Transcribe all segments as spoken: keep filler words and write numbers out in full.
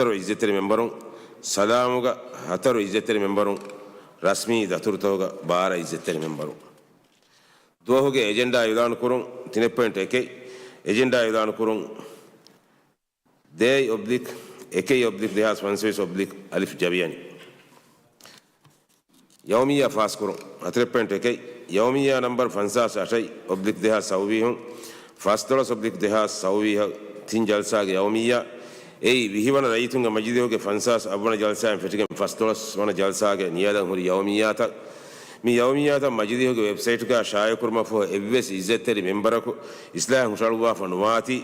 ހަތަރު އިއްޒަތްތެރި މެމްބަރުން، ސަލާމުގަ ހަތަރު އިއްޒަތްތެރި މެމްބަރުން، ރަސްމީ ދަތުރުތަކުގަ ބާރަ އިއްޒަތްތެރި މެމްބަރުން. ދުވަހުގެ އެޖެންޑާ އިޢުލާނު ކުރުން. ތިނެއް ޕޮއިންޓް އެކެއް އެޖެންޑާ އިޢުލާނު ކުރުން. ދޭއް އޮބްލިކް އެކެއް އޮބްލިކް ދެހާސް ފަންސަވީސް އޮބްލިކް އަލިފް ޖަވިޔަނި. ޔައުމިއްޔާ ފާސްކުރުން. ހަތަރެއް ޕޮއިންޓް އެކެއް، ޔައުމިއްޔާ ނަމްބަރު ފަންސާސް އަށެއް އޮބްލިކް ދެހާސް ސައުވީހުން، ފަސްދޮޅަސް އޮބްލިކް ދެހާސް ސައުވީހަށް ތިން ޖަލްސާގެ ޔައުމިއްޔާ. އެއީ ވިހި ވަނަ ރައްޔިތުންގެ މަޖިލީހުގެ ފަންސާސް އަށް ވަނަ ޖަލްސާއިން ފެށިގެން ފަސްދޮޅަސް ވަނަ ޖަލްސާގެ ނިޔަލަށް ހުރި ޔައުމިއްޔާތައް. މި ޔައުމިއްޔާތައް މަޖިލީހުގެ ވެބްސައިޓުގަ ޝާއިޢުކުރުމަށްފަހު އެއްވެސް އިއްޒަތްތެރި މެމްބަރަކު އިސްލާހެއް ހުށަހަޅުއްވާފަ ނުވާތީ،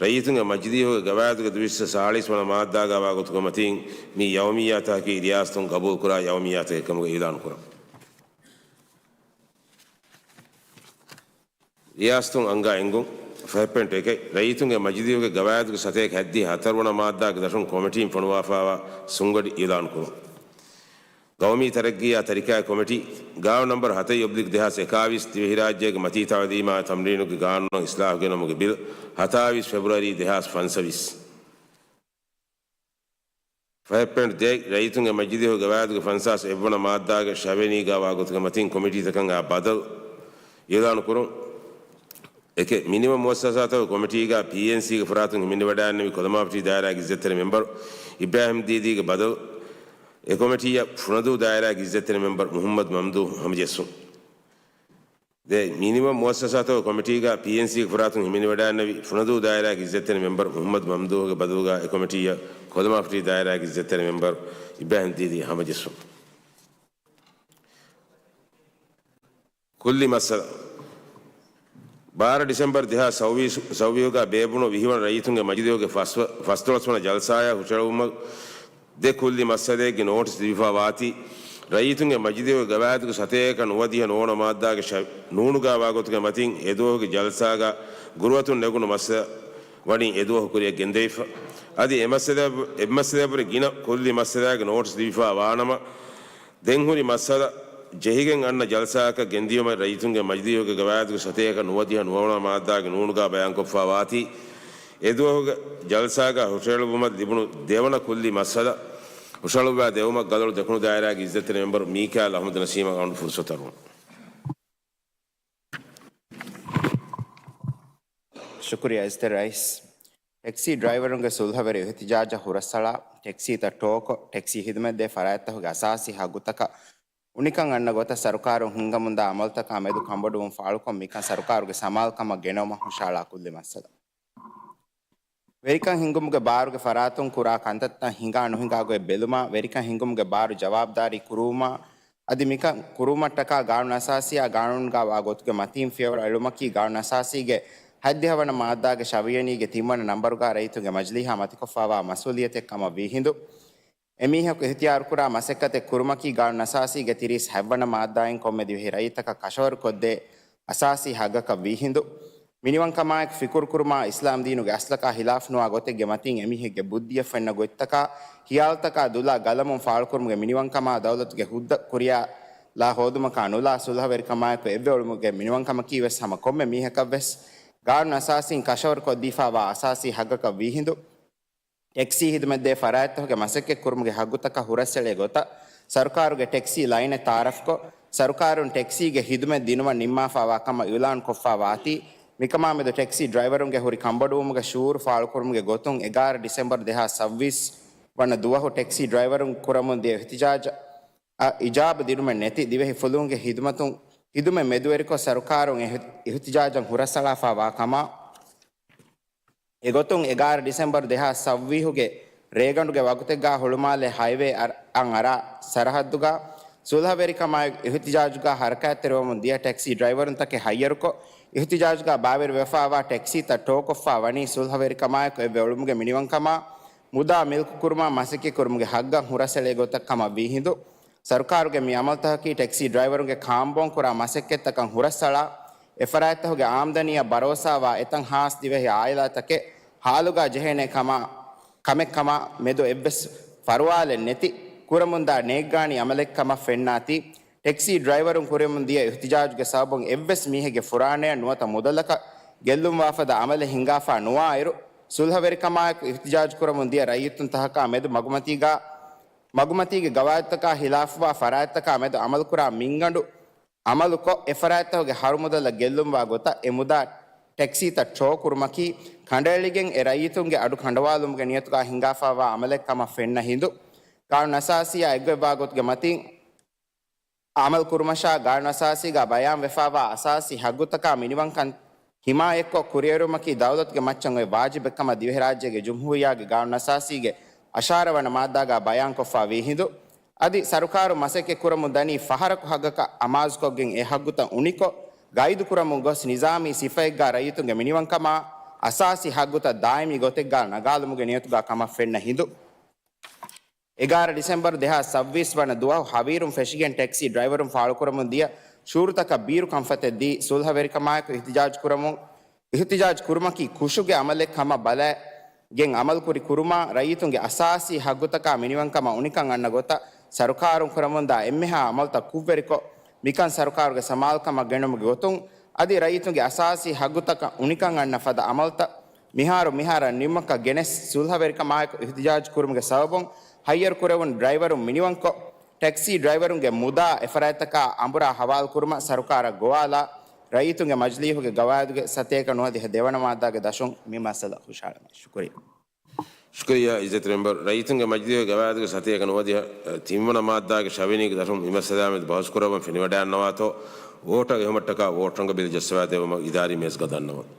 ރައްޔިތުންގެ މަޖިލީހުގެ ގަވާއިދުގެ ދުވިސައްތަ ސާޅީސް ވަނަ މާއްދާގަ ވާގޮތުގެ މަތީން މި ޔައުމިއްޔާތަކަކީ ރިޔާސަތުން ގަބޫލުކުރާ ޔައުމިއްޔާތަކެއް ކަމުގަ އިޢުލާނު ކުރަން. ރިޔާސަތުން އަންގާ އެންގުން. ފަހެއް ޕޮއިންޓް އެކެއް، ރައްޔިތުންގެ މަޖިލީހުގެ ގަވާއިދުގެ ސަތޭކަ ހަތްދިހަ ހަތަރު ވަނަ މާއްދާގެ ދަށުން ކޮމިޓީން ފޮނުވާފައިވާ ސުންގަޑި އިޢުލާނު ކުރުން. ގައުމީ ތަރައްގީއާ ތަރިކާއި ކޮމިޓީ، ގާނޫނު ނަމްބަރު ހަތައް އޮބްލިކް ދެހާސް އެކާވީސް، ދިވެހިރާއްޖޭގެ މަތީ ތައުލީމާ ތަމްރީނުގެ ގާނޫނަށް އިސްލާހު ގެނައުމުގެ ބިލް، ހަތާވީސް ފެބްރުއަރީ ދެހާސް ފަންސަވީސް. ފަހެއް ޕޮއިންޓް ދޭއް، ރައްޔިތުންގެ މަޖިލީހުގެ ގަވާއިދުގެ ފަންސާސް އެއްވަނަ މާއްދާގެ ޝަވިޔަނީގަ ވާގޮތުގެ މަތީން ކޮމިޓީތަކަށް އާ ބަދަލު އިޢުލާނު ކުރުން. އެކެއް، މިނިވަން މުއައްސަސާތަކުގެ ކޮމިޓީގަ ޕީއެންސީގެ ފަރާތުން ހިމެނިވަޑައިގެންނެވި ކޮލަމާފަޓި ދާއިރާގެ އިއްޒަތްތެރި މެމްބަރު އިބްރާހިމް ދީދީގެ ބަދަލު އެ ކޮމިޓީއަށް ފުނަދޫ ދާއިރާގެ އިއްޒަތްތެރި މެމްބަރު މުޙައްމަދު މަމްދޫހް ހަމަޖެއްސުން. ދޭއް، މިނިވަން މުއައްސަސާތަކުގެ ކޮމިޓީގަ ޕީއެންސީގެ ފަރާތުން ހިމެނިވަޑައިގެންނެވި ފުނަދޫ ދާއިރާގެ އިއްޒަތްތެރި މެމްބަރު މުޙައްމަދު މަމްދޫހްގެ ބަދަލުގަ އެ ކޮމިޓީއަށް ކޮލަމާފަޓި ދާއިރާގެ އިއްޒަތްތެރި މެމްބަރު އިބްރާހިމް ދީދީ ހަމަޖެއްސުން. ކުއްލި މައްސަލަ. ބާރަ ޑިސެމްބަރު ދެހާސް ސައުވީސް، ސައުވީހުގަ ބޭއްވުނު ވިހިވަނަ ރައްޔިތުންގެ މަޖިލީހުގެ ފަސް، ފަސްދޮޅަސް ވަނަ ޖަލްސާއަށް ހުށަހެޅުމަށް ދެ ކުއްލި މައްސަލައެއްގެ ނޯޓިސް ލިބިފަ ވާތީ، ރައްޔިތުންގެ މަޖިލީހުގެ ގަވާއިދުގެ ސަތޭކަ ނުވަދިހަ ނުވަ ވަނަ މާއްދާގެ ޝަ، ނޫނުގަ ވާގޮތުގެ މަތިން އެދުވަހުގެ ޖަލްސާގަ ގުރުއަތުން ނެގުނު މައްސަލަ ވަނީ އެދުވަހު ކުރިއަށް ގެންދެވިފަ. އަދި އެ މައްސަލަ، އެ މައްސަލައަށްވުރެ ގިނަ ކުއްލި މައްސަލާގެ ނޯޓިސް ލިބިފަ ވާނަމަ، ދެން ހުރި މައްސަލަ ޖެހިގެން އަންނަ ޖަލްސާއަކަށް ގެންދިޔުމަށް ރައްޔިތުންގެ މަޖިލީހުގެ ގަވާއިދުގެ ސަތޭކަ ނުވަދިހަ ނުވަ ވަނަ މާއްދާގެ ނޫނުގަ ބަޔާންކޮށްފަ ވާތީ، އެދުވަހުގެ ޖަލްސާގަ ހުށަހެޅުއްވުމަށް ލިބުނު ދެވަނަ ކުއްލި މައްސަލަ ހުށަހެޅުއްވާ ދެވުމަށް ގަދަޅު ދެކުނު ދާއިރާގެ އިއްޒަތްތެރި މެމްބަރު މީކާއިލް އަޙްމަދު ނަސީމަށް އަޅުގަނޑު ފުރުސަތު އަރުވަން. ޝުކުރިއްޔާ އިއްޒަތްތެރި ރައީސް. ޓެކްސީ ޑްރައިވަރުންގެ ސުލްހަވެރި އިހުތިޖާޖަށް ހުރަސްއަޅާ، ޓެކްސީތައް ޓޯކޮށް، ޓެކްސީ ހިދުމަތްދޭ ފަރާތްތަކުގެ އަސާސީ ހައްގުތަކަށް އުނިކަން އަންނަ ގޮތަށް ސަރުކާރުން ހިންގަމުންދާ އަމަލުތަކާ މެދު ކަންބޮޑުވުން ފާޅުކޮށް، މިކަން ސަރުކާރުގެ ސަމާލުކަމަށް ގެނައުމަށް ހުށައަޅާ ކުއްލި މައްސަލަ. ވެރިކަން ހިންގުމުގެ ބާރުގެ ފަރާތުން ކުރާ ކަންތައްތައް ހިނގާ ނުހިނގާ ގޮތް ބެލުމާ، ވެރިކަން ހިންގުމުގެ ބާރު ޖަވާބުދާރީ ކުރުވުމާ، އަދި މިކަން ކުރުވުމަށްޓަކާ ގާނޫނު އަސާސީއާ ގާނޫނުގަ ވާ ގޮތުގެ މަތީން ފިޔަވަޅު އެޅުމަކީ ގާނޫނު އަސާސީގެ ހަތްދިހަ ވަނަ މާއްދާގެ ޝަވިޔަނީގެ ތިން ވަނަ ނަންބަރުގަ ރައްޔިތުންގެ މަޖިލީހާ މަތިކޮށްފައިވާ މަސްއޫލިއްޔަތެއް ކަމަށް ވީ ހިނދު، އެމީހަކު އިހުތިޔާރުކުރާ މަސައްކަތެއް ކުރުމަކީ ގާނޫނު އަސާސީގެ ތިރީސް ހަތް ވަނަ މާއްދާއިން ކޮންމެ ދިވެހި ރައްޔިތަކަށް ކަށަވަރުކޮށްދޭ އަސާސީ ހައްގަކަށް ވީ ހިނދު، މިނިވަންކަމާއެކު ފިކުރުކުރުމާ އިސްލާމް ދީނުގެ އަސްލަކާ ހިލާފް ނުވާ ގޮތެއްގެ މަތީން އެމީހެއްގެ ބުއްދިއަށް ފެންނަ ގޮތްތަކާ، ހިޔާލުތަކާ ދުލާ ގަލަމުން ފާޅުކުރުމުގެ މިނިވަންކަމާ، ދައުލަތުގެ ހުއްދަ ކުރިޔާ ލާ ހޯދުމަކާ ނުލާ، ސުލްހަވެރިކަމާއެކު އެއްވެ އުޅުމުގެ މިނިވަންކަމަކީވެސް ހަމަ ކޮންމެ މީހަކަށްވެސް ގާނޫނު އަސާސީން ކަށަވަރުކޮށްދީފާވާ އަސާސީ ހައްގަކަށް ވީ ހިނދު، ޓެކްސީ ހިދުމަތްދޭ ފަރާތްތަކުގެ މަސައްކަތްކުރުމުގެ ހައްގުތަކަށް ހުރަސްއެޅޭ ގޮތަށް، ސަރުކާރުގެ ޓެކްސީ ލައިނެއް ތައާރަފްކޮށް، ސަރުކާރުން ޓެކްސީގެ ހިދުމަތް ދިނުމަށް ނިންމާފާވާ ކަމަށް އިޢުލާންކޮށްފާ ވާތީ، މިކަމާމެދު ޓެކްސީ ޑްރައިވަރުންގެ ހުރި ކަންބޮޑުވުމުގެ ޝުޢޫރު ފާޅުކުރުމުގެ ގޮތުން އެގާރަ ޑިސެމްބަރު ދެހާސް ސައުވީސް ވަނަ ދުވަހު ޓެކްސީ ޑްރައިވަރުން ކުރަމުން ދިޔަ އިހުތިޖާޖަށް އަށް އިޖާބަ ދިނުމެއް ނެތި ދިވެހި ފުލުހުންގެ ހިދުމަތުން، ހިދުމަތް މެދުވެރިކޮށް، ސަރުކާރުން އެ އިހު، އިހުތިޖާޖަށް ހުރަސްއަޅާފާ ވާ ކަމަށް، އެގޮތުން އެގާރަ ޑިސެމްބަރު ދެހާސް ސައުވީހުގެ ރޭގަނޑުގެ ވަގުތެއްގާ ހުޅުމާލެ ހައިވޭ އަށް އަރާ ސަރަހައްދުގާ ސުލްހަވެރިކަމާއެކު އިހުތިޖާޖުގާ ހަރަކާތްތެރިވަމުން ދިޔަ ޓެކްސީ ޑްރައިވަރުންތަކެއް ހައްޔަރުކޮށް، އިހުތިޖާޖުގާ ބައިވެރިވެފާވާ ޓެކްސީތައް ޓޯކޮށްފާ ވަނީ ސުލްހަވެރިކަމާއެކު އެއްވެ އުޅުމުގެ މިނިވަންކަމާ، މުދާ މިލްކުކުރުމާ މަސައްކަތްކުރުމުގެ ހައްގަށް ހުރަސްއެޅޭ ގޮތަށް ކަމަށް ވީ ހިނދު، ސަރުކާރުގެ މި އަމަލުތަކަކީ ޓެކްސީ ޑްރައިވަރުންގެ ކާންބޯން ކުރާ މަސައްކަތްތަކަށް ހުރަސްއަޅާ، އެފަރާތްތަކުގެ އާމްދަނީއަށް ބަރޯސާވާ އެތައް ހާސް ދިވެހި އާއިލާތަކެއް ހާލުގާ ޖެހޭނެ ކަމާ، ކަމެއް ކަމާ މެދު އެއްވެސް ފަރުވާލެއް ނެތި، ކުރަމުންދާ ނޭއްގާނީ އަމަލެއް ކަމަށް ފެންނާތީ، ޓެކްސީ ޑްރައިވަރުން ކުރެމުން ދިޔަ އިހުތިޖާޖުގެ ސަބަބުން އެއްވެސް މީހެއްގެ ފުރާނަޔަށް ނުވަތަ މުދަލަކަށް ގެއްލުންވާފަދަ އަމަލެއް ހިނގާފާ ނުވާއިރު، ސުލްހަވެރިކަމާއެކު އިހްތިޖާޖު ކުރަމުން ދިޔަ ރައްޔިތުން ތަހަކާ މެދު މަގުމަތީގާ، މަގުމަތީގެ ގަވާއިދުތަކާ ހިލާފުވާ ފަރާތްތަކާ މެދު އަމަލުކުރާ މިންގަނޑު އަމަލުކޮށް، އެފަރާތްތަކުގެ ހަރުމުދަލަށް ގެއްލުންވާ ގޮތަށް އެ މުދާ ޓެކްސީތައް ޓޯ ކުރުމަކީ، ކަނޑައެޅިގެން އެ ރައްޔިތުންގެ އަޑު ކަނޑަވާލުމުގެ ނިޔަތުގާ ހިނގާފާވާ އަމަލެއް ކަމަށް ފެންނަ ހިނދު، ގާނޫނުއަސާސީއާ އެއްގޮތްވާ ގޮތުގެ މަތިން އަމަލު ކުރުމަށާ، ގާނޫނުއަސާސީގާ ބަޔާންވެފާވާ އަސާސީ ހައްގުތަކާ މިނިވަންކަން ހިމާޔަތްކޮށް ކުރިއެރުމަކީ ދައުލަތުގެ މައްޗަށް އޮތް ވާޖިބެއްކަމަށް ދިވެހިރާއްޖޭގެ ޖުމްހޫރިއްޔާގެ ގާނޫނުއަސާސީގެ އަށާރަ ވަނަ މާއްދާގާ ބަޔާންކޮށްފާ ވީ ހިނދު، އަދި ސަރުކާރު މަސައްކަތް ކުރަމުން ދަނީ ފަހަރަކު ހައްގަކަށް އަމާޒުކޮށްގެން އެ ހައްގުތައް އުނިކޮށް، ގައިދު ކުރަމުން ގޮސް ނިޒާމީ ސިފައެއްގާ ރައްޔިތުންގެ މިނިވަންކަމާ އަސާސީ ހައްގުތައް ދާއިމީ ގޮތެއްގާ ނަގާލުމުގެ ނިޔަތުގާ ކަމަށް ފެންނަ ހިނދު، އެގާރަ ޑިސެމްބަރު ދެހާސް ސައްބީސް ވަނަ ދުވަހު ހަވީރުން ފެށިގެން ޓެކްސީ ޑްރައިވަރުން ފާޅުކުރަމުން ދިޔަ ޝުއޫރުތަކަށް ބީރު ކަންފަތެއް ދީ، ސުލްހަވެރިކަމާއެކު އިހްތިޖާޖު ކުރަމުން، އިހްތިޖާޖު ކުރުމަކީ ކުށުގެ އަމަލެއް ކަމަށް ބަލައިގެން އަމަލުކުރި ކުރުމާ، ރައްޔިތުންގެ އަސާސީ ހައްގުތަކާ މިނިވަންކަމަށް އުނިކަން އަންނަ ގޮތަށް ސަރުކާރުން ކުރަމުންދާ އެންމެހާ އަމަލުތައް ކުށްވެރިކޮށް، މިކަން ސަރުކާރުގެ ސަމާލުކަމަށް ގެނުމުގެ ގޮތުން، އަދި ރައްޔިތުންގެ އަސާސީ ހައްގުތަކަށް އުނިކަން އަންނަ ފަދަ އަމަލުތައް މިހާރު މިހާރަށް ނިންމުމަކަށް ގެނެސް، ސުލްހަވެރިކަމާއެކު އިހްތިޖާޖު ކުރުމުގެ ސަބަބުން ހައްޔަރު ކުރެވުނު ޑްރައިވަރުން މިނިވަންކޮށް، ޓެކްސީ ޑްރައިވަރުންގެ މުދާ އެފަރާތްތަކާ އަނބުރާ ހަވާލު ކުރުމަށް ސަރުކާރަށް ގޮވާލާ، ރައްޔިތުންގެ މަޖިލީހުގެ ގަވާއިދުގެ ސަތޭކަ ނުވަދިހަ ދެވަނަ މާއްދާގެ ދަށުން މި މައްސަލަ ހުށަހަޅަމޭ. ޝުކުރިއްޔާ. ޝުކުރިއްޔާ އިއްޒަތް މެމްބަރު. ރައްޔިތުންގެ މަޖިލީހުގެ ގަވާއިދުގެ ސަތޭކަ ނުވަދިހަ ތިންވަނަ މާއްދާގެ ށަވިނީގެ ދަށުން މި މައްސަލާ މެދު ބަހުސްކުރައްވަން ފެނިވަޑައިގަންނަވާތޯ، ވޯޓަށް އެހުމަށްޓަކާ ވޯޓް ރަނގަޅު ބިލް ޖައްސަވާދެއްވުމަށް އިދާރީ މޭޒްގަ ދަންނަވަން.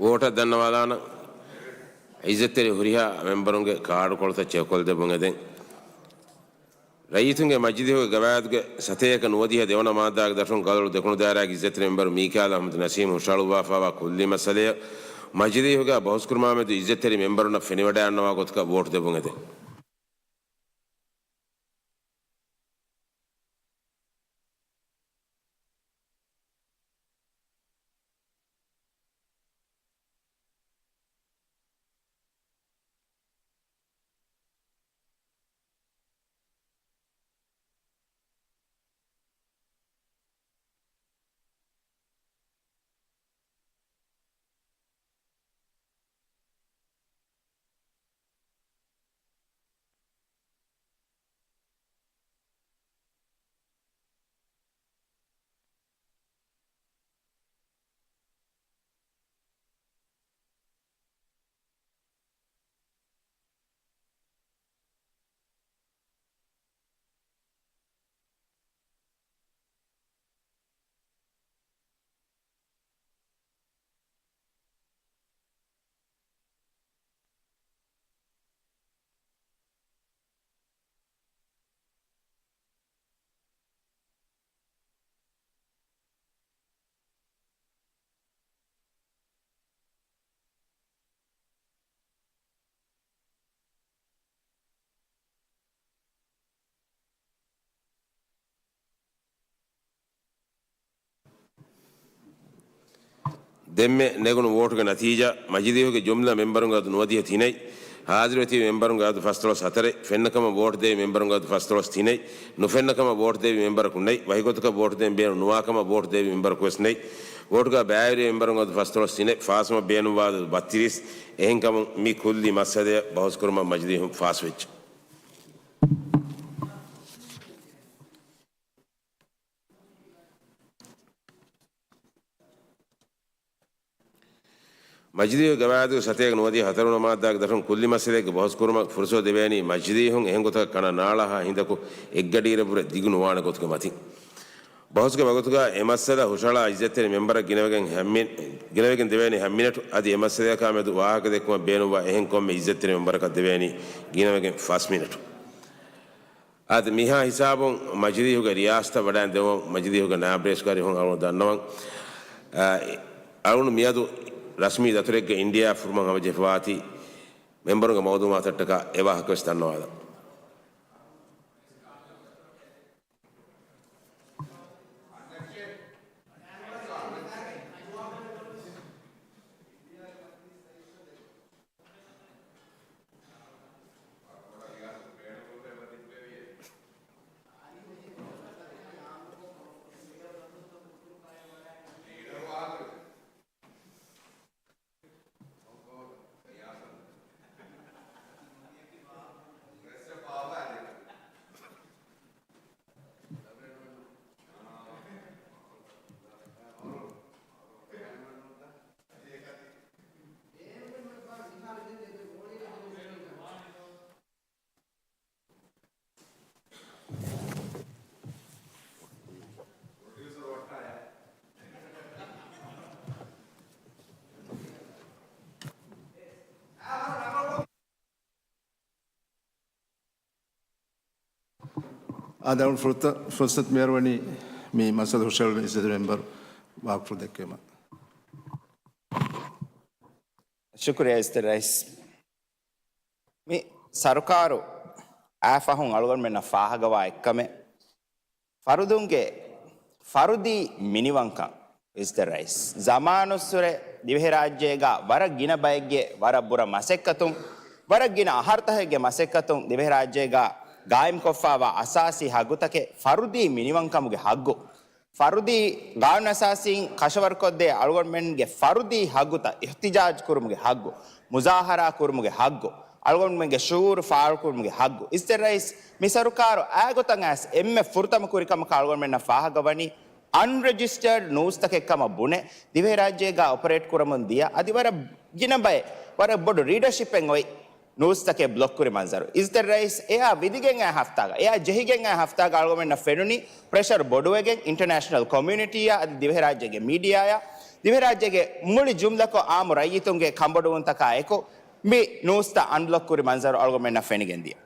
ވޯޓަށް ދަންނަވާލާނަން. އިއްޒަތްތެރި ހުރިހާ މެމްބަރުންގެ ކާޑުކޮޅުތައް ޗެކްކޮށްދެއްވުން އެދެން. ރައްޔިތުންގެ މަޖިލީހުގެ ގަވާއިދުގެ ސަތޭކަ ނުވަދިހަ ދެވަނަ މާއްދާގެ ދަށުން ގަލޮޅު ދެކުނު ދާއިރާގެ އިއްޒަތްތެރި މެމްބަރު މީކާލް އަޙްމަދު ނަސީމް ހުށަހަޅުއްވާފައިވާ ކުއްލި މައްސަލައަށް މަޖިލީހުގަ ބަހުސްކުރުމާމެދު އިއްޒަތްތެރި މެމްބަރުންނަށް ފެނިވަޑައިގަންނަވާ ގޮތަކަށް ވޯޓު ދެއްވުން އެދެން. ދެންމެ ނެގުނު ވޯޓުގެ ނަތީޖާ، މަޖިލީހުގެ ޖުމްލަ މެމްބަރުންގެ އަދަދު ނުވަދިހަ ތިނެއް، ހާޒިރުވެތިބި މެމްބަރުންގެ އަދަދު ފަސްދޮޅަސް ހަތަރެއް، ފެންނަކަމަށް ވޯޓު ދެވި މެމްބަރުންގެ އަދަދު ފަސްދޮޅަސް ތިނެއް، ނުފެންނަކަމަށް ވޯޓު ދެވި މެމްބަރަކު ނެތް، ވަކިގޮތަކަށް ވޯޓު ދޭން ބޭނުން ނުވާކަމަށް ވޯޓު ދެވި މެމްބަރަކު ވެސް ނެތް. ވޯޓުގަ ބައިވެރިވި މެމްބަރުންގެ އަދަދު ފަސްދޮޅަސް ތިނެއް، ފާސްވުމަށް ބޭނުންވާ އަދަދު ބައްތިރީސް. އެހެންކަމުން މި ކުއްލި މައްސަލައަށް ބަހުސްކުރުމަށް މަޖިލީހުން ފާސްވެއްޖެ. މަޖިލީހުގެ ގަވާއިދުގެ ސަތޭކަ ނުވަދިހަ ހަތަރުވަނަ މާއްދާގެ ދަށުން ކުއްލި މައްސަލައެއްގެ ބަހުސްކުރުމަށް ފުރުސަތު ދެވޭނީ މަޖިލީހުން އެހެން ގޮތަކަށް ކަނަ ނާޅާހާ ހިނދަކު އެއްގަޑިއިރަށްވުރެ ދިގު ނުވާނެ ގޮތުގެ މަތިން. ބަހުސްގެ ވަގުތުގަ އެ މައްސަލަ ހުށަހަޅާ އިއްޒަތްތެރި މެމްބަރަށް ގިނަވެގެން ހަ މި-، ގިނަވެގެން ދެވޭނީ ހަ މިނެޓު. އަދި އެ މައްސަލަޔަކާ މެދު ވާހަކަ ދެއްކުމަށް ބޭނުންވާ އެހެން ކޮންމެ އިއްޒަތްތެރި މެމްބަރަކަށް ދެވޭނީ ގިނަވެގެން ފަސް މިނެޓު. އަދި މިހާ ހިސާބުން މަޖިލީހުގެ ރިޔާސަތަށް ވަޑައިން ދެވުމަށް މަޖިލީހުގެ ނާއިބު ރައީސް ގާރި ހުން އަޅުގަނޑު ދަންނަވަން. އަ، އަޅުގަނޑު މިއަދު ރަސްމީ ދަތުރެއްގަ އިންޑިއާ ފުރުމަށް ހަމަޖެހިފަވާތީ މެމްބަރުންގެ މައުލޫމާތަށްޓަކާ އެ ވާހަކަ ވެސް ދަންނަވާލަން. އާދެ، އަޅުގަނޑު ފުރުތަ-، ފުރުސަތު މިހާރު ވަނީ މި މައްސަލަ ހުށަހެޅުނު އިއްޒަތް މެމްބަރު ވާހަކަފުޅު ދެއްކެވުމަށް. ޝުކުރިއްޔާ އިއްޒަތް ރައީސް. މި ސަރުކާރު އާ ފަހުން އަޅުގަނޑުމެންނަށް ފާހަގަވާ އެއްކަމެއް، ފަރުދުންގެ ފަރުދީ މިނިވަންކަން. އިއްޒަތް ރައީސް، ޒަމާނުއްސުރެ ދިވެހިރާއްޖޭގަ ވަރަށް ގިނަ ބައެއްގެ ވަރަށް ބުރަ މަސައްކަތުން، ވަރަށް ގިނަ އަހަރުތަކެއްގެ މަސައްކަތުން ދިވެހިރާއްޖޭގަ ގާއިމްކޮށްފައިވާ އަސާސީ ހައްގުތަކެއް ފަރުދީ މިނިވަންކަމުގެ ހައްގު. ފަރުދީ ގާނޫނުއަސާސީން ކަށަވަރުކޮށްދޭ އަޅުގަނޑުމެންގެ ފަރުދީ ހައްގުތައް، އިޙްތިޖާޖް ކުރުމުގެ ހައްގު، މުޒާހަރާ ކުރުމުގެ ހައްގު، އަޅުގަނޑުމެންގެ ޝުޢޫރު ފާޅުކުރުމުގެ ހައްގު. އިއްޒަތް ރައީސް، މި ސަރުކާރު އާގޮތަށް އައިސް އެންމެ ފުރަތަމަ ކުރި ކަމަކަށް އަޅުގަނޑުމެންނަށް ފާހަގަވަނީ އަންރެޖިސްޓަރޑް ނޫސްތަކެއް ކަމަށް ބުނެ، ދިވެހިރާއްޖޭގަ އޮޕަރޭޓް ކުރަމުން ދިޔަ، އަދި ވަރަށް ގިނަ ބައެއް، ވަރަށް ބޮޑު ރީޑަޝިޕެއް އޮތް ނޫސްތަކެއް ބްލޮކް ކުރި މަންޒަރު. އިއްޒަތް ރައީސް، އެއާ ވިދިގެން އައި ހަފްތާގަ، އެއާ ޖެހިގެން އައި ހަފްތާގަ އަޅުގަނޑުމެންނަށް ފެނުނީ ޕްރެޝަރު ބޮޑުވެގެން އިންޓަރނޭޝަނަލް ކޮމިއުނިޓީއާ އަދި ދިވެހިރާއްޖޭގެ މީޑިއާއާ ދިވެހިރާއްޖޭގެ މުޅި ޖުމްލަކޮށް އާއްމު ރައްޔިތުންގެ ކަނބޮޑުވުންތަކާ އެކު މި ނޫސްތައް އަންބްލޮކް ކުރި މަންޒަރު އަޅުގަނޑުމެންނަށް ފެނިގެން ދިޔަ.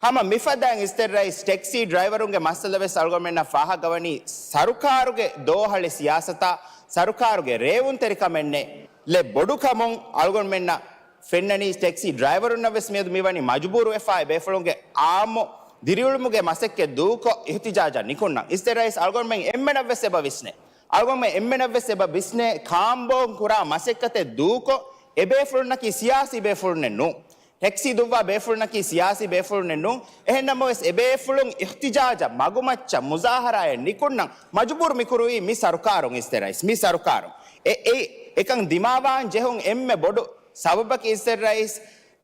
ހަމަ މިފަދައިން އިސްތެ ރައީސް ޓެކްސީ ޑްރައިވަރުންގެ މައްސަލަ ވެސް އަޅުގަނޑުމެންނަށް ފާހަގަވަނީ ސަރުކާރުގެ ދޯހަޅި ސިޔާސަތާ ސަރުކާރުގެ ރޭވުންތެރިކަމެއް ނެތް ލެއް ބޮޑުކަމުން އަޅުގަނޑުމެންނަށް ފެންނަނީ ޓެކްސީ ޑްރައިވަރުންނަށް ވެސް މިއަދު މިވަނީ މަޖުބޫރުވެފާ ބޭފުޅުންގެ އާއްމު ދިރިއުޅުމުގެ މަސައްކަތް ދޫކޮށް އިހުތިޖާޖަށް ނިކުންނަން. އިސްތެ ރައީސް އަޅުގަނޑުމެން އެންމެނަށް ވެސް އެބަ ވިސްނޭ. އަޅުގަނޑުމެން އެންމެނަށް ވެސް އެބަ ވިސްނޭ ކާންބޯން ކުރާ މަސައްކަތެއް ދޫކޮށް އެ ބޭފުޅުންނަކީ ސިޔާސީ ބޭފުޅުންނެއް ނޫން. ޓެކްސީ ދުއްވާ ބޭފުޅުންނަކީ ސިޔާސީ ބޭފުޅުންނެއް ނޫން. އެހެންނަމަވެސް އެ ބޭފުޅުން އިހުތިޖާޖަށް މަގުމައްޗަށް މުޒާހަރާއެއް ނިކުންނަން މަޖުބޫރު މިކުރުވީ މި ސަރުކާރުން އިސްތެ ރައީސް. މި ސަރުކާރުން. އެ، އެ، އެކަން ދިމާވާން ޖެހުން އެންމެ ބޮޑު ސަބަބަކީ އިސްތެ ރައީސް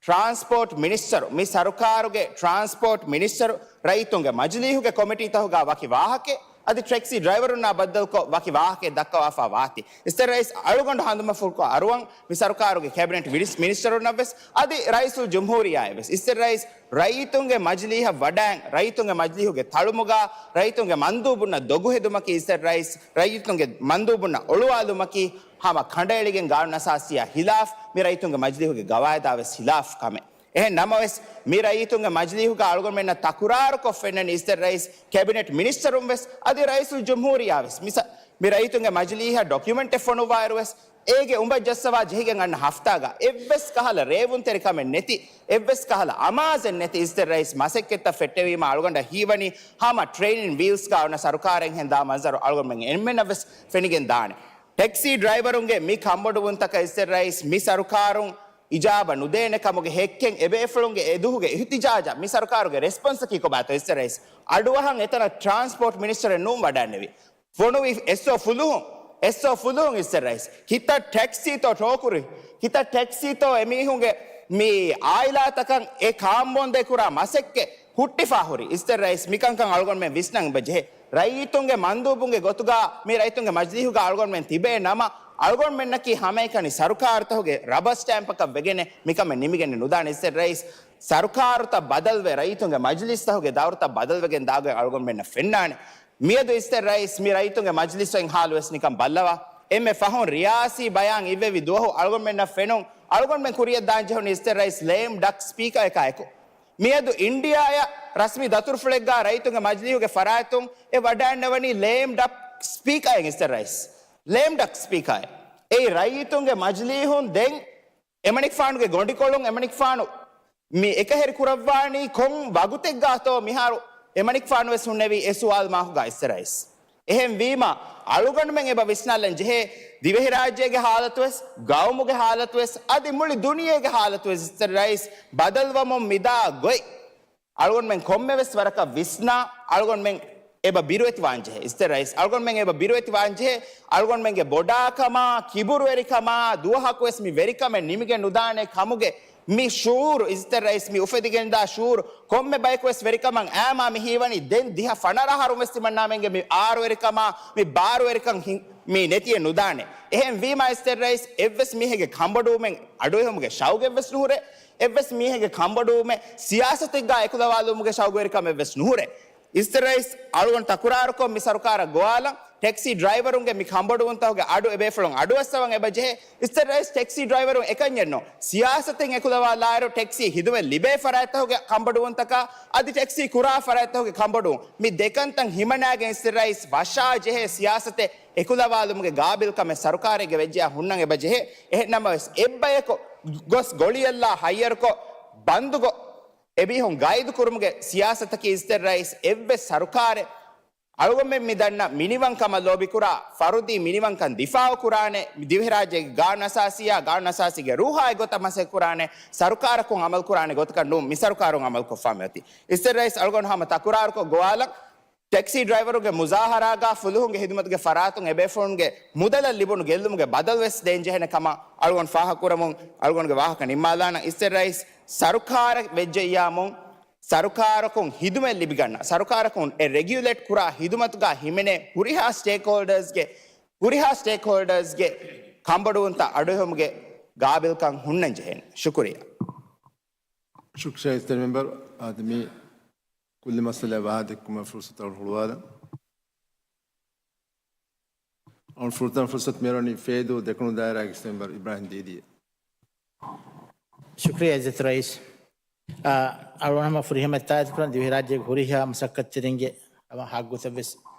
ޓްރާންސްޕޯޓް މިނިސްޓަރު، މި ސަރުކާރުގެ ޓްރާންސްޕޯޓް މިނިސްޓަރު ރައްޔިތުންގެ މަޖިލީހުގެ ކޮމިޓީތަކުގަ ވަކި ވާހަކަ އަދި ޓެކްސީ ޑްރައިވަރުންނާ ބައްދަލުކޮށް ވަކި ވާހަކަ ދައްކަވާފާ ވާތީ. އިސްތެ ރައީސް އަޅުގަނޑު ހަނދުމަފުޅުކޮށް އަރުވަން މި ސަރުކާރުގެ ކެބިނެޓް ވިނިސް-، މިނިސްޓަރުންނަށް ވެސް އަދި ރައީސުލް ޖުމްހޫރިއްޔާއަށް ވެސް. އިސްތެ ރައީސް ރައްޔިތުންގެ މަޖިލީހަށް ވަޑައިން، ރައްޔިތުންގެ މަޖިލީހުގެ ތަޅުމުގަ ރައްޔިތުންގެ މަންދޫބުންނަށް ދޮގު ހެދުމަކީ އިސްތެ ރައީސް ރައްޔިތުންގެ މަންދޫބުންނަށް އޮޅުވާލުމަކީ ހަމަ ކަނޑައެޅިގެން ގާނޫނުއަސާސީއާ ހިލާފް، މި ރައްޔިތުންގެ މަޖިލީހުގެ ގަވާއިދާ ވެސް ހިލާފް ކަމެއް. އެހެން ނަމަވެސް، މި ރައްޔިތުންގެ މަޖިލީހުގަ އަޅުގަނޑުމެންނަށް ތަކުރާރުކޮށް ފެންނަނީ އިސްތެ ރައީސް، ކެބިނެޓް މިނިސްޓަރުން ވެސް އަދި ރައީސުލް ޖުމްހޫރިއްޔާ ވެސް މި ސަ-، މި ރައްޔިތުންގެ މަޖިލީހަށް ޑޮކިއުމެންޓެއް ފޮނުއްވާއިރު ވެސް، އޭގެ އުނބަށް ޖައްސަވާ ޖެހިގެން އަންނަ ހަފްތާގަ އެއްވެސް ކަހަލަ ރޭވުންތެރިކަމެއް ނެތި، އެއްވެސް ކަހަލަ އަމާޒެއް ނެތި އިސްތެ ރައީސް މަސައްކަތްތައް ފެއްޓެވީމަ އަޅުގަނޑަށް ހީވަނީ ހަމަ ޓްރެއިނިން ވީލްސްގަ އޮންނަ ސަރުކާރެއްހެން ދާ މަންޒަރު އަޅުގަނޑުމެން އެންމެނަށް ވެސް ފެނިގެން ދާނެ. ޓެކްސީ ޑްރައިވަރުންގެ މި ކަނބޮޑުވުންތަކަށް އިސްތެ ރައީސް މި ސަރުކާރުން އިޖާބަ ނުދޭނެ ކަމުގެ ހެއްކެއް އެބޭފުޅުންގެ އެދުހުގެ އިހުތިޖާޖަށް މި ސަރުކާރުގެ ރެސްޕޮންސަކީ ކޮބާތޯ އިސްތެ ރައީސް؟ އަޑުއަހަން އެތަނަށް ޓްރާންސްޕޯޓް މިނިސްޓަރެއް ނޫން ވަޑައިންނެވި. ފޮނުވި އެސްއޯ ފުލުހުން، އެސްއޯ ފުލުހުން އިސްތެ ރައީސް. ކިތައް ޓެކްސީތޯ ޓޯކުރި، ކިތައް ޓެކްސީތޯ އެމީހުންގެ މި އާއިލާތަކަށް އެ ކާންބޯންދޭ ކުރާ މަސައްކަތް ހުއްޓިފާ ހުރި އިސްތެ ރައީސް މިކަންކަން އަޅުގަނޑުމެން ވިސްނަން އެބަޖެހޭ. ރައްޔިތުންގެ މަންދޫބުންގެ ގޮތުގަ މި ރައްޔިތުންގެ މަޖިލީހުގަ އަޅުގަނޑުމެން ތިބޭ ނަމަ، އަޅުގަނޑުމެންނަކީ ހަމައެކަނި ސަރުކާރުތަކުގެ ރަބަރ ސްޓޭމްޕަކަށް ވެގެނެއް މިކަމެއް ނިމިގެން ނުދާނެ. އިސްތެ ރައީސް ސަރުކާރުތައް ބަދަލުވެ، ރައްޔިތުންގެ މަޖިލިސްތަކުގެ ދައުރުތައް ބަދަލުވެގެން ދާގޮތް އަޅުގަނޑުމެންނަށް ފެންނާނެ. މިއަދު އިސްތެ ރައީސް މި ރައްޔިތުންގެ މަޖިލިސް އޮތް ހާލު ވެސް ނިކަން ބައްލަވާ. އެންމެ ފަހުން ރިޔާސީ ބަޔާން އިއްވެވި ދުވަހު އަޅުގަނޑުމެންނަށް ފެނުން އަޅުގަނޑުމެން ކުރިޔަށް ދާން ޖެހުނީ އިސްތެ ރައީސް ލޭމް ޑަކް ސްޕީކަރ އެކާ އެކު. މިއަދު އިންޑިއާއަށް ރަސްމީ ދަތުރުފުޅެއްގަ ރައްޔިތުންގެ މަޖިލީހުގެ ފަރާތުން އެ ވަޑައިންނެވަނީ ލޭމް ޑަކް ސްޕީކަރ އިން އިސްތެ ރައީސް. ލޭމް ޑަކް ސްޕީކަރ. އެއީ ރައްޔިތުންގެ މަޖިލީހުން ދެން އެމަނިކުފާނުގެ ގޮނޑިކޮޅުން އެމަނިކުފާނު މި އެކަހެރި ކުރައްވާނީ ކޮން ވަގުތެއްގާތޯ މިހާރު އެމަނިކުފާނު ވެސް ހުންނެވީ އެ ސުވާލު މާކުގަ އިސްތެ ރައީސް. އެހެންވީމަ، އަޅުގަނޑުމެން އެބަ ވިސްނާލަން ޖެހޭ، ދިވެހިރާއްޖޭގެ ހާލަތުވެސް، ގައުމުގެ ހާލަތުވެސް، އަދި މުޅި ދުނިޔޭގެ ހާލަތުވެސް އިސްތެ ރައީސް ބަދަލުވަމުން މިދާ ގޮތް އަޅުގަނޑުމެން ކޮންމެވެސް ވަރަކަށް ވިސްނާ، އަޅުގަނޑުމެން އެބަ ބިރުވެތިވާން ޖެހޭ. އިސްތެ ރައީސް، އަޅުގަނޑުމެން އެބަ ބިރުވެތިވާން ޖެހޭ، އަޅުގަނޑުމެންގެ ބޮޑާކަމާ، ކިބުރުވެރިކަމާ، ދުވަހަކުވެސް މި ވެރިކަމެއް ނިމިގެން ނުދާނެ ކަމުގެ މި ޝުޢޫރު، އިސްތެ ރައީސް މި އުފެދިގެންދާ ޝުޢޫރު، ކޮންމެ ބަޔަކުވެސް ވެރިކަމަށް އައިމާ މި ހީވަނީ ދެން ދިހަ ފަނަރަ އަހަރުން ވެސް ތިމަންނާމެންގެ މި އާރުވެރިކަމާ، މި ބާރުވެރިކަން ހި-، މި ނެތިއެއް ނުދާނެ. އެހެން ވީމާ އިސްތެ ރައީސް އެއްވެސް މީހެއްގެ ކަނބޮޑުވުމެއް އަޑުއެހުމުގެ ޝައުގެއްވެސް ނުހުރޭ. އެއްވެސް މީހެއްގެ ކަނބޮޑުވުމެއް ސިޔާސަތެއްގާ އެކުލަވާލުމުގެ ޝައުގުވެރިކަމެއްވެސް ނުހުރޭ. އިސްތެ ރައީސް އަޅުގަނޑު ތަކުރާރުކޮށް މި ސަރުކާރަށް ގޮވާލަން، ޓެކްސީ ޑްރައިވަރުންގެ މި ކަނބޮޑުވުންތަކުގެ އަޑު އެބޭފުޅުން އަޑުއައްސަވަން އެބަޖެހޭ. އިސްތެ ރައީސް ޓެކްސީ ޑްރައިވަރުން އެކަންޏެއްނު، ސިޔާސަތެއް އެކުލަވާލާއިރު ޓެކްސީ ހިދުމަތް ލިބޭ ފަރާތްތަކުގެ ކަނބޮޑުވުންތަކާ، އަދި ޓެކްސީ ކުރާ ފަރާތްތަކުގެ ކަނބޮޑުވުން، މި ދެކަންތައް ހިމަނާގެން އިސްތެ ރައީސް ވަށާ ޖެހޭ ސިޔާސަތެއް އެކުލަވާލުމުގެ ގާބިލްކަމެއް ސަރުކާރެއްގެ ވެއްޖެއްޔާ ހުންނަން އެބަޖެހޭ. އެހެންނަމަވެސް، އެއްބަޔަކު ގޮސް ގޮޅިއެއްލާ ހައްޔަރުކޮށް، ބަންދުކޮށް، އެމީހުން ގައިދުކުރުމުގެ ސިޔާސަތަކީ އިސްތެ ރައީސް އެއްވެސް ސަރުކާރެއް އަޅުގަނޑުމެން މި ދަންނަ މިނިވަންކަމަށް ލޯބިކުރާ ފަރުދީ މިނިވަންކަން ދިފާއުކުރާނެ، މި ދިވެހިރާއްޖޭގެ ގާނޫނުއަސާސީއާ ގާނޫނުއަސާސީގެ ރޫހާ އެއްގޮތަށް މަސައްކަތްކުރާނެ، ސަރުކާރަކުން އަމަލުކުރާނެ ގޮތަކަށް ނޫން މި ސަރުކާރުން އަމަލުކޮށްފާ މިއޮތީ. އިސްތެ ރައީސް އަޅުގަނޑު ހަމަ ތަކުރާރުކޮށް ގޮވާލަން، ޓެކްސީ ޑްރައިވަރުންގެ މުޒާހަރާގާ ފުލުހުންގެ ހިދުމަތުގެ ފަރާތުން އެބޭފުޅުންގެ މުދަލަށް ލިބުނު ގެއްލުމުގެ ބަދަލުވެސް ދޭންޖެހޭނެ ކަމަށް އަޅުގަނޑު ފާހަގަކުރަމުން އަޅުގަނޑުގެ ވާހަކަ ނިންމާލާނަން. އިސްތެ ރައީސް ސަރުކާރަށް ވެއްޖެއްޔާމުން ސަރުކާރަކުން ހިދުމަތް ލިބިގަންނަ، ސަރުކާރަކުން އެ ރެގިއުލޭޓް ކުރާ ހިދުމަތުގާ ހިމެނޭ ހުރިހާ ސްޓޭކްހޯލްޑާސްގެ، ހުރިހާ ސްޓޭކްހޯލްޑާސްގެ ކަނބޮޑުވުންތައް އަޑުއެހުމުގެ ގާބިލްކަން ހުންނަން ޖެހޭނެ. ޝުކުރިއްޔާ. ޝުކްރިއްޔާ އިސްތެރި މެމްބަރު. އާދެ، މި ކުއްލި މައްސަލައަށް ވާހަކަ ދެއްކުމަށް ފުރުސަތު އަޅުގަނޑު ހުޅުވާލަން. އަޅުގަނޑު ފުރަތަމަ ފުރުސަތު މިއަރަނީ ފޭދޫ ދެކުނު ދާއިރާގެ އިސް މެމްބަރު އިބްރާހިމް ދީދީއަށް. ޝުކްރިޔާ އިއްޒަތް ރައީސް. އަ، އަޅުގަނޑު ހަމަ ފުރިހަމަ އިއްތާއަތުކުރަން ދިވެހިރާއްޖޭގެ ހުރިހާ މަސައްކަތްތެރިންގެ ހަމަ ހައްގުތައް ވެސް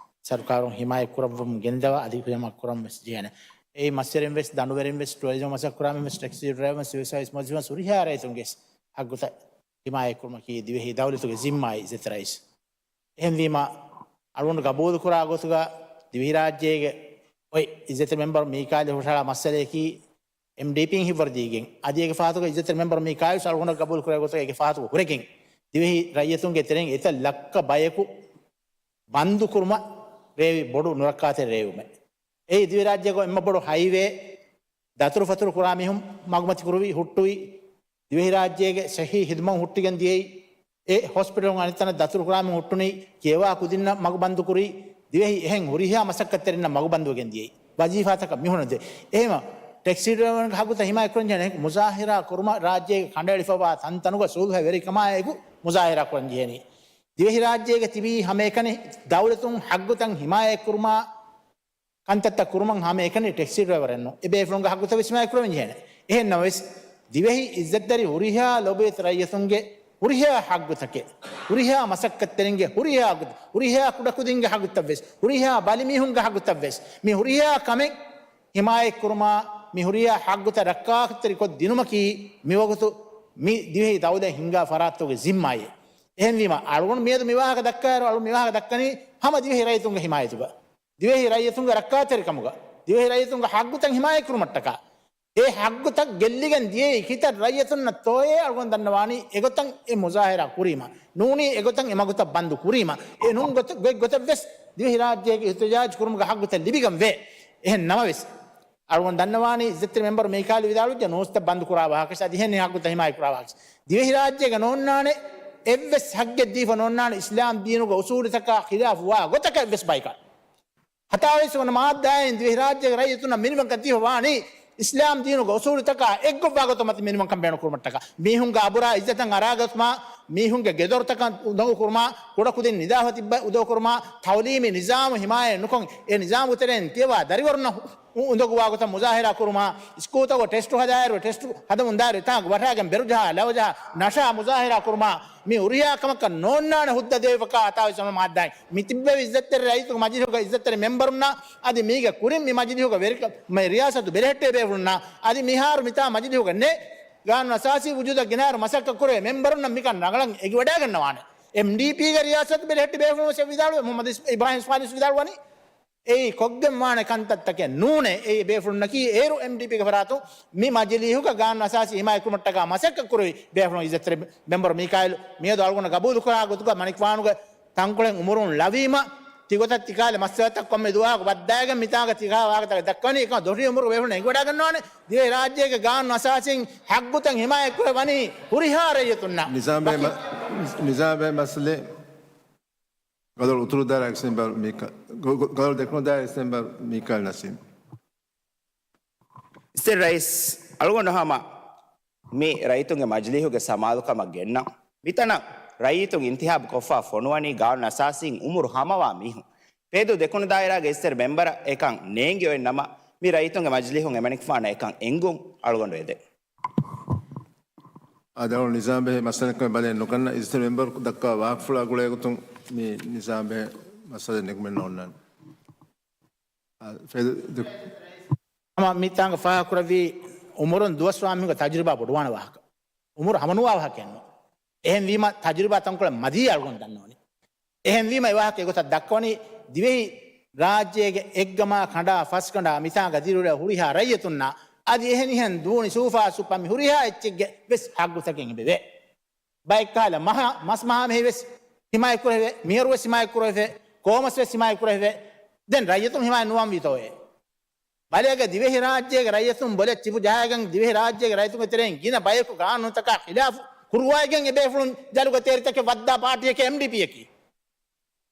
ސަރުކާރުން ހިމާޔަތްކުރައްވަމުން ގެންދަވާ އަދި ހުރިހަމަ ކުރަން ވެސް ޖެހޭނެ. އެއީ މަސްވެރިން ވެސް، ދަނޑުވެރިން ވެސް، ޓުއަރިޒަމް މަސައްކަތް ކުރާމެން ވެސް، ޓެކްސީ ޑްރައިވަރުން، ސިވިލް ސާވިސް މުވައްޒަފުން ހުރިހާ ރައްޔިތުންގެ ހައްގުތައް ހިމާޔަތްކުރުމަކީ ދިވެހި ދައުލަތުގެ ޒިންމާއި އިއްޒަތް ރައީސް. އެހެންވީމަ، އަޅުގަނޑު ގަބޫލުކުރާ ގޮތުގަ ދިވެހިރާއްޖޭގެ އޮތް އިއްޒަތް މެމްބަރު މީކާލި ހުށަހަޅާ މައްސަލަޔަކީ، އެމްޑީޕީން ހިއްވަރުދީގެން، އަދި އޭގެ ފާތުގަ އިއްޒަތް މެމްބަރު މީކާލި އަޅުގަނޑަށް ގަބޫލުކުރާ ގޮތުގަ އޭގެ ފާތުގަ ހުރެގެން، ދިވެހި ރައްޔިތުންގެ ތެރެއިން އެތައް ލައްކަ ބަޔަކު ބަންދުކުރުމަށް ރޭވި ބޮޑު ނުރައްކާތެރި ރޭވުމެއް. އެއީ ދިވެހިރާއްޖޭގަ އެންމެ ބޮޑު ހައިވޭ، ދަތުރުފަތުރު ކުރާ މީހުން މަގުމަތިކުރުވި، ހުއްޓުވި، ދިވެހިރާއްޖޭގެ ޞައްޙީ ހިދުމަތް ހުއްޓިގެން ދިޔައީ، އެ ހޮސްޕިޓަލުން އަނެއް ތަނަށް ދަތުރު ކުރާ މީހުން ހުއްޓުނީ، ކިޔަވާ ކުދިންނަށް މަގު ބަންދުކުރީ، ދިވެހި އެހެން ހުރިހާ މަސައްކަތްތެރިންނަށް މަގު ބަންދުވެގެން ދިޔައީ. ވަޒީފާތަކަށް މިހުންނަ ދޭ. އެހެމަ ޓެކްސީ ޑްރައިވަރުންގެ ހައްގުތައް ހިމާޔަތްކުރަން ޖެހޭނެ މުޒާހިރާ ކުރުމަށް ރާއްޖޭގެ ކަނޑައެޅިފަވާ ތަންތަނުގަ ސުލްހަ ވެރިކަމާއެކު މުޒާހިރާ ކުރަން ޖެހޭނީ. ދިވެހިރާއްޖޭގެ ތިބީ ހަމައެކަނި ދައުލަތުން ހައްގުތައް ހިމާޔަތްކުރުމާ ކަންތައްތައް ކުރުމަށް ހަމައެކަނި ޓެކްސީ ޑްރައިވަރެއްނު. އެބޭފުޅުންގެ ހައްގުތައް ވެސް ހިމާޔަތްކުރަމުން ޖެހޭނެ. އެހެން ނަމަވެސް، ދިވެހި އިއްޒަތްތެރި ހުރިހާ ލޮބުވެތި ރައްޔިތުންގެ ހުރިހާ ހައްގުތަކެއް، ހުރިހާ މަސައްކަތްތެރިންގެ ހުރިހާ ހައްގުތައް، ހުރިހާ ކުޑަކުދިންގެ ހައްގުތައް ވެސް، ހުރިހާ ބަލިމީހުންގެ ހައްގުތައް ވެސް، މި ހުރިހާ ކަމެއް ހިމާޔަތްކުރުމާ، މި ހުރިހާ ހައްގުތައް ރައްކާތެރިކޮށް ދިނުމަކީ މިވަގުތު މި ދިވެހި ދައުލަތް ހިންގާ ފަރާތްތަކުގެ ޒިންމާއެއް. އެހެންވީމަ، އަޅުގަނޑު މިއަދު މިވާހަކަ ދައްކާއިރު، އަޅު މިވާހަކަ ދައްކަނީ ހަމަ ދިވެހި ރައްޔިތުންގެ ހިމާޔަތުގަ. ދިވެހި ރައްޔިތުންގެ ރައްކާތެރިކަމުގަ، ދިވެހި ރައްޔިތުންގެ ހައްގުތައް ހިމާޔަތްކުރުމަށްޓަކާ، އެ ހައްގުތައް ގެއްލިގެން ދިޔައީ ކިތައް ރައްޔިތުންނަށްތޯއޭ އަޅުގަނޑު ދަންނަވާނީ އެގޮތަށް އެ މުޒާހިރާ ކުރީމަ، ނޫނީ އެގޮތަށް އެ މަގުތައް ބަންދު ކުރީމަ، އެ ނޫން ގޮތަށް، ގޮތް ގޮތަށް ވެސް ދިވެހިރާއްޖޭގެ އިހްތިޖާޖް ކުރުމުގެ ހައްގުތައް ލިބިގެން ވޭ. އެހެން ނަމަވެސް، އަޅުގަނޑު ދަންނަވާނީ އިއްޒަތްތެރި މެމްބަރު މީކާލު ވިދާޅުވިއްޔާ ނޫސްތައް ބަންދު ކުރާ ވާހަކަ، އަދި އެހެން ހައްގުތައް ހިމާޔަތް ކުރާ ވާހަކަ. ދިވެހިރާއްޖޭގަ ނޯންނާނެ އެއްވެސް ހައްގެއް ދީފަ ނޯންނާނެ އިސްލާމް ދީނުގެ އުސޫލުތަކާ ޚިލާފު ވާ ގޮތަކަށް އެއްވެސް ބަޔަކަށް. ހަތާވީސް ވަނަ މާއްދާއިން ދިވެހިރާއްޖޭގެ ރައްޔިތުންނަށް މިނިވަންކަން ދީފަ ވާނީ، އިސްލާމް ދީނުގެ އުސޫލުތަކާ އެއްގޮތްވާ ގޮތުން މަތި މިނިވަންކަން ބޭނުން ކުރުމަށްޓަކާ، މީހުންގެ އަބުރާ އިއްޒަތަށް އަރާގަތުމާ، މީހުންގެ ގެދޮރުތަކަށް އުނދަގޫ ކުރުމާ، ކުޑަކުދިން ނިދާފަތި އުދަގޫ ކުރުމާ، ތައުލީމީ ނިޒާމު ހިމާޔަތް ނުކޮށް، އެ ނިޒާމު ތެރެއިން ކިޔަވާ ދަރިވަރުންނަށް އު-، އުނދަގޫވާ ގޮތަށް މުޒާހިރާ ކުރުމާ، ސްކޫލްތަކުގަ ޓެސްޓު ހަދާއިރު، ޓެސްޓު ހަދަމުން ދާއިރު އެތާނގަ ވަށާގެން ބެރުޖަހާ، ލަވަޖަހާ، ނަޝާ މުޒާހިރާ ކުރުމާ، މި ހުރިހާ ކަމަކަށް ނޯންނާނެ ހުއްދަ ދޭވިފަކާ ހަތާވީސް ވަނަ މާއްދާއިން. މި ތިއްބެވި އިއްޒަތްތެރި ރައްޔިތުންގެ މަޖިލީހުގަ އިއްޒަތްތެރި މެމްބަރުންނާ އަދި މީގެ ކުރިން މި މަޖިލީހުގަ ވެރިކަ-، މި ރިޔާސަތު ބެލެހެއްޓޭ ބޭފުޅުންނާ އަދި މިހާރު މިތާ މަޖިލީހުގަ ނެ ގާނޫނު އަސާސީ ވުޖޫދަށް ގެނައިރު މަސައްކަތް ކުރޭ މެމްބަރުންނަށް މިކަން ރަނގަޅަށް އެނގިވަޑައިގަންނަވާނެ. އެމްޑީޕީގެ ރިޔާސަތު ބެލެހެއްޓި ބޭފުޅުން ވެސް ވިދާޅުވެ، މުހައްމަދު އިސް-، އިބްރާހިމް އިސްމާއިލް ވެސް ވިދާޅުވަނީ. އެއީ ކޮށްގެން ވާނެ ކަންތައްތަކެއް ނޫނޭ. އެއީ ބޭފުޅުންނަކީ އޭރު އެމްޑީޕީގެ ފަރާތުން މި މަޖިލީހުގަ ގާނޫނު އަސާސީ ހިމާޔަތްކުރުމަށްޓަކާ މަސައްކަތް ކުރެވި ބޭފުޅުން. އިއްޒަތްތެރި މެމްބަރު މީކާއިލް މިއަދު އަޅުގަނޑަށް ގަބޫލުކުރާ ގޮތުގަ މަނިކުފާނުގެ ތަންކޮޅެއް އުމުރުން ލަވީމަ، ތިގޮތަށް ތިކާލެ މައްސަލަތައް ކޮންމެ ދުވަހަކު ވައްދާގެން މިތާނގަ ތިކާ ވާހަކަތަކެއް ދައްކަވަނީ. އެކަމަ ދޮށީ އުމުރުގެ ބޭފުޅުން އެނގިވަޑައިގަންނަވާނެ ދިވެހިރާއްޖޭގެ ގާނޫނު އަސާސީން ހައްގުތައް ހިމާޔަތްކުރެވެނީ ހުރިހާ ރައްޔިތުންނަށް. ނިޒާމް ބެހޭ މަ-، ނިޒާމް ބެހޭ މައްސަލައެއް. ގަދަރު އުތުރު ދާއިރާ އެކްސް މެމްބަރު މީކާ-، ގަ-، ގަ-، ގަދަރު ދެކުނު ދާއިރާ އެކްސް މެމްބަރު މީކާއިލް ނަސީމް. އިއްޒަތްތެރި ރައީސް، އަޅުގަނޑު ހަމަ މި ރައްޔިތުންގެ މަޖިލީހުގެ ސަމާލުކަމަށް ގެންނަ މިތަނަށް ރައްޔިތުން އިންތިހާބު ކޮށްފަ ފޮނުވަނީ ގާނޫނު އަސާސީން އުމުރު ހަމަވާ މީހުން. ފޭދޫ ދެކުނު ދާއިރާގެ އިއްޒަތްތެރި މެމްބަރަށް އެކަން ނޭނގި އޮތް ނަމަ، މި ރައްޔިތުންގެ މަޖިލީހުން އެމަނިކުފާނަށް އެކަން އެންގުން އަޅުގަނޑު އެދެން. އާދެ، އަޅު ނިޒާމް ބެހޭ މައްސަލައެއްކަމަށް ބަލައެއް ނުގަންނަ، އިއްޒަތްތެރި މެމްބަރު ދައްކާ ވާހަކަފުޅާ ގުޅޭގޮތުން މި ނިޒާމް ބެހޭ މައްސަލައެއް ނެގުމެއް ނޯންނާނެ. އާ، ފޭދޫ ދެ-، ހަމަ މިތާނގަ ފާހަގަކުރެއްވީ އުމުރުން ދުވަސްވާ މީހުންގެ ތަޖުރިބާ ބޮޑުވާނެ ވާހަކަ. އުމުރު ހަމަނުވާ ވާހަކައެއްނު. އެހެންވީމަ ތަޖުރިބާ ތަންކޮޅެއް މަދީ އަޅުގަނޑު ދަންނަވަނީ. އެހެންވީމަ އެ ވާހަކަ އެގޮތަށް ދައްކަވަނީ ދިވެހި ރާއްޖޭގެ އެއްގަމާ ކަނޑާ ފަސްގަނޑާ މިތާނގަ ދިރިއުޅޭ ހުރިހާ ރައްޔިތުންނާ އަދި އެހެނިހެން ދޫނި ސޫފާ ސުއްޕަ މި ހުރިހާ އެއްޗެއްގެ ވެސް ހައްގުތަކެއް އެބެވޭ. ބައެއްކަހަލަ މަހަ-، މަސް މަހާމެހި ވެސް ހިމާޔަތްކުރެވޭ، މިހަރު ވެސް ހިމާޔަތްކުރެވޭ، ކޯމަސް ވެސް ހިމާޔަތްކުރެވޭ. ދެން ރައްޔިތުން ހިމާޔަތް ނުވަންވީތޯއޭ؟ ބަލޭގެ ދިވެހިރާއްޖޭގެ ރައްޔިތުން ބޮލެއް ތިބު ޖަހައިގެން ދިވެހިރާއްޖޭގެ ރައްޔިތުންގެ ތެރެއިން ގިނަ ބަޔަކު ގާނޫނުތަކާ ޚިލާފު ކުރުވައިގެން އެބޭފުޅުން ޖަލުގެ ތޭރިތަކެއް ވައްދާ ޕާޓީއަކީ އެމްޑީޕީއަކީ.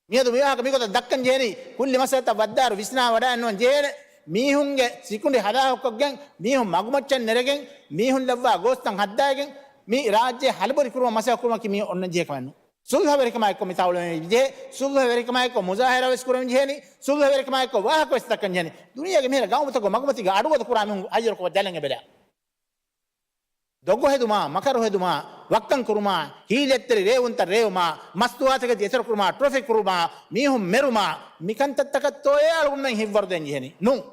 މިއަދު މިވާހަކަ މިގޮތަށް ދައްކަން ޖެހެނީ ކުއްލި މައްސަލަތައް ވައްދާއިރު ވިސްނާ ވަޑައެއްނުވަން ޖެހޭނެ. މީހުންގެ ސިކުނޑި ހަލާކުކޮށްގެން، މީހުން މަގުމައްޗަށް ނެރެގެން، މީހުން ލައްވާ ގޯސްތައް ހައްދައިގެން، މި ރާއްޖެ ހަލުބޮލި ކުރުމަށް މަސައްކަތް ކުރުމަކީ މީ އޮންނަން ޖެހޭ ކަމެއް ނޫން. ސުލްހަވެރިކަމާއެއްކޮށް މިތާ އުޅެމެ ޖެހޭ، ސުލްހަވެރިކަމާއެއްކޮށް މުޒާހަރާވެސް ކުރަން ޖެހޭނީ، ސުލްހަވެރިކަމާއެއްކޮށް ވާހަކަވެސް ދައްކަން ޖެހޭނީ. ދުނިޔޭގެ މިހިރަ ގައުމުތަކުން މަގުމަތީގަ އަޑުއަދަކުރާ މީހުން ހައްޔަރުކޮށް ދަލަން އެބަލާ. ދޮގު ހެދުމާ، މަކަރު ހެދުމާ، ވައްކަން ކުރުމާ، ހީލަތްތެރި ރޭވުންތައް ރޭވުމާ، މަސްތުވާތަކެތި އެތެރެކުރުމާ، ޓްރޮފިކް ކުރުމާ، މީހުން މެރުމާ، މިކަންތައްތަކަށްތޯއޭ އަޅުގަނޑުމެން ހިތްވަރުދޭން ޖެހެނީ؟ ނޫން.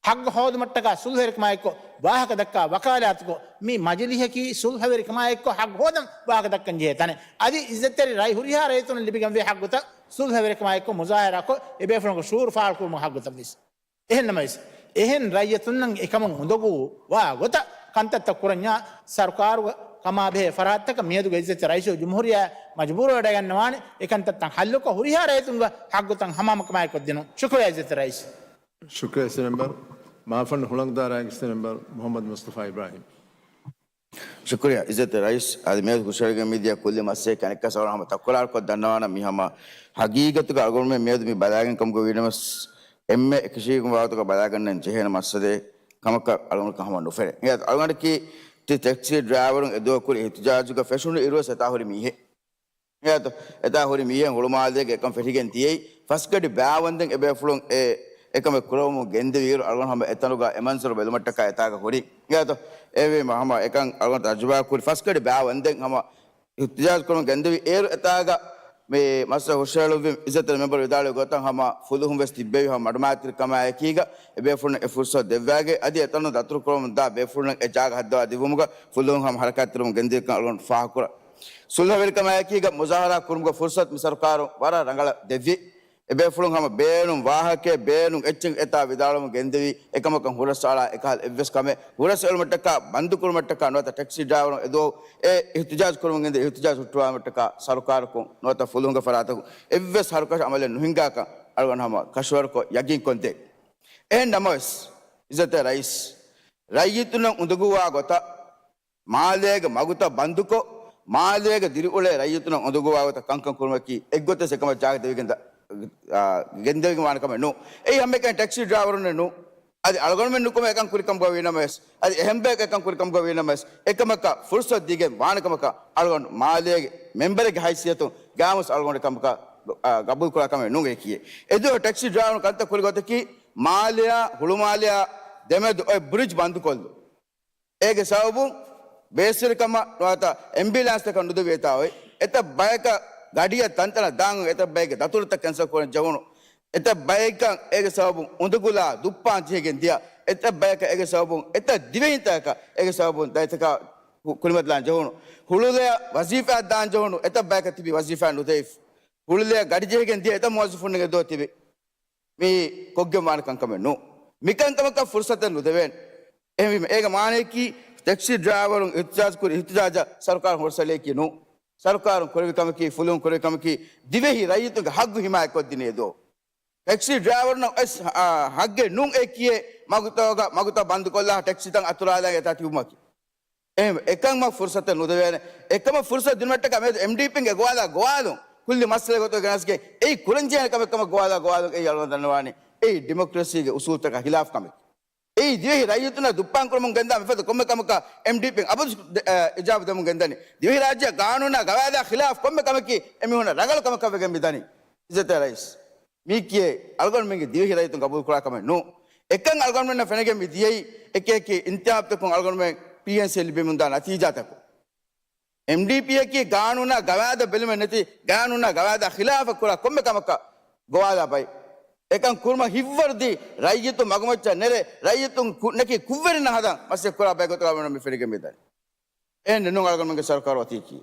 ހައްގު ހޯދުމަށްޓަކާ ސުލްހަވެރިކަމާއެއްކޮށް ވާހަކަ ދައްކާ ވަކާލާތުކޮށް، މި މަޖިލީހަކީ ސުލްހަވެރިކަމާއެއްކޮށް ހައްގު ހޯދަން ވާހަކަ ދައްކަން ޖެހޭ ތަނެއް. އަދި އިއްޒަތްތެރި ރައި ހުރިހާ ރައްޔިތުންނަށް ލިބިގެންވޭ ހައްގުތައް ސުލްހަވެރިކަމާއެއްކޮށް މުޒާހަރާކޮށް، އެބޭފުޅުންގެ ޝުޢޫރު ފާޅުކުރުމުގެ ހައްގުތައްވެސް. އެހެންނަމަވެސް، އެހެން ރައްޔިތުންނަށް އެކަމުން އުނދަގޫ ވާ ގޮތަށް ކަންތައްތައް ކުރަންޏާ، ސަރުކާރުގެ ކަމާބެހޭ ފަރާތްތަކަށް މިއަދުގެ އިއްޒަތްތެރި ރައީސް ޖުމްހޫރިއްޔާ މަޖުބޫރުވެވަޑައިގަންނަވާނެ، އެކަންތައްތައް ހައްލުކޮށް، ހުރިހާ ރައްޔިތުންގެ ހައްގުތައް ހަމަހަމަކަމާއެކު ދިނުން. ޝުކުރިއްޔާ އިއްޒަތްތެރި ރައީސް. ޝުކުރިއްޔާ އިއްޒަތްތެރި މެމްބަރު. މާފަންނު ހުޅަނގުދާރާއިގެ އިއްޒަތްތެރި މެމްބަރު މުޙައްމަދު މުޞްޠަފާ އިބްރާހީމް. ޝުކުރިއްޔާ އިއްޒަތްތެރި ރައީސް. އަދި މިއަދު ހުށަހެޅިގެން މިދިޔަ ކުއްލި މައްސަލައެއްގެ އަނެއްކާސް އަޅުގަނޑު ހަމަ ތަކުރާރުކޮށް ދަންނަވާނަން، މި ހަމަ ހަގީގަތުގަ އަޅުގަނޑުމެން މިއަދު މި ބަލާގެން ކަމުގަ ވީނަމަވެސް، އެންމެ އެކަށީގެންވާ ގޮތަކަށް ބަލާގަންނަން ޖެހޭނެ މައްސަލައެއް ކަމަކަށް އަޅުގަނޑު ހަމަ ނުފެނޭ. އަޅުގަނޑަކީ ތި ޓެކްސީ ޑްރައިވަރުން އެދުވަހު ކުރި އިހްތިޖާޖުގަ ފެށުނު އިރުވެސް އެތާ ހުރި މީހެއް. އެއާތޯ؟ އެތާ ހުރި މީހެއް ހުޅުމާލޭގެ އެކަން ފެށިގެން ދިޔައީ، ފަސްގަޑި ބާވަންދެން އެބޭފުޅުން އެ އެކަމެއް ކުރަވަމުން ގެންދެވި އިރު، އަޅުގަނޑު ހަމަ އެތަނުގަ އެ މަންޒަރު ބެލުމަށްޓަކާ އެތާގަ ހުރި. އެއާތޯ؟ އެވީމަ ހަމަ އެކަން އަޅުގަނޑު ތަޖުރިބާ ކުރި ފަސްގަޑި ބާވަންދެން ހަމަ އިހްތިޖާޖު ކުރަމުން ގެންދެވި އޭރު އެތާގަ މި މައްސަލަ ހުށަހެޅުއްވި އިއްޒަތްތެރި މެމްބަރު ވިދާޅުވި ގޮތަށް ހަމަ ފުލުހުން ވެސް ތިއްބެވި ހަމަ މަޑުމައިތިރިކަމާއެކީގަ އެބޭފުޅުން އެ ފުރުސަތު ދެއްވާގެ އަދި އެތަނުން ދަތުރު ކުރަމުން ދާ ބޭފުޅުން އެ ޖާގަ ހައްދަވާ ދިއުމުގަ ފުލުހުން ހަމަ ހަރަކާތްތެރިވަމުން ގެންދިޔަކަން އަޅުގަނޑު ފާހަގަކުރަން. ސުލްހަވެރިކަމާއެކީގަ މުޒާހަރާ ކުރުމުގަ ފުރުސަތު މި ސަރުކާރުން ވަރަށް ރަނގަޅަށް ދެއްވި. އެބޭފުޅުން ހަމަ ބޭނުން ވާހަކައެއް ބޭނުން އެއްޗެއް އެތާ ވިދާޅުވަމުން ގެންދެވި. އެކަމަކަށް ހުރަސްއަޅާ އެކަހަލަ އެއްވެސް ކަމެއް ހުރަސް އެޅުމަށްޓަކާ ބަންދުކުރުމަށްޓަކާ ނުވަތަ ޓެކްސީ ޑްރައިވަރުން އެދުވަހު އެ އިހްތިޖާޖު ކުރުމުން ގެންދެވި އިހްތިޖާޖު ހުއްޓުވާލުމަށްޓަކާ ސަރުކާރަކުން ނުވަތަ ފުލުހުންގެ ފަރާތަކުން އެއްވެސް ހަރުކަށި އަމަލެއް ނުހިންގާކަން އަޅުގަނޑު ހަމަ ކަށަވަރުކޮށް ޔަގީންކޮށްދޭ. އެހެން ނަމަވެސް، އިއްޒަތްތެރި ރައީސް، ރައްޔިތުންނަށް އުނދަގޫވާ ގޮތަށް މާލޭގެ މަގުތައް ބަންދުކޮށް، މާލޭގެ ދިރިއުޅޭ ރައްޔިތުންނަށް އުނދަގޫވާ ގޮތަށް ކަންކަން ކުރުމަކީ އެއްގޮތަށް އެކަމަށް ޖާގަ ދެވިގެން ދަ-، އާ، ގެންދެވިގެން ވާނެ ކަމެއް ނޫން. އެއީ ހަމައެކަނި ޓެކްސީ ޑްރައިވަރުންނެއް ނޫން. އަދި އަޅުގަނޑުމެން ނުކުމެ އެކަން ކުރި ކަމުގަ ވީނަމަވެސް، އަދި އެހެން ބަޔަކަށް އެކަން ކުރި ކަމުގަ ވީނަމަވެސް، އެކަމަކަށް ފުރުސަތު ދީގެން ވާނެ ކަމަކަށް އަޅުގަނޑު މާލޭގެ މެމްބަރެއްގެ ހައިސިއްޔަތުން ގާމުސް އަޅުގަނޑު ކަމަކަށް، އާ، ގަބޫލު ކުރާ ކަމެއް ނޫން އެކީ. އެދުވަހު ޓެކްސީ ޑްރައިވަރުން ކަންތައް ކުރި ގޮތަކީ، މާލެއާ ހުޅުމާލެއާ ދެމެދު އޮތް ބްރިޖް ބަންދުކޮށްލުން. އޭގެ ސަބަބުން ބޭސްވެރިކަމަށް ނުވަތަ އެމްބިއުލާންސްތަކަށް ނުދެވި އެތާ އޮތް. އެތައް ބަޔަކަށް ގަޑިއަށް ތަންތަނަށް ދާން، އެތައް ބައެއްގެ ދަތުރުތައް ކެންސަލް ކުރަން ޖެހުނު. އެތައް ބައެއްކަން އޭގެ ސަބަބުން އުނދަގުލާ ދުއްޕާން ޖެހިގެން ދިޔަ. އެތައް ބަޔަކަށް އޭގެ ސަބަބުން އެތައް ދިވެހިންތަކަކަށް އޭގެ ސަބަބުން ދަތިތަކާ ކު-، ކުރިމަތިލާން ޖެހުނު. ހުޅުލެއަށް ވަޒީފާ ދާން ޖެހުނު. އެތައް ބަޔަކަށް ތިބި ވަޒީފާ ނުދެވިފަ. ހުޅުލެއަށް ގަޑި ޖެހިގެން ދިޔަ އެތައް މުވައްޒަފުންނެއް އެދުވަހު ތިބި. މި ކޮށްގެން ވާނެ ކަންކަމެއް ނޫން. މިކަންކަމަކަށް ފުރުސަތެއް ނުދެވޭނެ. އެހެންވީމަ، އޭގެ މާނަޔަކީ، ޓެކްސީ ޑްރައިވަރުން އިހްތިޖާޖު ކުރި އިހްތިޖާޖަށް ސަރުކާރުން ހުރަސްއަޅައިގެން ނޫން. ސަރުކާރުން ކުރެވި ކަމަކީ، ފުލުހުން ކުރެވި ކަމަކީ، ދިވެހި ރައްޔިތުންގެ ހައްގު ހިމާޔަތްކޮށްދިނީ އެދުވަހު. ޓެކްސީ ޑްރައިވަރުންނަށް ވެސް، އާ، ހައްގެއް ނޫން އެ ކިޔޭ މަގުތަކަށް، މަގުތައް ބަންދުކޮށްލާ ޓެކްސީތައް އަތުރާލާ އެތާ ތިބުމަކީ. އެހެން އެކަމަށް ފުރުސަތެއް ނުދެވޭނެ. އެކަމަށް ފުރުސަތު ދިނުމަށްޓަކާ މިއަދު އެމްޑީޕީންގެ ގޮވާލާ ގޮވާލުން ކުއްލި މައްސަލަ ގޮތަށް ގެނަސްގެން އެއީ ކުރަންޖެހޭނެ ކަމެއް ކަމަށް ގޮވާލާ ގޮވާލުން އެއީ އަޅުގަނޑު ދަންނަވާނީ އެއީ ޑިމޮކްރަސީގެ އުސޫލުތަކާ ހިލާފު ކަމެއް. އެއީ ދިވެހި ރައްޔިތުންނަށް ދުއްޕާން ކުރަމުން ގެންދާ މިފަދަ ކޮންމެ ކަމަކަށް އެމްޑީޕީން އަބަދު އެ، އިޖާބަ ދެމުން ގެންދަނީ. ދިވެހިރާއްޖެ ގާނޫނާ ގަވާއިދާ ޚިލާފު ކޮންމެ ކަމަކީ އެމީހުންނަށް ރަނގަޅު ކަމަކަށް ވެގެން މިދަނީ. އިއްޒަތްތެރި ރައީސް. މީކީ އަޅުގަނޑުމެންގެ ދިވެހި ރައްޔިތުން ގަބޫލު ކުރާ ކަމެއް ނޫން. އެކަން އަޅުގަނޑުމެންނަށް ފެނިގެން މި ދިޔައީ އެކި އެކި އިންތިހާބުތަކުން އަޅުގަނޑުމެން ޕީއެންސީ ލިބެމުންދާ ނަތީޖާތަކުން. އެމްޑީޕީއަކީ ގާނޫނާ ގަވާއިދަ ބެލުމެއް ނެތި، ގާނޫނާ ގަވާއިދާ ޚިލާފަށް ކުރާ ކޮންމެ ކަމަކަށް ގޮވާލާ ބައެއް. އެކަން ކުރުމަށް ހިތްވަރުދީ ރައްޔިތުން މަގުމައްޗަށް ނެރެ، ރައްޔިތުން ކު-، ނެކި ކުށްވެރިންނާ ހަދަން މަސައްކަތް ކުރާ ބައެއް ގޮތަކަށް އަޅުގަނޑު މި ފެނިގެން މިދަނީ. އެހެން ނޫން އަޅުގަނޑުމެންގެ ސަރުކާރު އޮތީކީ.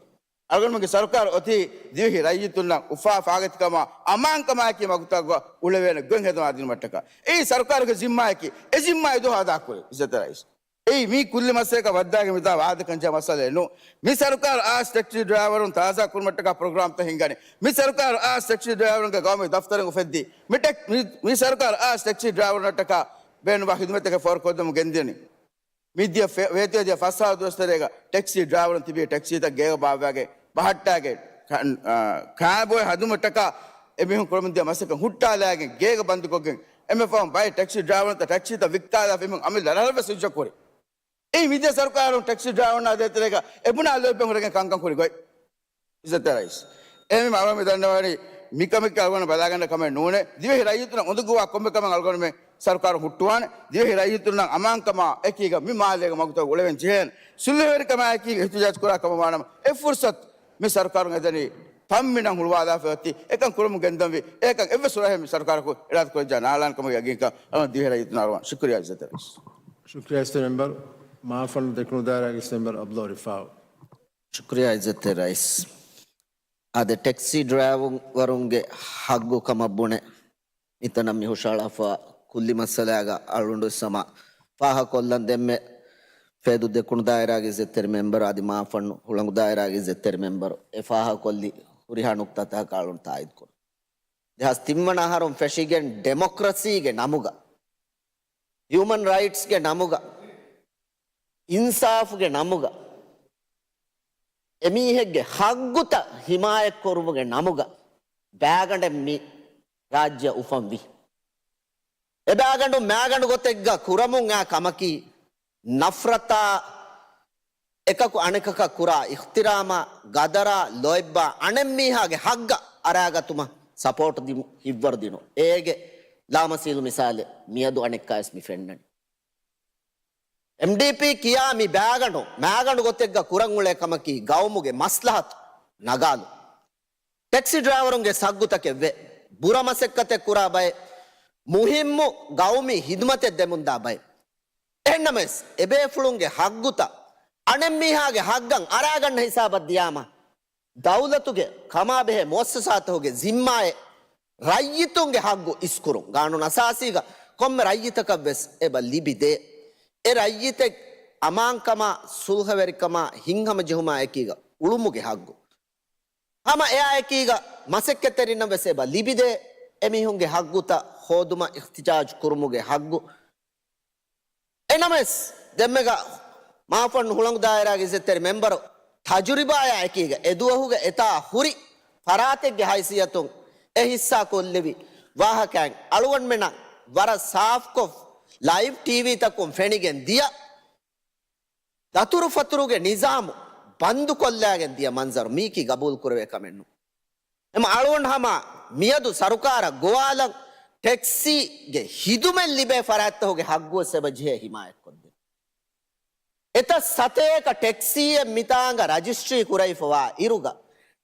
އަޅުގަނޑުމެންގެ ސަރުކާރު އޮތީ ދިވެހި ރައްޔިތުންނަށް އުފާ ފާގަތިކަމާ އަމާންކަމާއެކީ މަގުތަކުގަ އުޅެވޭނެ ގޮތް ހެދުމާ ދިނުމަށްޓަކާ. އެއީ ސަރުކާރުގެ ޒިންމާއަކީ. އެ ޒިންމާ އެދުވަހު އަދާކުރޭ، އިއްޒަތްތެރި ރައީސް. އެއީ މީ ކުއްލި މައްސަލައަކަށް ވައްދާގެން މިތާ ވާދަކަން ޖެހޭ މައްސަލައެއް ނޫން. މި ސަރުކާރު އާސް ޓެކްސީ ޑްރައިވަރުން ތާޒާ ކުރުމަށްޓަކާ ޕްރޮގްރާމްތައް ހިންގަނީ. މި ސަރުކާރު އާސް ޓެކްސީ ޑްރައިވަރުންގެ ގައުމީ ދަފްތަރެއް އުފެއްދީ. މި ޓެކް-، މި، މި ސަރުކާރު އާސް ޓެކްސީ ޑްރައިވަރުންނަށްޓަކާ ބޭނުންވާ ހިދުމަތްތަކެއް ފޯރުކޮށްދެމުން ގެންދިޔަނީ. މިދިޔަ ފެ-، ވޭތުވެދިޔަ ފަސް ހާސް ދުވަސް ތެރޭގަ ޓެކްސީ ޑްރައިވަރުން ތިބީ ޓެކްސީތައް ގޭގަ ބާއްވާގެން ބަހައްޓާގެން ކާ-، އާ، ކާބޮއެ ހަދުމަށްޓަކާ އެމީހުން ކުރަމުންދިޔަ މަސައްކަތް ހުއްޓާލާގެން ގޭގަ ބަންދުކޮށްގެން އެންމެ ފަހުން ބައެއް ޓެކްސީ ޑްރައިވަރުންތައް ޓެކްސީތައް ވިއްކާލާފަ އެމީހުން އަމިއްލަ ރަށަށް ވެސް ހިއްސަ ކުރި. އެއީ މިދިޔަ ސަރުކާރުން ޓެކްސީ ޑްރައިވަރުންނާ ދޭތެރޭގަ އެބުނާ ލޯތްބެން ހުރެގެން ކަންކަން ކުރި ގޮތް. އިއްޒަތްތެރި ރައީސް. އެހެންވީމަ އަޅުގަނޑު މި ދަންނަވަނީ މިކަމެއްގެ އަޅުގަނޑު ބަލާގަންނަ ކަމެއް ނޫނޭ. ދިވެހި ރައްޔިތުންނަށް އުނދަގޫވާ ކޮންމެ ކަމެއް އަޅުގަނޑުމެން ސަރުކާރު ހުއްޓުވާނެ. ދިވެހި ރައްޔިތުންނަށް އަމާންކަމާ އެކީގަ މި މާލޭގެ މަގުތައް އުޅެވެން ޖެހޭނެ. ސުލްހަވެރިކަމާއެކީގަ އިހްތިޖާޖް ކުރާ ކަމަށް ވާނަމަ އެ ފުރުސަތު މި ސަރުކާރުން އެދެނީ ތަންމިނަށް ހުޅުވާލާފަ އޮތީ. އެކަން ކުރަމުން ގެންދަންވީ. އެކަން އެއްވެސް ހުރަހެއް މި ސަރުކާރަކު އިރާދަކުރައްޖާ ނާޅާން ކަމުގެ ޔަގީންކަން އަޅުގަނޑު ދިވެހި ރައްޔިތުންނަށް އަރުވާން. ޝުކުރިއްޔާ އިއްޒަތްތެރި ރައީސް. ޝުކުރިއްޔާ އިއްޒަތްތެރި މެމްބަރު. މާފަންނު ދެކުނު ދާއިރާގެ އިސް މެމްބަރު ޢަބްދުﷲ ރިފާޢު. ޝުކުރިއްޔާ އިއްޒަތްތެރި ރައީސް. އާދެ، ޓެކްސީ ޑްރައިވަރުންގެ ހައްގު ކަމަށް ބުނެ، މިތަނަށް މި ހުށަހަޅާފަ ކުއްލި މައްސަލާގަ އަޅުގަނޑު ވެސް ހަމަ ފާހަގަކޮށްލަން ދެންމެ ފޭދޫ ދެކުނު ދާއިރާގެ އިއްޒަތްތެރި މެމްބަރު އަދި މާފަންނު ހުޅަނގު ދާއިރާގެ އިއްޒަތްތެރި މެމްބަރު އެ ފާހަގަކޮށްލި ހުރިހާ ނުކުތާތަކަކަށް އަޅުގަނޑު ތާއީދުކުރަން. ދެހާސް ތިންވަނަ އަހަރުން ފެށިގެން ޑެމޮކްރަސީގެ ނަމުގަ، ހިއުމަން ރައިޓްސްގެ ނަމުގަ، އިންސާފުގެ ނަމުގަ، އެމީހެއްގެ ހައްގުތައް ހިމާޔަތްކުރުމުގެ ނަމުގަ ބައިގަނޑެއް މި ރާއްޖެއަށް އުފަންވި. އެބައިގަނޑު މައިގަނޑު ގޮތެއްގަ ކުރަމުން އާ ކަމަކީ، ނަފްރަތާ އެކަކު އަނެކަކަށް ކުރާ އިޙްތިރާމާ، ގަދަރާ، ލޯތްބާ، އަނެއްމީހާގެ ހައްގަށް އަރާގަތުމަށް ސަޕޯޓް ދި-، ހިއްވަރު ދިނުން. އޭގެ ލާމަސީލު މިސާލެއް މިއަދު އަނެއްކާވެސް މި ފެންނަނީ. އެމްޑީޕީ ކިޔާ މި ބައިގަނޑު މައިގަނޑު ގޮތެއްގަ ކުރަން އުޅޭ ކަމަކީ، ގައުމުގެ މަސްލަހަތު ނަގާލުން. ޓެކްސީ ޑްރައިވަރުންގެ ހައްގުތަކެއް ވޭ. ބުރަ މަސައްކަތެއް ކުރާ ބައެއް، މުހިއްމު ގައުމީ ހިދުމަތެއް ދެމުންދާ ބައެއް. އެހެންނަމަވެސް، އެބޭފުޅުންގެ ހައްގުތައް އަނެއްމީހާގެ ހައްގަށް އަރާގަންނަ ހިސާބަށް ދިޔާމަ، ދައުލަތުގެ ކަމާބެހޭ މުއައްސަސާތަކުގެ ޒިންމާއެއް ރައްޔިތުންގެ ހައްގު އިސްކުރުން. ގާނޫނު އަސާސީގަ ކޮންމެ ރައްޔިތަކަށްވެސް އެބަ ލިބިދޭ. އެ ރައްޔިތެއް އަމާންކަމާ، ސުލްހަވެރިކަމާ، ހިތްހަމަޖެހުމާ އެކީގަ އުޅުމުގެ ހައްގު. ހަމަ އެއާއެކީގަ މަސައްކަތްތެރިންނަށް ވެސް އެބަ ލިބިދޭ، އެމީހުންގެ ހައްގުތައް ހޯދުމަށް އިޙްތިޖާޖް ކުރުމުގެ ހައްގު. އެނަމަވެސް، ދެންމެގަ މާފަން ހުޅަނގު ދާއިރާގެ އިއްޒަތްތެރި މެމްބަރު ތަޖުރިބާޔާ އެކީގަ އެދުވަހުގެ އެތާ ހުރި ފަރާތެއްގެ ހައިސިއްޔަތުން އެ ހިއްސާ ކޮށްލެވި ވާހަކައިން އަޅުގަނޑުމެންނަށް ވަރަށް ސާފްކޮށް ލައިވް ޓީވީތަކުން ފެނިގެން ދިޔަ ދަތުރުފަތުރުގެ ނިޒާމު ބަންދުކޮށްލާގެން ދިޔަ މަންޒަރު މީކީ ގަބޫލުކުރެވޭ ކަމެއް ނޫން. އެމަ އަޅުގަނޑު ހަމަ މިއަދު ސަރުކާރަށް ގޮވާލަން ޓެކްސީގެ ހިދުމަތް ލިބޭ ފަރާތްތަކުގެ ހައްގުވެސް އެބަ ޖެހޭ ހިމާޔަތްކޮށްދޭން. އެތައް ސަތޭކަ ޓެކްސީއެއް މިތާނގަ ރަޖިސްޓްރީ ކުރެވިފަވާ އިރުގަ،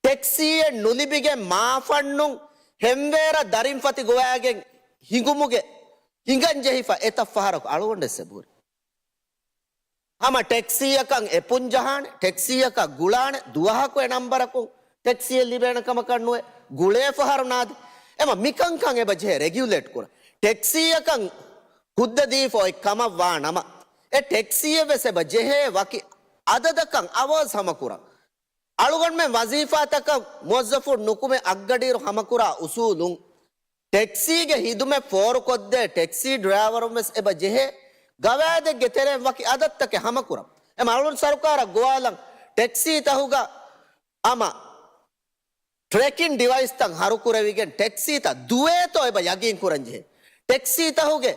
ޓެކްސީއެއް ނުލިބިގެން މާފަންނުން ހެންވޭރަށް ދަރިންފަތި ގޮވައިގެން ހިނގުމުގެ ހިނގަން ޖެހިފަ އެތައް ފަހަރަކު އަޅުގަނޑެއްސެ ބުރި. ހަމަ ޓެކްސީއަކަށް އެޕުން ޖަހާނެ، ޓެކްސީއަކަށް ގުޅާނެ، ދުވަހަކު އެ ނަންބަރަކުން ޓެކްސީއެއް ލިބޭނެ ކަމަކަށް ނުވެ، ގުޅޭ ފަހަރު ނާދެ. އެމަ މިކަންކަން އެބަ ޖެހޭ ރެގިއުލޭޓް ކުރަން. ޓެކްސީއަކަށް ކުއްދަ ދީފަ އޮތް ކަމަށް ވާ ނަމަ، އެ ޓެކްސީއެއް ވެސް އެބަ ޖެހޭ ވަކި އަދަދަކަށް އަވާޒް ހަމަކުރަން. އަޅުގަނޑުމެން ވަޒީފާތަކަށް މުވައްޒަފުން ނުކުމެ އަށްގަޑިއިރު ހަމަކުރާ އުސޫލުން، ޓެކްސީގެ ހިދުމަތް ފޯރުކޮށްދޭ ޓެކްސީ ޑްރައިވަރުން ވެސް އެބަ ޖެހޭ ގަވާއިދެއްގެ ތެރެއިން ވަކި އަދަދްތަކެއް ހަމަކުރަން. އެމަ އަޅުން ސަރުކާރަށް ގޮވާލަން ޓެކްސީތަހުގަ އަމަ ޓްރެކިން ޑިވައިސްތައް ހަރުކުރެވިގެން ޓެކްސީތައް ދުވޭތޯ އެބަ ޔަގީން ކުރަންޖެހޭ. ޓެކްސީތަހުގެ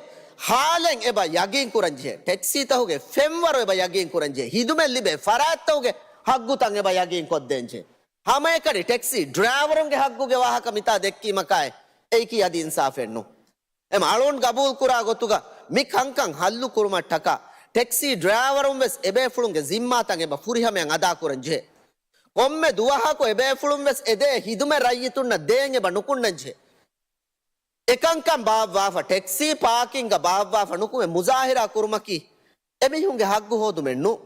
ހާލެއް އެބަ ޔަގީން ކުރަންޖެހޭ. ޓެކްސީތަހުގެ ފެންވަރު އެބަ ޔަގީން ކުރަންޖެހޭ. ހިދުމަތް ލިބޭ ފަރާތްތަކުގެ ހައްގުތައް އެބަ ޔަގީން ކޮށްދޭންޖެހޭ. ހަމައެކަނި ޓެކްސީ ޑްރައިވަރުންގެ ހައްގުގެ ވާހަކަ މިތާ ދެއްކީމަކާއި އެއީކީ އަދި އިންސާފެއް ނޫން. އެމަ އަޅުން ގަބޫލުކުރާ ގޮތުގަ މި ކަންކަން ހައްލު ކުރުމަށްޓަކާ، ޓެކްސީ ޑްރައިވަރުން ވެސް އެބޭފުޅުންގެ ޒިންމާތައް އެބަ ފުރިހަމައަށް އަދާކުރަން ޖެހޭ. ކޮންމެ ދުވަހަކު އެބޭފުޅުން ވެސް އެދޭ ހިދުމަތް ރައްޔިތުންނަށް ދޭން އެބަ ނުކުންނަން ޖެހޭ. އެކަންކަން ބާއްވާފަ، ޓެކްސީ ޕާކިންގ ބާއްވާފަ ނުކުމެ މުޒާހިރާ ކުރުމަކީ އެމީހުންގެ ހައްގު ހޯދުމެއް ނޫން.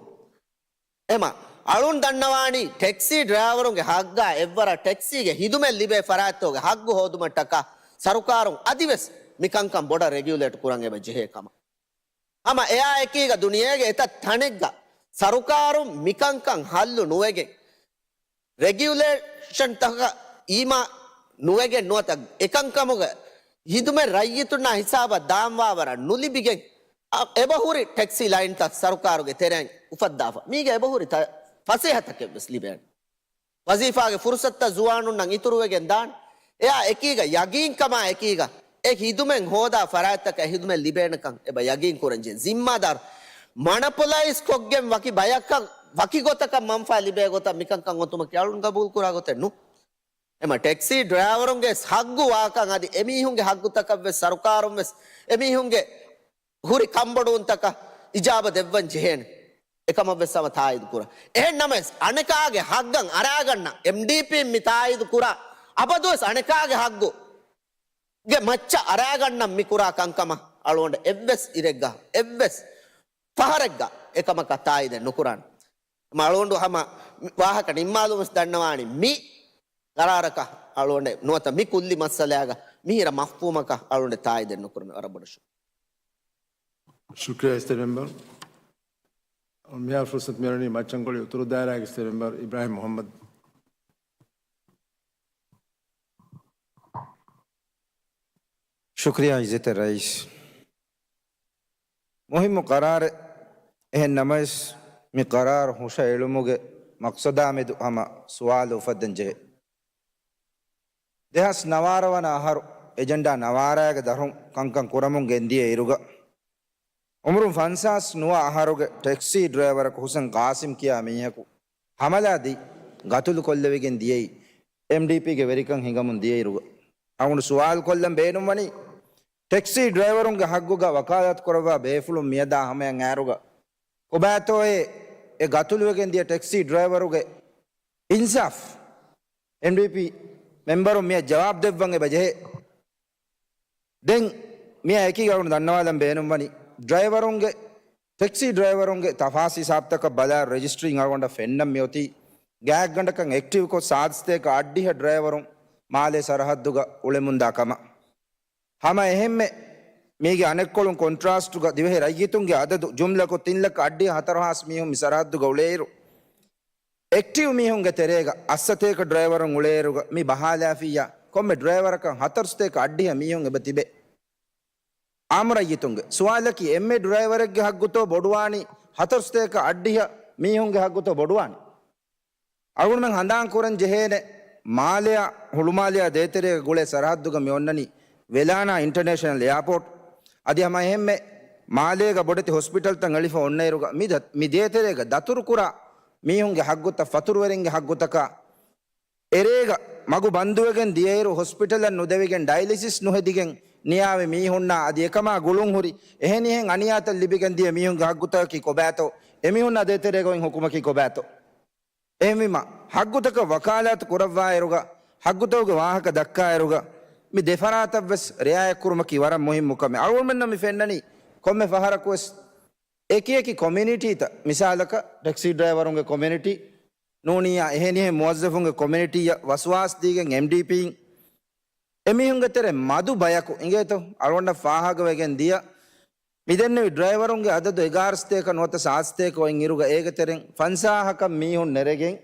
އެމަ އަޅުން ދަންނަވާނީ ޓެކްސީ ޑްރައިވަރުންގެ ހައްގާ އެއްވަރަށް ޓެކްސީގެ ހިދުމަތް ލިބޭ ފަރާތްތަކުގެ ހައްގު ހޯދުމަށްޓަކާ ސަރުކާރުން އަދިވެސް މިކަންކަން ބޮޑަށް ރެގިއުލޭޓް ކުރަން އެބަ ޖެހޭ ކަމަށް. ހަމަ އެއާ އެކީގަ ދުނިޔޭގެ އެތައް ތަނެއްގަ ސަރުކާރުން މިކަންކަން ހައްލު ނުވެގެން، ރެގިއުލޭޝަންތަކަށް އީމާ ނުވެގެން ނުވަތަ އެކަންކަމުގެ ހިދުމަތް ރައްޔިތުންނާ ހިސާބަށް ދާންވާވަރަށް ނުލިބިގެން، އަ، އެބަހުރި ޓެކްސީ ލައިންތައް ސަރުކާރުގެ ތެރެއިން އުފައްދާފަ. މީގަ އެބަހުރި ތަ-، ފަސޭހަތަކެއްވެސް ލިބޭނެ. ވަޒީފާގެ ފުރުސަތުތައް ޒުވާނުންނަށް އިތުރުވެގެން ދާން. އެއާ އެކީގަ ޔަގީންކަމާ އެކީގަ އެ ހިދުމަތް ހޯދާ ފަރާތްތަކަށް ހިދުމަތް ލިބޭނެކަން އެބަ ޔަގީން ކުރަންޖެހޭ. ޒިންމާދާރު މަނަޕުލައިޒް ކޮށްގެން ވަކި ބަޔަކަށް ވަކި ގޮތަކަށް މަންފާ ލިބޭ ގޮތަށް މިކަންކަން އޮތުމަކީ އަޅުން ގަބޫލު ކުރާ ގޮތެއް ނޫން. އެމަ ޓެކްސީ ޑްރައިވަރުންގެ ހައްގު ވާކަން އަދި އެމީހުންގެ ހައްގުތަކަށްވެސް ސަރުކާރުންވެސް އެމީހުންގެ ހުރި ކަންބޮޑުވުންތަކަށް އިޖާބަ ދެއްވަން ޖެހޭނެ. އެކަމަށްވެސް ހަމަ ތާއީދު ކުރާ. އެހެން ނަމަވެސް، އަނެކާގެ ހައްގަށް އަރާގަންނަ އެމްޑީޕީން މި ތާއީދު ކުރާ. އަބަދުވެސް އަނެކާގެ ހައްގު ގެ މައްޗަށް އަރާގަންނަން މި ކުރާ ކަންކަމަށް އަޅުގަނޑު އެއްވެސް އިރެއްގަ، އެއްވެސް ފަހަރެއްގަ އެކަމަކަށް ތާއީދެއް ނުކުރާނެ. މަ އަޅުގަނޑު ހަމަ ވާހަކަ ނިންމާލުމަސް ދަންނަވާނީ މި ގަރާރަކަށް އަޅުގަނޑެ ނުވަތަ މި ކުއްލި މައްސަލައިގަ މިހިރަ މަފްހޫމަކަށް އަޅުގަނޑެ ތާއީދެއް ނުކުރުމެ. ވަރަށް ބޮޑަށް ޝުކުރިއްޔާ. ޝުކްރިޔާ އިސްތެ މެމްބަރު. މިހާރު ފުރުސަތު މިއުޅެނީ މައްޗަންގޮޅި އުތުރު ދާއިރާގެ އިސްތެ މެމްބަރު އިބްރާހިމް މުހައްމަދު. ޝުކްރިޔާ އިއްޒަތްތެރި ރައީސް. މުހިއްމު ޤަރާރެއް. އެހެން ނަމަވެސް، މި ޤަރާރު ހުށައެޅުމުގެ މަޤްޞަދާމެދު ހަމަ ސުވާލު އުފައްދަން ޖެހޭ. ދެހާސް ނަވާރަ ވަނަ އަހަރު އެޖެންޑާ ނަވާރައިގެ ދަށުން ކަންކަން ކުރަމުން ގެންދިޔަ އިރުގަ، އުމުރުން ފަންސާސް ނުވަ އަހަރުގެ ޓެކްސީ ޑްރައިވަރަކު ހުސެން ޤާސިމް ކިޔާ މީހަކު ހަމަލާ ދީ، ގަތުލު ކޮށްލެވިގެން ދިޔައީ އެމްޑީޕީގެ ވެރިކަން ހިނގަމުން ދިޔައިރުގަ. އަޅުގަނޑު ސުވާލު ކޮށްލަން ބޭނުންވަނީ، ޓެކްސީ ޑްރައިވަރުންގެ ހައްގުގަ ވަކާލާތު ކުރައްވާ ބޭފުޅުން މިއަދާ ހަމަޔަށް އައިރުގަ، ކޮބާތޯއޭ އެ ގަތުލުވެގެން ދިޔަ ޓެކްސީ ޑްރައިވަރުގެ އިންސާފް؟ އެމްޑީޕީ މެމްބަރުން މިއަށް ޖަވާބު ދެއްވަން އެބަ ޖެހޭ. ދެން މިއާ އެކީގަ އަޅުގަނޑު ދަންނަވާލަން ބޭނުންވަނީ، ޑްރައިވަރުންގެ، ޓެކްސީ ޑްރައިވަރުންގެ ތަފާސް ހިސާބުތަކަށް ބަލާ ރެޖިސްޓްރީން އަޅުގަނޑަށް ފެންނަން މިއޮތީ ގާތްގަނޑަކަށް އެކްޓިވްކޮށް ސާދަސަތޭކަ އަށްޑިހަ ޑްރައިވަރުން މާލޭ ސަރަހައްދުގަ އުޅެމުންދާ ކަމަށް. ހަމަ އެހެންމެ މީގެ އަނެއްކޮޅުން ކޮންޓްރާސްޓުގަ ދިވެހި ރައްޔިތުންގެ އަދަދު ޖުމްލަކޮށް ތިން ލައްކަ އަށްޑިހަ ހަތަރު ހާސް މީހުން މި ސަރަހައްދުގަ އުޅޭއިރު، އެކްޓިވް މީހުންގެ ތެރޭގަ އަށްސަތޭކަ ޑްރައިވަރުން އުޅޭއިރުގަ މި ބަހާލާފިއްޔާ ކޮންމެ ޑްރައިވަރަކަށް ހަތަރުސަތޭކަ އަށްޑިހަ މީހުން އެބަ ތިބޭ. އާއްމު ރައްޔިތުންގެ ސުވާލަކީ، އެންމެ ޑްރައިވަރެއްގެ ހައްގުތޯ ބޮޑުވާނީ ހަތަރުސަތޭކަ އަށްޑިހަ މީހުންގެ ހައްގުތޯ ބޮޑުވާނީ؟ އަޅުގަނޑުމެން ހަނދާން ކުރަން ޖެހޭނެ، މާލެއާ ހުޅުމާލެއާ ދޭތެރޭގަ ގުޅޭ ސަރަހައްދުގަ މި އޮންނަނީ ވެލާނާ އިންޓަރނޭޝަނަލް އެއާޕޯޓް. އަދި ހަމަ އެހެންމެ މާލޭގަ ބޮޑެތި ހޮސްޕިޓަލްތައް އެޅިފަ އޮންނައިރުގަ މި ދަ-، މި ދޭތެރޭގަ ދަތުރުކުރާ މީހުންގެ ހައްގުތައް، ފަތުރުވެރިންގެ ހައްގުތަކާ އެރޭގަ މަގު ބަންދުވެގެން ދިޔައިރު ހޮސްޕިޓަލަށް ނުދެވިގެން ޑައިލިސިސް ނުހެދިގެން ނިޔާވި މީހުންނާ އަދި އެކަމާ ގުޅުންހުރި އެހެނިހެން އަނިޔާތައް ލިބިގެން ދިޔަ މީހުންގެ ހައްގުތަކަކީ ކޮބާތޯ؟ އެމީހުންނާ ދޭތެރޭގަ އޮތް ހުކުމަކީ ކޮބާތޯ؟ އެހެންވީމަ، ހައްގުތަކަށް ވަކާލާތު ކުރައްވާއިރުގަ، ހައްގުތަކުގެ ވާހަކަ ދައްކާއިރުގަ، މި ދެފަރާތަށްވެސް ރިއާޔަތްކުރުމަކީ ވަރަށް މުހިއްމު ކަމެއް. އަޅުގަނޑުމެންނަށް މި ފެންނަނީ ކޮންމެ ފަހަރަކުވެސް އެކިއެކި ކޮމިއުނިޓީތައް، މިސާލަކަށް ޓެކްސީ ޑްރައިވަރުންގެ ކޮމިއުނިޓީ، ނޫނިއްޔާ އެހެނިހެން މުވައްޒަފުންގެ ކޮމިއުނިޓީއަށް ވަސްވާސް ދީގެން އެމްޑީޕީން އެމީހުންގެ ތެރެ މަދު ބަޔަކު އިނގޭތޯ؟ އަޅުގަނޑަށް ފާހަގަވެގެން ދިޔަ މިދެންނެވި ޑްރައިވަރުންގެ އަދަދު އެގާރަ ސަތޭކަ ނުވަތަ ސާތް ސަތޭކަ އޮތް އިރުގަ އޭގެ ތެރެން ފަންސާހަކަށް މީހުން ނެރެގެން،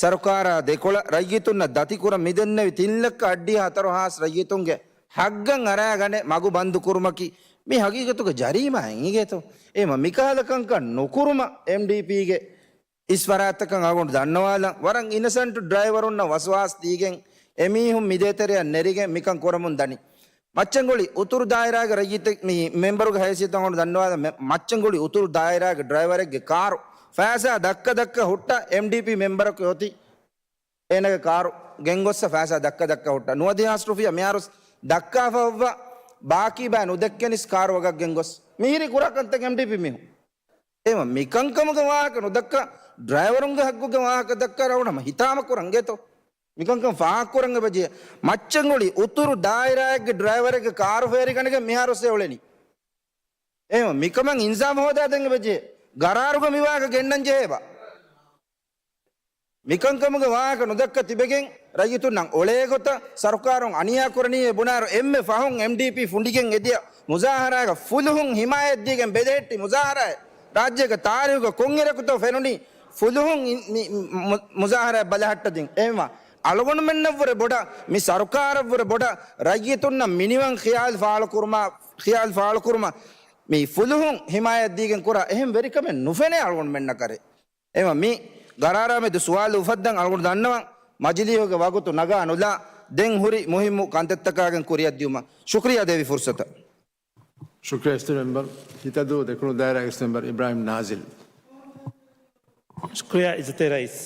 ސަރުކާރާ ދެކޮޅަށް ރައްޔިތުންނަށް ދަތިކުރަން މިދެންނެވި ތިން ލައްކަ އަށްޑިހަ ހަތަރު ހާސް ރައްޔިތުންގެ ހައްގަށް އަރާގަނެ މަގު ބަންދު ކުރުމަކީ މީ ހަގީގަތުގަ ޖަރީމާއެއް އިނގޭތޯ؟ އެހެންވީމަ މިކަހަލަ ކަންކަން ނުކުރުމަށް އެމްޑީޕީގެ އިސް ފަރާތްތަކަށް އަޅުގަނޑު ދަންނަވާލަން، ވަރަށް އިނަސަންޓު ޑްރައިވަރުންނަށް ވަސްވާސް ދީގެން، އެމީހުން މިދޭތެރެއަށް ނެރިގެން މިކަން ކުރަމުން ދަނީ. މައްޗަންގޮޅި އުތުރު ދާއިރާގެ ރައްޔިތެއް، މި މެމްބަރުގެ ހައިސިއްޔަތުން އަޅުގަނޑު ދަންނަވާލަން، މެ-، މައްޗަންގޮޅި އުތުރު ދާއިރާގެ ޑްރައިވަރެއްގެ ކާރު ފައިސާ ދައްކަ ދައްކަ ހުއްޓަ އެމްޑީޕީ މެމްބަރަކު އޮތީ. އޭނާގެ ކާރު ގެންގޮއްސަ ފައިސާ ދައްކަ ދައްކަ ހުއްޓަ. ނުވަދިހަ ހާސް ރުފިޔާ މިހާރު ދައްކާފަ އޮއްވަ، ބާކީ ބައި ނުދެއްކެނިސް ކާރު ވަގަށް ގެންގޮސް މިހިރީ ކުރާ ކަންތައް އެމްޑީޕީ މީހުން. އެހެންވީމަ މިކަންކަމުގެ ވާހަކަ ނުދައްކާ، ޑްރައިވަރުންގެ ހައްގުގެ ވާހަކަ ދައްކާ ރައުނަމަ ހިތާމަ ކުރަން އިނގޭތޯ؟ މިކަންކަން ފާހަގަކުރަން އެބަޖެހޭ. މައްޗަންގޮޅި އުތުރު ދާއިރާއެއްގެ ޑްރައިވަރެއްގެ ކާރު ފޭރިގަނެގެން މިހާރު އޮއްސޭ އުޅެނީ. އެހެންވީމަ މިކަމަށް އިންސާފު ހޯދާދޭން އެބަޖެހޭ. ގަރާރުގަ މިވާހަކަ ގެންނަން ޖެހޭބާ. މިކަންކަމުގެ ވާހަކަ ނުދައްކަ ތިބެގެން ރައްޔިތުންނަށް އޮޅޭގޮތަށް ސަރުކާރުން އަނިޔާ ކުރަނީ ބުނާއިރު އެންމެ ފަހުން އެމްޑީޕީ ފުނޑިގެން އެދިޔަ މުޒާހަރާގަ ފުލުހުން ހިމާޔަތްދީގެން ބެލެހެއްޓި މުޒާހަރާއެއް ރާއްޖޭގެ ތާރީހުގަ ކޮންއިރަކުތޯ ފެނުނީ ފުލުހުން އި-، މި-، މު-، މުޒާހަރާއެއް ބަލަހައްޓަދިން. އެހެންވީމަ އަޅުގަނޑުމެންނަށްވުރެ ބޮޑަށް، މި ސަރުކާރަށްވުރެ ބޮޑަށް ރައްޔިތުންނަށް މިނިވަން ޚިޔާލު ފާޅުކުރުމާ، ޚިޔާލު ފާޅުކުރުމަށް މި ފުލުހުން ހިމާޔަތްދީގެން ކުރާ އެހެން ވެރިކަމެއް ނުފެނޭ އަޅުގަނޑުމެންނަށް ކަރޭ. އެހެންވީމަ މި ގަރާރާމެދު ސުވާލު އުފައްދަން އަޅުގަނޑު ދަންނަވަން މަޖިލީހުގެ ވަގުތު ނަގާ ނުލާ ދެން ހުރި މުހިއްމު ކަންތައްތަކާގެން ކުރިއަށްދިއުމަށް ޝުކްރިޔާ ދެވި ފުރުސަތަށް. ޝުކްރިޔާ އިސްތެ މެމްބަރު. ހިތަދޫ ދެކުނު ދާއިރާގެ އިސްތެ މެމްބަރު އިބްރާހިމް ނާޒިލް. ޝުކްރިޔާ އިއްޒަތްތެރި ރައީސް.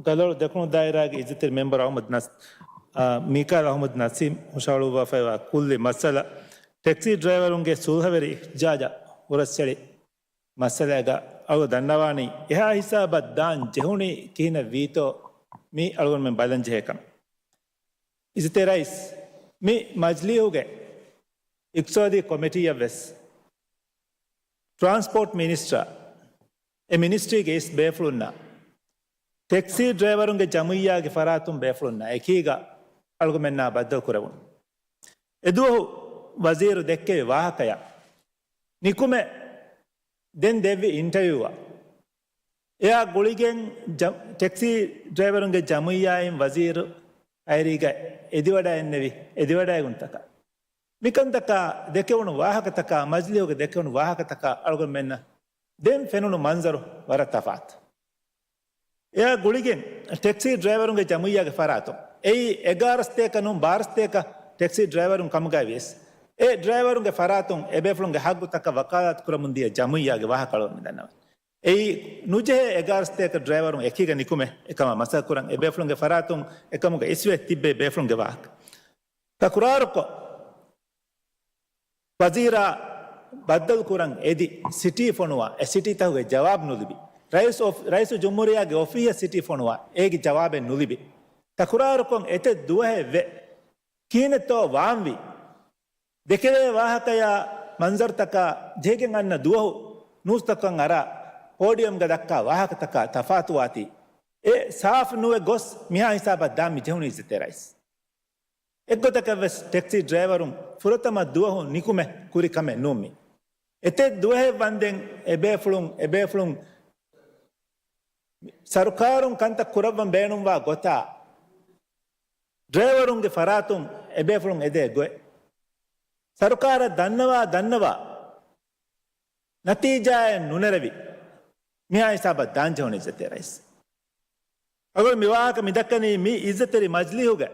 ގަލޮޅު ދެކުނު ދާއިރާގެ އިއްޒަތްތެރި މެމްބަރު އަޙްމަދު ނަސް-، އާ، މީކާއިލް އަޙްމަދު ނަސީމް ހުށަހަޅުއްވާފައިވާ ކުއްލި މައްސަލަ، ޓެކްސީ ޑްރައިވަރުންގެ ސުލްހަވެރި އިޙްތިޖާޖަށް ހުރަސްއެޅި މައްސަލައިގަ އަޅު ދަންނަވާނީ އެހާ ހިސާބަށް ދާން ޖެހުނީ ކިހިނެއް ވީތޯ މީ އަޅުގަނޑުމެން ބަލަން ޖެހޭ ކަމެއް. އިއްޒަތްތެރި ރައީސް، މި މަޖިލީހުގެ އިޤްތިޞާދީ ކޮމިޓީއަށް ވެސް ޓްރާންސްޕޯޓް މިނިސްޓަރ އެ މިނިސްޓްރީގެ އިސް ބޭފުޅުންނާ ޓެކްސީ ޑްރައިވަރުންގެ ޖަމުއިއްޔާގެ ފަރާތުން ބޭފުޅުންނާ އެކީގަ އަޅުގަމެންނާ ބައްދަލު ކުރެވުނު. އެދުވަހު ވަޒީރު ދެއްކެވި ވާހަކަޔަށް ނިކުމެ ދެން ދެއްވި އިންޓަވިއުއަށް އެއާ ގުޅިގެން ޖަ-، ޓެކްސީ ޑްރައިވަރުންގެ ޖަމުއިއްޔާއިން ވަޒީރު އައިރީގަ އެދިވަޑައެއްނެވި، އެދިވަޑައިގެންތަކާ މިކަންތަކާ ދެކެވުނު ވާހަކަތަކާ، މަޖިލީހުގެ ދެކެވުނު ވާހަކަތަކާ އަޅުގަނޑުމެންނަށް ދެން ފެނުނު މަންޒަރު ވަރަށް ތަފާތު. އެއާ ގުޅިގެން ޓެކްސީ ޑްރައިވަރުންގެ ޖަމުއްޔާގެ ފަރާތުން، އެއީ އެގާރަ ސަތޭކަ ނޫން، ބާރަ ސަތޭކަ ޓެކްސީ ޑްރައިވަރުން ކަމުގައި ވިޔަސް، އެ ޑްރައިވަރުންގެ ފަރާތުން އެބޭފުޅުންގެ ހައްގުތަކަށް ވަކާލާތު ކުރަމުން ދިޔަ ޖަމުއްޔާގެ ވާހަކަ އަޅުގަނޑު މި ދަންނަވަން. އެއީ ނުޖެހޭ އެގާރަ ސަތޭކަ ޑްރައިވަރުން އެކީގަ ނިކުމެ އެކަމާ މަސައްކަތް ކުރަން އެބޭފުޅުންގެ ފަރާތުން އެކަމުގަ އިސްވެ ތިއްބޭ ބޭފުޅުންގެ ވާހަކަ. ތަކުރާރުކޮށް، ވަޒީރާ ބައްދަލު ކުރަން އެދި ސިޓީ ފޮނުވާ، އެ ސިޓީތަކުގެ ޖަވާބު ނުލިބި. ރައީސް އޮފް-، ރައީސުލްޖުމްހޫރިއްޔާގެ އޮފީހަށް ސިޓީ ފޮނުވާ، އޭގެ ޖަވާބެއް ނުލިބި. ތަކުރާރުކޮށް އެތައް ދުވަހެއް ވެ، ކިހިނެއްތޯ ވާންވީ؟ ދެކެވޭ ވާހަކަޔާ މަންޒަރުތަކާ ޖެހިގެން އަންނަ ދުވަހު ނޫސްތަކަށް އަރާ ޕޯޑިއަމްގަ ދައްކާ ވާހަކަތަކާ ތަފާތުވާތީ، އެ ސާފު ނުވެ ގޮސް މިހާ ހިސާބަށް ދާން މި ޖެހުނީ އިއްޒަތްތެރި ރައީސް. އެއްގޮތަކަށްވެސް ޓެކްސީ ޑްރައިވަރުން ފުރަތަމަ ދުވަހު ނިކުމެ ކުރި ކަމެއް ނޫން މީ. އެތައް ދުވަހެއް ވަންދެން އެބޭފުޅުން، އެބޭފުޅުން ސަރުކާރުން ކަންތައް ކުރައްވަން ބޭނުންވާ ގޮތާ، ޑްރައިވަރުންގެ ފަރާތުން އެބޭފުޅުން އެދޭ ގޮތް، ސަރުކާރަށް ދަންނަވާ ދަންނަވާ ނަތީޖާއެއް ނުނެރެވި، މިހާ ހިސާބަށް ދާން ޖެހުނު އިއްޒަތްތެރި ރައީސް. އަޅުގަނޑު މި ވާހަކަ މި ދައްކަނީ މި އިއްޒަތްތެރި މަޖިލީހުގެ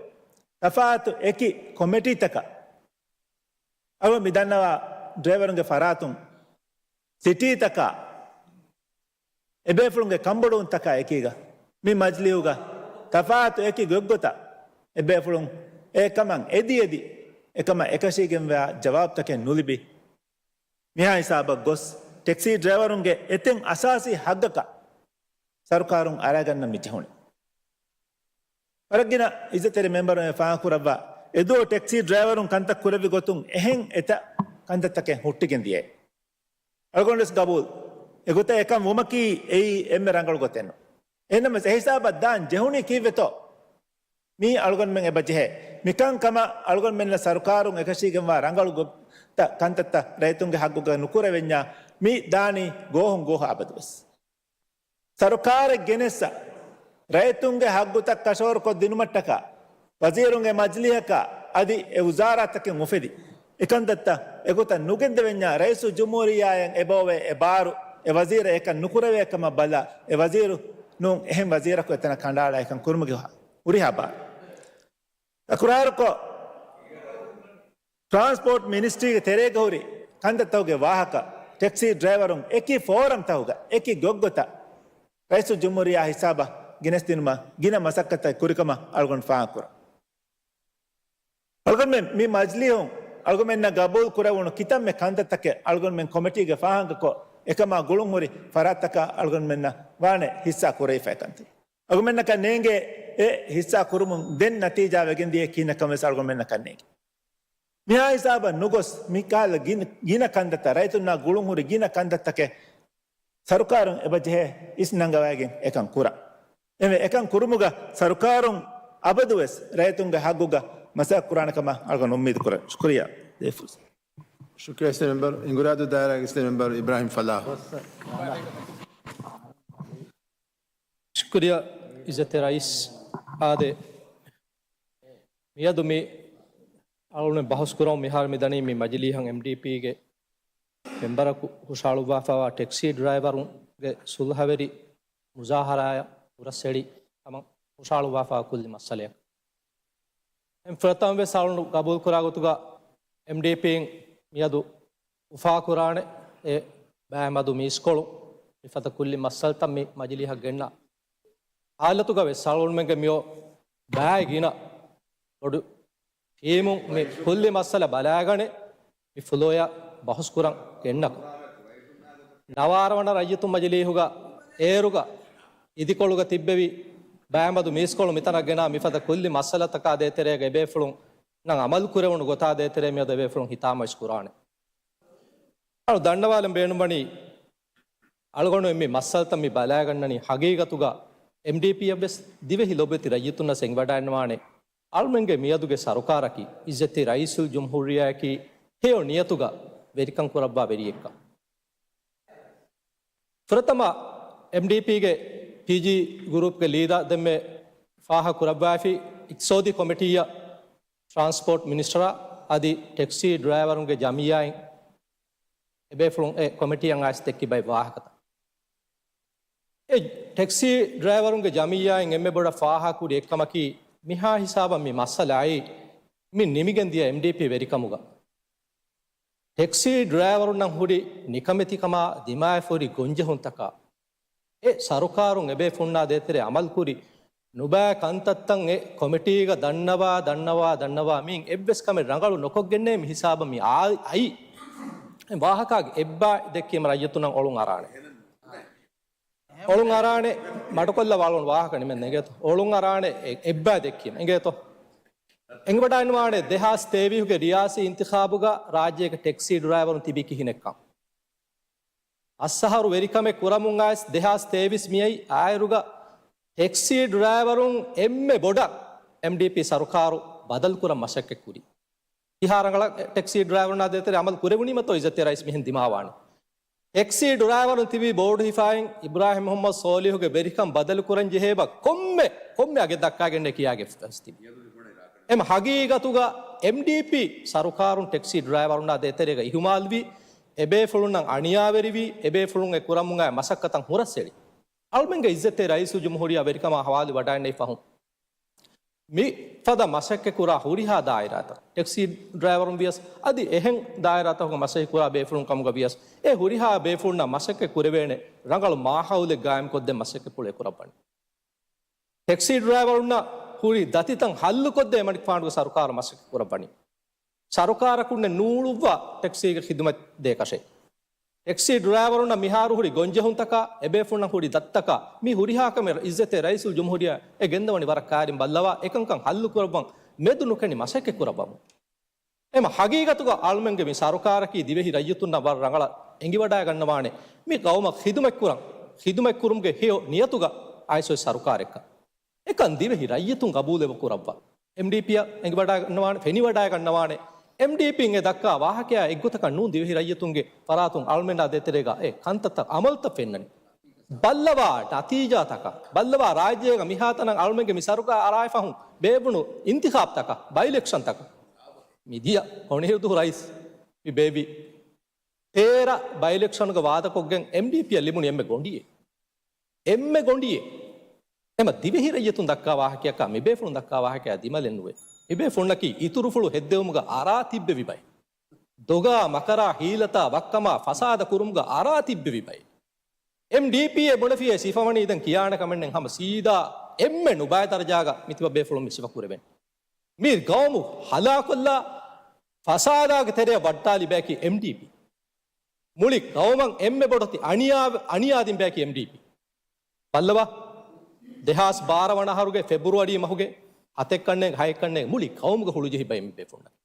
ތަފާތު އެކި ކޮމިޓީތަކަށް. އަޅުގަނޑު މި ދަންނަވާ ޑްރައިވަރުންގެ ފަރާތުން ސިޓީތަކާ އެބޭފުޅުންގެ ކަންބޮޑުވުންތަކާ އެކީގަ މި މަޖިލީހުގަ ތަފާތު އެކި ގޮތްގޮތަށް އެބޭފުޅުން އެކަމަށް އެދި އެދި އެކަމަށް އެކަށީގެންވާ ޖަވާބުތަކެއް ނުލިބި، މިހާ ހިސާބަށް ގޮސް ޓެކްސީ ޑްރައިވަރުންގެ އެތައް އަސާސީ ހައްގަކަށް ސަރުކާރުން އަރައިގަންނަން މި ޖެހުނީ. ވަރަށްގިނަ އިއްޒަތްތެރި މެމްބަރުން އެ ފާހަގަކުރައްވާ، އެދުވަހު ޓެކްސީ ޑްރައިވަރުން ކަންތައް ކުރެއްވި ގޮތުން އެހެން އެތައް ކަންތައްތަކެއް ހުއްޓިގެން ދިޔައޭ. އަޅުގަނޑުވެސް ގަބޫލު. އެގޮތަށް އެކަން ވުމަކީ އެއީ އެންމެ ރަނގަޅު ގޮތެއް ނޫން. އެހެންނަމަވެސް އެހިސާބަށް ދާން ޖެހުނީ ކީއްވެތޯ؟ މީ އަޅުގަނޑުމެން އެބަ ޖެހޭ. މިކަން ކަމަށް އަޅުގަނޑުމެންނަށް ސަރުކާރުން އެކަށީގެންވާ ރަނގަޅު ގޮތްތައް ކަންތައްތައް ރައްޔިތުންގެ ހައްގުގަ ނުކުރެވެންޏާ މި ދާނީ ގޯހުން ގޯހަށް އަބަދުވެސް. ސަރުކާރެއް ގެނެއްސަ ރައްޔިތުންގެ ހައްގުތައް ކަށަވަރުކޮށްދިނުމަށްޓަކާ، ވަޒީރުންގެ މަޖިލީހަކާ އަދި އެ ވުޒާރާތަކެއް އުފެދި، އެކަންތައްތައް އެގޮތަށް ނުގެންދެވެންޏާ، ރައީސުލްޖުމްހޫރިއްޔާއަށް އެބައޮވޭ އެ ބާރު، އެ ވަޒީރަށް އެކަން ނުކުރެވޭ ކަމަށް ބަލާ، އެ ވަޒީރު ނޫން އެހެން ވަޒީރަކު އެތަނަށް ކަނޑައަޅާ އެކަން ކުރުމުގެ ހުރިހާ ބާރު. ތަކުރާރުކޮށް، ޓްރާންސްޕޯޓް މިނިސްޓްރީގެ ތެރޭގަ ހުރި ކަންތައްތަކުގެ ވާހަކަ، ޓެކްސީ ޑްރައިވަރުން އެކި ފޯރަމްތަކުގަ އެކި ގޮތްގޮތަށް ރައީސުލްޖުމްހޫރިއްޔާ ހިސާބަށް ގެނެސްދިނުމަށް ގިނަ މަސައްކަތްތައް ކުރިކަމަށް އަޅުގަނޑު ފާހަގަކުރަން. އަޅުގަނޑުމެން މި މަޖިލީހުން އަޅުގަނޑުމެންނަށް ގަބޫލު ކުރެވުނު ކިތަންމެ ކަންތައްތަކެއް އަޅުގަނޑުމެން ކޮމިޓީގެ ފާހަގަކޮށް، އެކަމާ ގުޅުންހުރި ފަރާތްތަކަށް އަޅުގަނޑުމެންނަށް ވާނެ ހިއްސާ ކުރެވިފައި ކަންތައް. އަޅުގަނޑުމެންނަކަށް ނޭނގޭ އެ ހިއްސާ ކުރުމުން ދެން ނަތީޖާ ވެގެން ދިޔަ ކިހިނެއްކަން ވެސް އަޅުގަނޑުމެންނަކަށް ނޭނގެ. މިހާ ހިސާބަށް ނުގޮސް، މިކަހަލަ ގިނަ، ގިނަ ކަންތައްތައް، ރައްޔިތުންނާ ގުޅުންހުރި ގިނަ ކަންތައްތަކެއް ސަރުކާރުން އެބަޖެހޭ އިސް ނަންގަވައިގެން އެކަން ކުރަން. އެހެންވެ، އެކަން ކުރުމުގަ ސަރުކާރުން އަބަދުވެސް ރައްޔިތުންގެ ހައްގުގަ މަސައްކަތް ކުރާނެ ކަމަށް އަޅުގަނޑު އުއްމީދު ކުރަން. ޝުކުރިއްޔާ. ޝުކުރިއްޔާ އިސް މެމްބަރު. އިނގުރާދޫ ދާއިރާގެ އިސް މެމްބަރު އިބްރާހިމް ފަލާހު. ޝުކުރިއްޔާ އިއްޒަތްތެރި ރައީސް. އާދެ، މިއަދު މި އަޅުގަނޑު ބަހުސް ކުރަމުން މިހާރު މިދަނީ މި މަޖިލީހަށް އެމްޑީޕީގެ މެމްބަރަކު ހުށަހަޅުއްވާފައިވާ ޓެކްސީ ޑްރައިވަރުންގެ ސުލްހަވެރި މުޒާހަރާއަށް ހުރަސްއެޅި ކަމަށް ހުށަހަޅުއްވާފައިވާ ކުއްލި މައްސަލައަކަށް. އެން ފުރަތަމަ ވެސް އަޅުގަނޑު ގަބޫލު ކުރާ ގޮތުގަ އެމްޑީޕީން މިއަދު އުފާކުރާނެ އެ ބައިމަދު މީސްކޮޅު މިފަދަ ކުއްލި މައްސަލަތައް މި މަޖިލީހަށް ގެންނަ ހާލަތުގަ ވެސް އަޅުގަނޑުމެންގެ މިއޮ ބައި ގިނަ ބޮޑު ޓީމުން މި ކުއްލި މައްސަލަ ބަލާގަނެ މި ފްލޯއަށް ބަހުސްކުރަން ގެންނަކު. ނަވާރަ ވަނަ ރައްޔިތުން މަޖިލީހުގަ އޭރުގަ އިދިކޮޅުގަ ތިއްބެވި ބައިމަދު މީސްކޮޅު މިތަނަށް ގެނާ މިފަދަ ކުއްލި މައްސަލަތަކާ ދޭތެރޭގަ އެބޭފުޅުން ނަން އަމަލު ކުރެވުނު ގޮތާ ދޭތެރޭ މިއަދު އެބޭފުޅުން ހިތާމަވެސް ކުރާނެ. އަޅު ދަންނަވާލަން ބޭނުންވަނީ، އަޅުގަނޑު މި މައްސަލަތައް މި ބަލާގަންނަނީ ހަގީގަތުގަ އެމްޑީޕީއަށްވެސް ދިވެހި ލޮބުވެތި ރައްޔިތުންނަށް އެނގިވަޑައިންވާނެ، އަޅުމެންގެ މިއަދުގެ ސަރުކާރަކީ އިއްޒަތްތެރި ރައީސުލްޖުމްހޫރިއްޔާއަކީ ހެޔޮ ނިޔަތުގަ ވެރިކަން ކުރައްވާ ވެރިއެއްކަން. ފުރަތަމަ އެމްޑީޕީގެ ޕީޖީ ގުރޫޕްގެ ލީޑަރ ދެންމެ ފާހަގަ ކުރައްވާފި އިޤްތިޞާދީ ކޮމިޓީއަށް ޓްރާންސްޕޯޓް މިނިސްޓަރ އަދި ޓެކްސީ ޑްރައިވަރުންގެ ޖަމިއްޔާއިން އެބޭފުޅުން އެ ކޮމިޓީއަށް އައިސް ދެއްކި ބައެއް ވާހަކަތައް. އެ ޓެކްސީ ޑްރައިވަރުންގެ ޖަމިއްޔާއިން އެންމެ ބޮޑަށް ފާހަގަކުރި އެއްކަމަކީ، މިހާ ހިސާބަށް މި މައްސަލަ އައީ މި ނިމިގެން ދިޔަ އެމްޑީޕީ ވެރިކަމުގަ. ޓެކްސީ ޑްރައިވަރުންނަށް ހުރި ނިކަމެތިކަމާ ދިމާވެފަ ހުރި ގޮންޖެހުންތަކާ، އެ ސަރުކާރުން އެބޭފުންނާ ދޭތެރޭ އަމަލުކުރި ނުބައި ކަންތައްތައް އެ ކޮމިޓީގަ ދަންނަވާ، ދަންނަވާ، ދަންނަވާ މިއިން އެއްވެސް ކަމެއް ރަނގަޅު ނުކޮށްގެންނޭ މި ހިސާބަށް މި އާ-، އައީ. އެ ވާހަކާގެ އެއްބާ ދެއްކީމަ ރައްޔިތުންނަށް އޮޅުން އަރާނެ. އޮޅުން އަރާނެ، މަޑުކޮށްލަ ވާޅުން ވާހަކަ ނިމެން އެނގޭތޯ؟ އޮޅުން އަރާނެ އެ-، އެއްބާ ދެއްކީމަ އެނގޭތޯ؟ އެނގިވަޑައިންވާނެ ދެހާސް ތޭވީހުގެ ރިޔާސީ އިންތިޚާބުގަ ރާއްޖޭގެ ޓެކްސީ ޑްރައިވަރުން ތިބީ ކިހިނެއްކަން. އައްސަހަރު ވެރިކަމެއް ކުރަމުން އައިސް ދެހާސް ތޭވީސް މިއައި އާއިރުގަ ޓެކްސީ ޑްރައިވަރުން އެންމެ ބޮޑަށް އެމްޑީޕީ ސަރުކާރު ބަދަލުކުރަން މަސައްކަތްކުރި. ކިހާ ރަނގަޅަށް ޓެކްސީ ޑްރައިވަރުންނާ ދޭތެރޭ އަމަލު ކުރެވުނީމަތޯ އިއްޒަތްތެރި ރައީސް މިހެން ދިމާވާނެ. ޓެކްސީ ޑްރައިވަރުން ތިބީ ބޯޑު ހިފާއިން އިބްރާހިމް މުހައްމަދު ސޯލިހުގެ ވެރިކަން ބަދަލުކުރަން ޖެހޭބަ ކޮންމެ، ކޮންމެ އަގެއް ދައްކާގެންނޭ ކިޔާގެ ފަސް ތިބި. އެމަ ހަގީގަތުގަ އެމްޑީޕީ ސަރުކާރުން ޓެކްސީ ޑްރައިވަރުންނާ ދޭތެރޭގަ އިހުމާލްވި، އެބޭފުޅުންނަށް އަނިޔާވެރިވި، އެބޭފުޅުން އެ ކުރަމުން އައި މަސައްކަތަށް ހުރަސްއެޅި. އަޅުމެންގެ އިއްޒަތްތެރި ރައީސުލްޖުމްހޫރިއްޔާ ވެރިކަމާ ހަވާލު ވަޑައިންނެވި ފަހުން މި ފަދަ މަސައްކަތް ކުރާ ހުރިހާ ދާއިރާތައް، ޓެކްސީ ޑްރައިވަރުން ވިޔަސް، އަދި އެހެން ދާއިރާތަކުގަ މަސައްކަތް ކުރާ ބޭފުޅުން ކަމުގަ ވިޔަސް، އެ ހުރިހާ ބޭފުޅުންނަށް މަސައްކަތް ކުރެވޭނެ ރަނގަޅު މާހައުލެއް ގާއިމްކޮށްދޭން މަސައްކަތްޕުޅު އެކުރައްވަން. ޓެކްސީ ޑްރައިވަރުންނަށް ހުރި ދަތިތައް ހައްލުކޮށްދޭ މަނިކުފާނުގެ ސަރުކާރު މަސައްކަތް ކުރައްވަނީ. ސަރުކާރަކުންނެއް ނޫޅުއްވާ ޓެކްސީގެ ޚިދުމަތް ދޭކަށެއް. ޓެކްސީ ޑްރައިވަރުންނަށް މިހާރު ހުރި ގޮންޖެހުންތަކާ، އެބޭފުޅުންނަށް ހުރި ދަތިތަކާ، މި ހުރިހާ ކަމެއް އިއްޒަތްތެރި ރައީސުލްޖުމްހޫރިއްޔާ އެ ގެންދަވަނީ ވަރަށް ކައިރިން ބައްލަވާ، އެކަންކަން ހައްލުކުރައްވަން މެދު ނުކެނޑި މަސައްކަތް ކުރައްވަމުން. އެމަ ހަގީގަތުގަ އަޅުމެންގެ މި ސަރުކާރަކީ ދިވެހި ރައްޔިތުންނަށް ވަރަށް ރަނގަޅަށް އެނގިވަޑައިގަންނަވާނެ، މި ގައުމަށް ޚިދުމަތްކުރަން، ޚިދުމަތްކުރުމުގެ ހެޔޮ ނިޔަތުގަ އައިސް އޮތް ސަރުކާރެއްކަން. އެކަން ދިވެހި ރައްޔިތުން ގަބޫލެއް ކުރައްވާ. އެމްޑީޕީއަށް އެނގިވަޑައިގަންނަވާނެ، ފެނިވަޑައިގަންނަވާނެ. އެމްޑީޕީން އެ ދައްކާ ވާހަކަޔާ އެއްގޮތަކަށް ނޫން ދިވެހި ރައްޔިތުންގެ ފަރާތުން އަޅުމެންނާ ދޭތެރޭގަ އެ ކަންތައްތައް އަމަލުތައް ފެންނަނީ. ބައްލަވާ ނަތީޖާތަކަށް، ބައްލަވާ ރާއްޖޭގަ މިހާތަނަށް އަޅުމެންގެ މި ސަރުކާރު އަރާއި ފަހުން ބޭއްވުނު އިންތިޚާބްތަކަށް، ބައިލެކްޝަންތަކަށް. މިދިޔަ ހޮނިހިރުދުހު ރައީސް މި ބޭއްވި ތޭރަ ބައިލެކްޝަނުގަ ވާދަކޮށްގެން އެމްޑީޕީއަށް ލިބުނު އެންމެ ގޮނޑިއެއް. އެންމެ ގޮނޑިއެއް. އެމަ ދިވެހި ރައްޔިތުން ދައްކާ ވާހަކަޔަކާ، މިބޭފުޅުން ދައްކާ ވާހަކަޔާ ދިމަލެއް ނުވޭ. މިބޭފުޅުންނަކީ އިތުރުފުޅު ހެއްދެވުމުގަ އަރާ ތިއްބެވި ބައެއް. ދޮގާ، މަކަރާ، ހީލަތާ، ވައްކަމާ، ފަސާދަ ކުރުމުގަ އަރާ ތިއްބެވި ބައެއް. އެމްޑީޕީއޭ ބުނެފިޔޭ ސިފަވަނީ ދެން ކިޔާނެ ކަމެއްނެއް ހަމަ ސީދާ އެންމެ ނުބައި ދަރަޖާގަ މިތިބަ ބޭފުޅުން މި ސިފަ ކުރެވެން. މި ގައުމު ހަލާކޮށްލާ ފަސާދާގެ ތެރެއަށް ވައްޓާލި ބަޔަކީ އެމްޑީޕީ. މުޅި ގައުމަށް އެންމެ ބޮޑު ތި އަނިޔާ، އަނިޔާދިން ބަޔަކީ އެމްޑީޕީ. ބައްލަވާ، ދެހާސް ބާރަ ވަނަ އަހަރުގެ ފެބްރުއަރީ މަހުގެ ހަތެއްކަންނޭނގެ ހައެއްކަންނޭނގެ މުޅި ގައުމުގަ ހުޅުޖެހި ބައެއް މި ބޭފުންނަށް.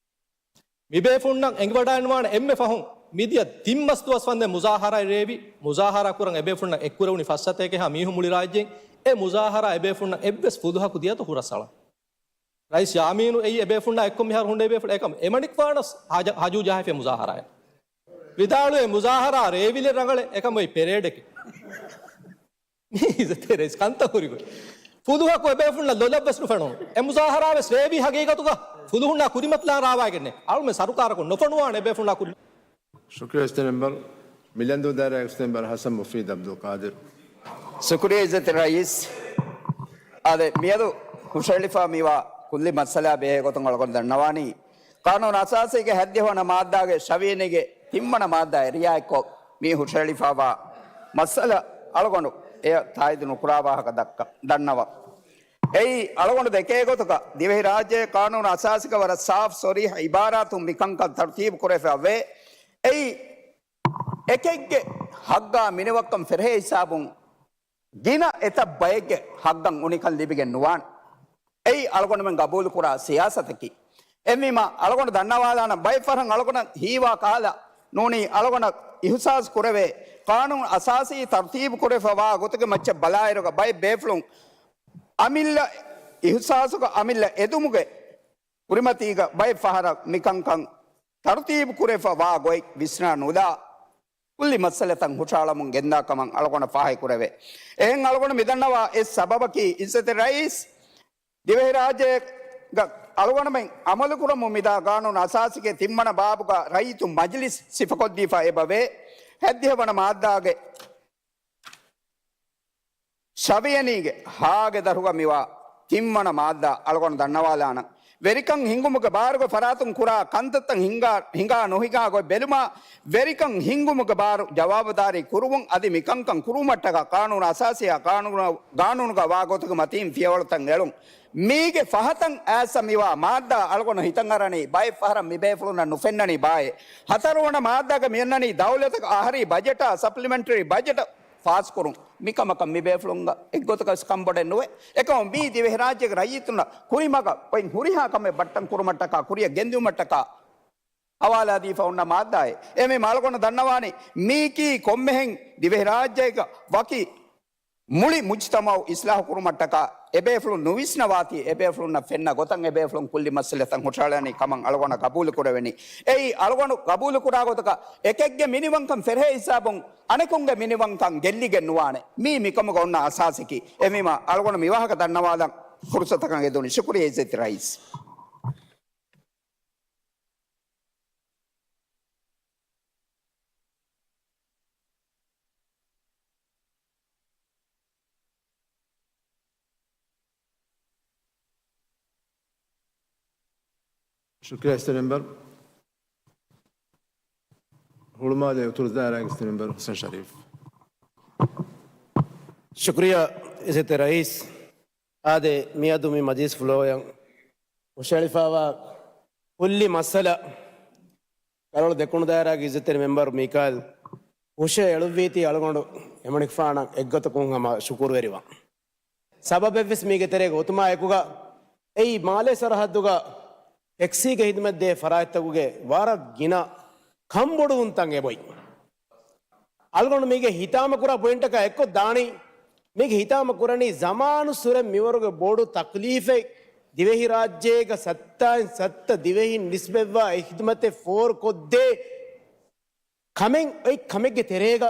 މި ބޭފުންނަށް އެނގިވަޑައިންވާނެ އެންމެ ފަހުން މިދިޔަ ތިން މަސް ދުވަސް ވަންދެން މުޒާހަރާއެއް ރޭވި، މުޒާހަރާ ކުރަން އެބޭފުންނަށް އެއްކުރެވުނީ ފަސް ސަތޭކަ ހާ މީހުން މުޅި ރާއްޖެއިން. އެ މުޒާހަރާ އެބޭފުންނަށް އެއްވެސް ފުލުހަކު ދިޔަތޯ ހުރަސްއަޅަން. ރައީސް ޔާމީނު އެއީ އެބޭފުންނާ އެއްކޮށް މިހާރު ހުންނެވި ބޭފުޅެއް. އެކަމަ އެމަނިކުފާނަސް ހަޖަ-، ހަޖޫ ޖަހައިފި މުޒާހަރާއެއް. ވިދާޅުވޭ މުޒާހަރާ ރޭވިލެއް ރަނގަޅެއް، އެކަމަ އޮތް ޕެރޭޑެކެއް. މީ އިއްޒަތްތެރި ރައީސް ކަންތައް ހުރިގޮތް. ފުލުހަކު އެބޭފުންނަށް ލޮލަށްވެސް ނުފެނުނު. އެ މުޒާހަރާވެސް ރޭވީ ހަގީގަތުގަ ފުލުހުންނާ ކުރިމަތިލާން ރާވާގެންނެއް. އަޅުމެން ސަރުކާރަކުން ނުފޮނުވާނެ އެބޭފުންނާ ކުރި. ޝުކުރިއްޔާ ސިޓިން މެމްބަރު. މިލަންދޫ ދާއިރާގެ ސިޓިން މެމްބަރު ހަސަން މުފީދު އަބްދުލް ޤާދިރު. ޝުކުރިއްޔާ އިއްޒަތްތެރި ރައީސް. އާދެ، މިއަދު ހުށަހެޅިފާ މިވާ ކުއްލި މައްސަލާ ބެހޭ ގޮތުން އަޅުގަނޑު ދަންނަވާނީ، ޤާނޫނު އަސާސީގެ ހަތްދިހަ ވަނަ މާއްދާގެ ޝަވީނީގެ ތިންވަނަ މާއްދާއަށް ރިއާޔަތްކޮށް މި ހުށަހެޅިފާވާ މައްސަލަ އަޅުގަނޑު އެ ތާއީދު ނުކުރާ ވާހަކަ ދައްކަ، ދަންނަވަ. އެއީ، އަޅުގަނޑު ދެކޭ ގޮތުގަ ދިވެހިރާއްޖެ ޤާނޫނު އަސާސީގަ ވަރަށް ސާފް ޞަރީޙަ އިބާރާތުން މިކަންކަން ތަރުތީބު ކުރެފަ ވޭ. އެއީ، އެކެއްގެ ހައްގާ މިނިވަންކަން ފެށޭ ހިސާބުން ގިނަ އެތައް ބައެއްގެ ހައްގަށް އުނިކަން ލިބިގެން ނުވާނެ. އެއީ އަޅުގަނޑުމެން ގަބޫލުކުރާ ސިޔާސަތަކީ. އެހެންވީމާ، އަޅުގަނޑު ދަންނަވާލާނަން ބައެއް ފަހަރަށް އަޅުގަނޑަށް ހީވާ ކަހަލަ ނޫނީ އަޅުގަނޑަށް އިހުސާސް ކުރެވޭ، ޤާނޫނު އަސާސީ ތަރުތީބު ކުރެފަ ވާ ގޮތުގެ މައްޗަށް ބަލާއިރުގަ ބައެއް ބޭފުޅުން އަމިއްލަ އިހުސާސުގަ އަމިއްލަ އެދުމުގެ ކުރިމަތީގަ ބައެއް ފަހަރަށް މިކަންކަން ތަރުތީބު ކުރެފަ ވާ ގޮތް ވިސްނާ ނުލާ، ކުއްލި މައްސަލަތައް ހުށައަޅަމުން ގެންދާ ކަމަށް އަޅުގަނޑަށް ފާހަގަކުރެވޭ. އެހެން އަޅުގަނޑު މިދަންނަވާ އެއް ސަބަބަކީ، އިއްޒަތްތެރި ރައީސް، ދިވެހިރާއްޖޭގަ އަޅުގަނޑުމެން އަމަލުކުރަމުން މިދާ ޤާނޫނު އަސާސީގެ ތިންވަނަ ބާބުގަ ރައްޔިތު މަޖިލިސް ސިފަކޮށްދީފަ އެބަވޭ. ހައްދިހަ ވަނަ މާއްދާގެ ޝަވިޔަނީގެ ހާގެ ދަށުގަ މިވާ ތިންވަނަ މާއްދާ އަޅުގަނޑު ދަންނަވާލާނަން. ވެރިކަން ހިންގުމުގެ ބާރުގެ ފަރާތުން ކުރާ ކަންތައްތައް ހިނގާ، ހިނގާ ނުހިނގާ ގޮތް ބެލުމާ، ވެރިކަން ހިންގުމުގެ ބާރު ޖަވާބުދާރީ ކުރުވުން، އަދި މިކަންކަން ކުރުވުމަށްޓަކާ ޤާނޫނު އަސާސީއާ ޤާނޫނު، ޤާނޫނުގަ ވާ ގޮތުގެ މަތީން ފިޔަވަޅުތައް އެޅުން. މީގެ ފަހަތަށް އައިސް މިވާ މާއްދާ އަޅުގަނޑު ހިތަށް އަރަނީ ބައެއް ފަހަރަށް މިބޭފުޅުންނަށް ނުފެންނަނީ ބާއޭ. ހަތަރުވަނަ މާއްދާގަ މިއަންނަނީ ދައުލަތަކަށް އަހަރީ ބަޖެޓާ ސަޕްލިމެންޓަރީ ބަޖެޓަށް ފާސްކުރުން. މިކަމަކަށް މިބޭފުޅުންގަ އެއްގޮތަކަށް ކަންބޮޑެއް ނުވޭ. އެކަމު މީ ދިވެހިރާއްޖޭގެ ރައްޔިތުންނަށް ކުރިމަގަށް އޮތް ހުރިހާ ކަމެއް ބައްޓަން ކުރުމަށްޓަކާ، ކުރިއަށް ގެންދިއުމަށްޓަކާ ހަވާލާދީފަ އޮންނަ މާއްދާއެއް. އެހެންވީމާ އަޅުގަނޑު ދަންނަވާނީ މީކީ ކޮންމެހެން ދިވެހިރާއްޖޭގަ ވަކި މުޅި މުޖްތަމައު އިސްލާހު ކުރުމަށްޓަކާ އެބޭފުޅުން ނުވިސްނަވާތީ، އެބޭފުޅުންނަށް ފެންނަ ގޮތަށް އެބޭފުޅުން ކުއްލި މައްސަލަތައް ހުށައަޅަނީ ކަމަށް އަޅުގަނޑަށް ގަބޫލު ކުރެވެނީ. އެއީ އަޅުގަނޑު ގަބޫލު ކުރާ ގޮތަކަށް އެކެއްގެ މިނިވަންކަން ފެށޭ ހިސާބުން އަނެކުންގެ މިނިވަންކަން ގެއްލިގެން ނުވާނެ. މީ މިކަމުގަ އޮންނަ އަސާސަކީ. އެހެންވީމާ އަޅުގަނޑު މިވާހަކަ ދަންނަވާލަން ފުރުސަތަކަށް އެދުނީ. ޝުކުރިއްޔާ އިއްޒަތްތެރި ރައީސް. ޝުކުރިއްޔާ އިސްޓޭޓް މެމްބަރު. ހުޅުމާލޭ އުތުރު ދާއިރާގެ އިސްޓޭޓް މެމްބަރު ހުސެން ޝަރީފް. ޝުކުރިއްޔާ އިއްޒަތްތެރި ރައީސް. އާދެ، މިއަދު މި މަޖިލިސް ފްލޯއަށް ހުށައެޅިފައިވާ ކުއްލި މައްސަލަ، ކަރޮޅު ދެކުނު ދާއިރާގެ އިއްޒަތްތެރި މެމްބަރު މީކާއިލް ހުށައެޅުއްވީތީ އަޅުގަނޑު އެމަނިކުފާނަށް އެއްގޮތަކުން ހަމަ ޝުކުރުވެރިވާ. ސަބަބެއްވެސް މީގެ ތެރޭގަ އޮތުމާ އެކުގަ އެއީ މާލޭ ސަރަހައްދުގަ ޓެކްސީގެ ހިދުމަތްދޭ ފަރާތްތަކުގެ ވަރަށް ގިނަ ކަންބޮޑުވުންތައް އެބައޮތް. އަޅުގަނޑު މީގެ ހިތާމަކުރާ ޕޮއިންޓަކާ އެއްކޮށް ދާނީ، މީގެ ހިތާމަ ކުރަނީ ޒަމާނުއްސުރެ މިވަރުގެ ބޮޑު ތަކްލީފެއް ދިވެހިރާއްޖޭގަ ސައްތާއިން ސައްތަ ދިވެހިން ނިސްބަތްވާ އެ ހިދުމަތެއް ފޯރުކޮށްދޭ ކަމެއް އޮތް ކަމެއްގެ ތެރޭގަ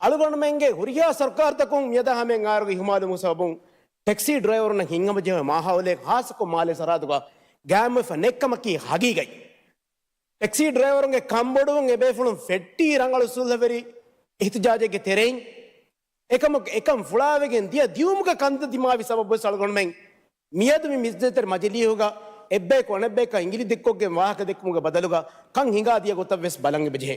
އަޅުގަނޑުމެންގެ ހުރިހާ ސަރުކާރުތަކުން މިއަދާ ހަމައިން އާރުގެ އިހުމާލުވުމުގެ ސަބަބުން ޓެކްސީ ޑްރައިވަރުންނަށް ހިތްހަމަޖެހޭ މާހައުލެއް ހާއްސަކޮށް މާލޭ ސަރަހައްދުގަ ގާއިމްވެފަ ނެތްކަމަކީ ހަގީގަތް. ޓެކްސީ ޑްރައިވަރުންގެ ކަންބޮޑުވުން އެބޭފުޅުން ފެއްޓީ ރަނގަޅު ސުލްހަވެރި އިހްތިޖާޖެއްގެ ތެރެއިން. އެކަމަކު އެކަން ފުޅާވެގެން ދިޔަ ދިޔުމުގެ ކަންތައް ދިމާވި ސަބަބުވެސް އަޅުގަނޑުމެން މިއަދު މި މިއްޒަތްތެރި މަޖިލީހުގަ އެއްބަޔަކު އަނެއްބަޔަކާ އިނގިލި ދެއްކޮށްގެން ވާހަކަ ދެއްކުމުގެ ބަދަލުގަ ކަން ހިނގާ ދިޔަ ގޮތަށްވެސް ބަލަން އެބަޖެހޭ.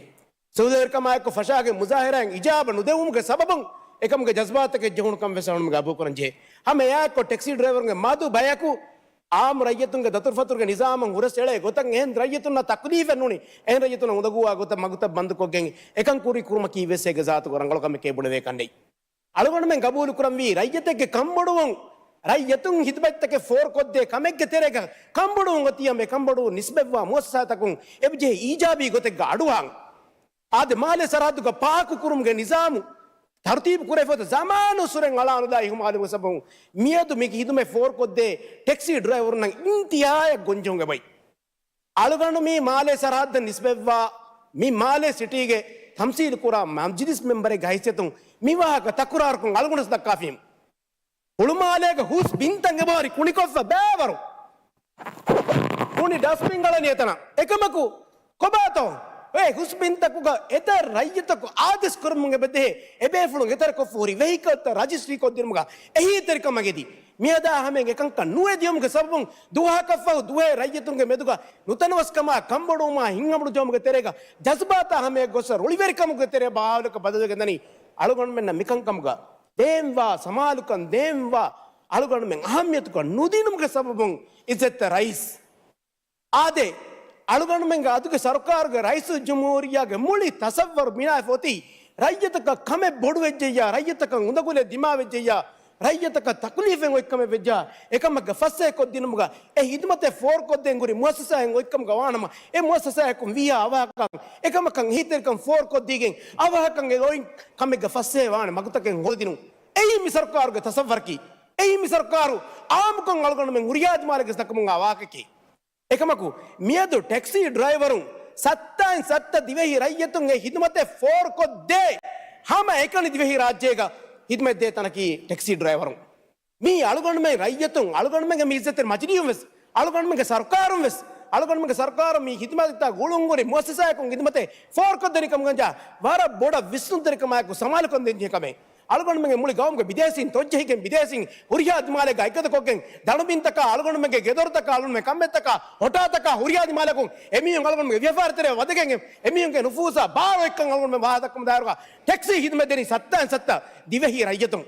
ސުލްހަވެރިކަމާއެކު ފަށާގެން މުޒާހަރާއިން އިޖާބަ ނުދެވުމުގެ ސަބަބުން އެކަމުގެ ޖަޒްބާތަކެއް ޖެހުނުކަން ވެސް އަޅުގަނޑުމެން ގަބޫލުކުރަން ޖެހޭ. ހަމަ އެއާއެއްކޮށް ޓެކްސީ ޑްރައިވަރުންގެ މަދު ބަޔަކު އާއްމު ރައްޔިތުންގެ ދަތުރުފަތުރުގެ ނިޒާމަށް ހުރަސް އެޅޭ ގޮތަށް އެހެން ރައްޔިތުންނަށް ތަކުލީފެއް ނޫނީ، އެހެން ރައްޔިތުންނަށް އުނދަގޫވާ ގޮތަށް މަގުތައް ބަންދުކޮށްގެން އެކަން ކުރި ކުރުމަކީ ވެސް އޭގެ ޒާތުގަ ރަނގަޅު ކަމެކޭ ބުނެވޭކަށް ނެތް. އަޅުގަނޑުމެން ގަބޫލުކުރަންވީ ރައްޔިތެއްގެ ކަންބޮޑުވުން، ރައްޔިތުން ހިދުމަތްތަކެއް ފޯރުކޮށްދޭ ކަމެއްގެ ތެރޭގަ ކަންބޮޑުވުން އޮތީ ހަމަ އެ ކަންބޮޑުވުން ނިސްބަތްވާ މުއައްސަސާތަކުން އެބަޖެހޭ އީޖާބީ ގޮތެއްގަ އަޑުއަހަން. އާދެ، މާލޭ ސަރަހައްދުގަ ޕާކު ކުރުމުގެ ނިޒާމު ތަރުތީބު ކުރެފަ އޮތް ޒަމާނުއްސުރެން އަޅާނުލާ އިހުމާލުވުމުގެ ސަބަބުން މިއަދު މި ހިދުމަތް ފޯރުކޮށްދޭ ޓެކްސީ ޑްރައިވަރުންނަށް އިންތިހާއަށް ގޮންޖެހުން އެބައޮތް. އަޅުގަނޑު މި މާލޭ ސަރަހައްދަށް ނިސްބަތްވާ މި މާލޭ ސިޓީގެ ތަމްސީލު ކުރާ މަޖިލިސް މެމްބަރެއްގެ ހައިސިއްޔަތުން މި ވާހަކަ ތަކުރާރުކޮށް އަޅުގަނޑު ދައްކާފި. ހުޅުމާލޭގެ ހުސް ބިންތައް އެބަހުރި ކުނިކޮށްފަ ބައިވަރު ނޫނީ ޑަސްޓްބިން އަޅަނީ އެތަނަށް. އެކަމަކު ކޮބާތޯ؟ އެ ހުސް ބިންތަކުގަ އެތައް ރައްޔިތަކު އާދޭސް ކުރަމުން އެބަޖެހޭ އެބޭފުޅުން އެތެރެކޮށްފަ ހުރި ވެހިކަލްތައް ރަޖިސްޓްރީ ކޮށްދިނުމުގަ އެހީތެރިކަމަށް އެދި. މިއަދާ ހަމައިން އެކަންކަން ނުއެދިޔުމުގެ ސަބަބުން ދުވަހަކަށްފަހު ދުވަހެއް ރައްޔިތުންގެ މެދުގަ ނުތަނަވަސްކަމާ، ކަންބޮޑުވުމާ، ހިތްހަމަނުޖެހުމުގެ ތެރޭގަ ޖަޒުބާތާ ހަމަޔަށް ގޮއްސަ ރުޅިވެރިކަމުގެ ތެރެއަށް ބަހާލަކަށް ބަދަލުވެގެންދަނީ. އަޅުގަނޑުމެންނަށް މިކަންކަމުގަ ދޭންވާ، ސަމާލުކަން ދޭންވާ، އަޅުގަނޑުމެން އަހައްމިޔަތުކަން ނުދިނުމުގެ ސަބަބުން އިއްޒަތްތެރި ރައީސް އާދެ، އަޅުގަނޑުމެންގެ އަދުގެ ސަރުކާރުގެ ރައީސުލްޖުމްހޫރިއްޔާގެ މުޅި ތަސައްވަރު ބިނާވެފަ އޮތީ، ރައްޔިތަކަށް ކަމެއް ބޮޑުވެއްޖެއްޔާ، ރައްޔިތަކަށް އުނދަގުލެއް ދިމާވެއްޖެއްޔާ، ރައްޔިތަކަށް ތަކުލީފެއް އޮތްކަމެއް ވެއްޖާ، އެކަމަށްގެ ފައްސައެއް ކޮށްދިނުމުގަ އެ ހިދުމަތެއް ފޯރުކޮށްދޭން ހުރި މުއައްސަސާއެއް އޮތްކަމުގަ ވާނަމަ، އެ މުއައްސަސާއަކުން ވީހާ އަވަހަކަށް އެކަމަކަށް އެހީތެރިކަން ފޯރުކޮށްދީގެން އަވަހަކަށް އެ އޮތް ކަމެއްގެ ފައްސައެއް ވާނެ މަގުތަކެއް ހޯދިނުން. އެއީ މި ސަރުކާރުގެ ތަސައްވަރަކީ. އެއީ މި ސަރުކާރު އާއްމުކޮށް އަޅުގަނޑުމެން ހުރިހާ ދިމާލެއްގެ ދައްކަމުން އާ ވާހަކައަކީ. އެކަމަކު، މިއަދު ޓެކްސީ ޑްރައިވަރުން ސައްތައިން ސައްތަ ދިވެހި ރައްޔިތުން އެ ހިދުމަތެއް ފޯރުކޮށްދޭ ހަމަ އެކަނި ދިވެހި ރާއްޖޭގަ ހިދުމަތްދޭ ތަނަކީ ޓެކްސީ ޑްރައިވަރުން. މީ އަޅުގަނޑުމެން ރައްޔިތުން، އަޅުގަނޑުމެންގެ މި އިއްޒަތްތެރި މަޖިލީހުން ވެސް، އަޅުގަނޑުމެންގެ ސަރުކާރުން ވެސް، އަޅުގަނޑުމެންގެ ސަރުކާރުން މި ހިދުމަތްތައް ގުޅުން ހުރި މުއައްސަސާއަކުން ހިދުމަތެއް ފޯރުކޮށްދެނީ ކަމުގަންޖާ ވަރަށް ބޮޑަށް ވިސްނުންތެރިކަމާއެކު ސަމާލުކަން ދޭންޖެހޭ ކަމެއް. އަޅުގަނޑުމެންގެ މުޅި ގައުމުގެ ބިދޭސީން ތޮއްޖެހިގެން ބިދޭސީން ހުރިހާ ދިމާލެއްގަ އެއްގަދަކޮށްގެން ދަނޑުމިންތަކާ، އަޅުގަނޑުމެންގެ ގެދޮރުތަކާ، އަޅުގަނޑުމެން ކަންމެއްތަކާ، ހޮޓާތަކާ ހުރިހާ ދިމާލަކުން އެމީހުން އަޅުގަނޑުމެންގެ ވިޔަފާރިތެރެއަށް ވަދެގެން އެމީހުންގެ ނުފޫޒާ ބާރު އެއްކަން އަޅުގަނޑުމެން ވާހަކަ ދައްކަމުން ދާއިރުގަ ޓެކްސީ ހިދުމަތް ދެނީ ސައްތައިން ސައްތަ ދިވެހި ރައްޔިތުން.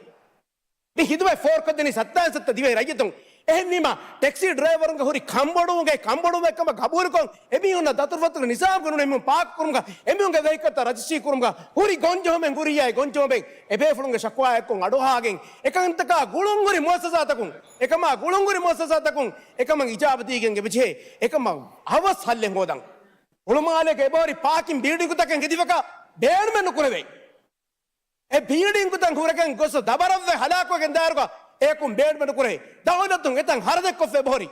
މި ހިދުމަތް ފޯރުކޮށްދެނީ ސައްތައިން ސައްތަ ދިވެހި ރައްޔިތުން. އެހެންވީމަ، ޓެކްސީ ޑްރައިވަރުންގެ ހުރި ކަންބޮޑުވުމުގެ ކަންބޮޑުވުމެއް ކަމަށް ގަބޫލުކޮށް، އެމީހުންނަށް ދަތުރުފަތުރު ނިޒާމުގެ ނޫނީމުން ޕާކް ކުރުމުގަ، އެމީހުންގެ ވެހިކަލްތައް ރަޖިސްޓްރީ ކުރުމުގަ، ހުރި ގޮންޖެހުމެއް ހުރިހާ ގޮންޖެހުމެއް އެބޭފުޅުންގެ ޝަކުވާއެއްކޮށް އަޑުއަހާގެން، އެކަންތަކާ ގުޅުންހުރި މުއައްސަސާތަކުން، އެކަމާ ގުޅުންހުރި މުއައްސަސާތަކުން އެކަމަށް އިޖާބަދީގެން އެބަޖެހޭ، އެކަމަށް ހަވަސް ހައްލެއް ހޯދަން. ހުޅުމާލޭގެ އެބަހުރި ޕާކިން ބިލްޑިންގުތަކެއް ހެދިފަކާ ބޭނުމެއް ނުކުރެވޭ. އެ ބިލްޑިންގުތައް ހުރެގެން ގޮސް ދަބަރަށްވެ ހަލާކުވެގެން ދާއިރުގަ އެއަކުން ބޭނުމެއް ނުކުރޭ. ދައުލަތުން އެތަން ހަރަދެއްކޮށްފަ އެބަހުރި.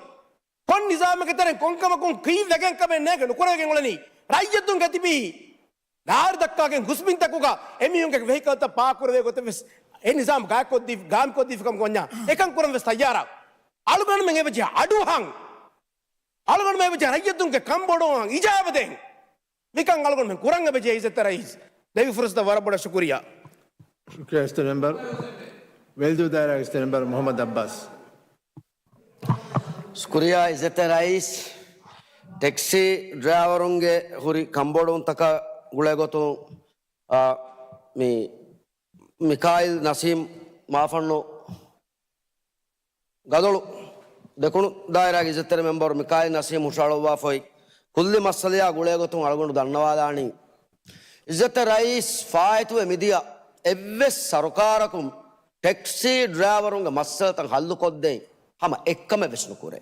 ކޮން ނިޒާމެއްގެ ތެރެއިން ކޮންކަމަކުން ކީއްވެގެން ކަމެއް ނޭނގެ ނުކުރެވިގެން އުޅެނީ؟ ރައްޔިތުންގެ ތިބީ ލާރި ދައްކާގެން ހުސްބިންތަކުގަ އެމީހުންގެ ވެހިކަލްތައް ޕާކް ކުރެވޭ ގޮތެއް ވެސް އެ ނިޒާމް ގާތްކޮށްދީ، ގާއިމްކޮށްދީފިކަމަށް އޮންޏާ އެކަން ކުރަން ވެސް ތައްޔާރާ. އަޅުގަނޑުމެން އެބަޖެހޭ އަޑުއަހަން. އަޅުގަނޑުމެން އެބަޖެހޭ ރައްޔިތުންގެ ކަންބޮޑުވަން އިޖާބަދޭން. މިކަން އަޅުގަނޑުމެން ކުރަން އެބަޖެހޭ އިއްޒަތްތެރި ރައީސް. ދެވި ފުރުސަތަށް ވަރަށް ބޮޑަށް ޝުކުރިއްޔާ. ޝުކުރިއްޔާ އިއްޒަތްތެރި މެމްބަރު. ވެލްދޫ ދާއިރާގެ އިއްޒަތްތެރި މެމްބަރު މުޙައްމަދު އައްބާސް. ޝުކުރިއްޔާ އިއްޒަތްތެރި ރައީސް. ޓެކްސީ ޑްރައިވަރުންގެ ހުރި ކަންބޮޑުވުންތަކާ ގުޅޭގޮތުން، އާ، މި މިކާއިލް ނަސީމް މާފަންނު ގަދޮޅު ދެކުނު ދާއިރާގެ އިއްޒަތްތެރި މެމްބަރު މިކާއިލް ނަސީމް ހުށަހަޅުއްވާފައި ކުއްލި މައްސަލަޔާ ގުޅޭގޮތުން އަޅުގަނޑު ދަންނަވާލާނީ، އިއްޒަތްތެރި ރައީސް ފާއިތުވެ މިދިޔަ އެއްވެސް ސަރުކާރަކުން ޓެކްސީ ޑްރައިވަރުންގެ މައްސަލަތައް ހައްލުކޮށްދޭން ހަމަ އެއްކަމެއް ވެސް ނުކުރޭ.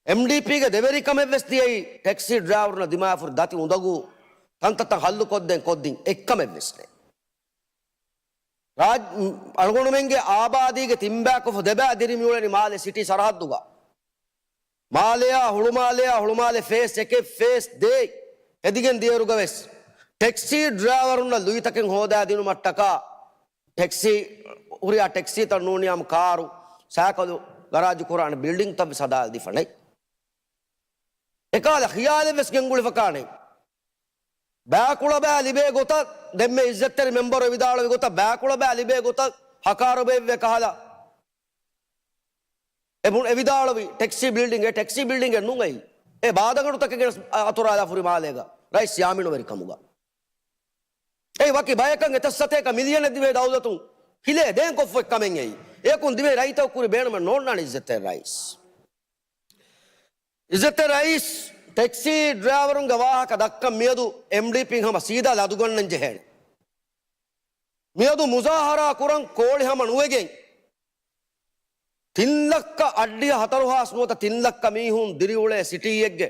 އެމްޑީޕީގެ ދެވެރިކަމެއް ވެސް ދިޔައީ ޓެކްސީ ޑްރައިވަރުންނަށް ދިމާވެފަ ހުރި ދަތި އުނދަގޫ ކަންތައްތައް ހައްލުކޮށްދޭން ކޮށްދިން އެއްކަމެއް ވެސް ނެތް. ރާއް-، އަޅުގަނޑުމެންގެ އާބާދީގެ ތިންބައިކޮށްފަ ދެބައި ދިރި މިއުޅެނީ މާލެ ސިޓީ ސަރަހައްދުގަ. މާލެއާ ހުޅުމާލެއާ ހުޅުމާލެ ފޭސް އެކެއް ފޭސް ދޭއް ހެދިގެން ދިޔައިރުގަ ވެސް ޓެކްސީ ޑްރައިވަރުންނަށް ލުއިތަކެއް ހޯދާދިނުމަށްޓަކާ ޓެކްސީ، ހުރިހާ ޓެކްސީތައް ނޫނީ ހަމަ ކާރު، ސައިކަލު ގަރާޖު ކުރާނެ ބިލްޑިންތައް ވެސް ހަދާލަދީފަ ނެތް. އެކަހަލަ ޚިޔާލެއް ވެސް ގެންގުޅިފަކާނެ. ބައިކުޅަ ބައި ލިބޭ ގޮތަށް ދެންމެ އިއްޒަތްތެރި މެމްބަރު ވިދާޅުވި ގޮތަށް ބައިކުޅަ ބައި ލިބޭ ގޮތަށް ހަކާރުބައެއްވެ ކަހަލަ އެ ބުނ-، އެ ވިދާޅުވި ޓެކްސީ ބިލްޑިން، އެ ޓެކްސީ ބިލްޑިން އެއް ނޫން އެއީ. އެ ބާދަގަނޑުތަކެއް ގެނެސް އަ-، އަތުރާލާ ފުރި މާލޭގަ ރައީސް ޔާމީނުވެރިކަމުގަ. އެ ވަކި ބަޔަކަށް އެތައް ސަތޭކަ މިލިއަނެއް ދިވެހި ދައުލަތުން ހިލޭ ދޭން ކޮށްފަ އޮތް ކަމެއް އެއީ. އެއަކުން ދިވެހި ރައްޔިތަކު ކުރި ބޭނުމެއް ނޯންނާނެ އިއްޒަތްތެރި ރައީސް. އިއްޒަތްތެރި ރައީސް، ޓެކްސީ ޑްރައިވަރުންގެ ވާހަކަ ދައްކަން މިއަދު އެމްޑީޕީން ހަމަ ސީދާ ލަދުގަންނަން ޖެހޭނެ. މިއަދު މުޒާހަރާ ކުރަން ކޯޅި ހަމަ ނުވެގެން، ތިން ލައްކަ އަށްޑިހަ ހަތަރު ހާސް ނުވަތަ ތިން ލައްކަ މީހުން ދިރިއުޅޭ ސިޓީއެއްގެ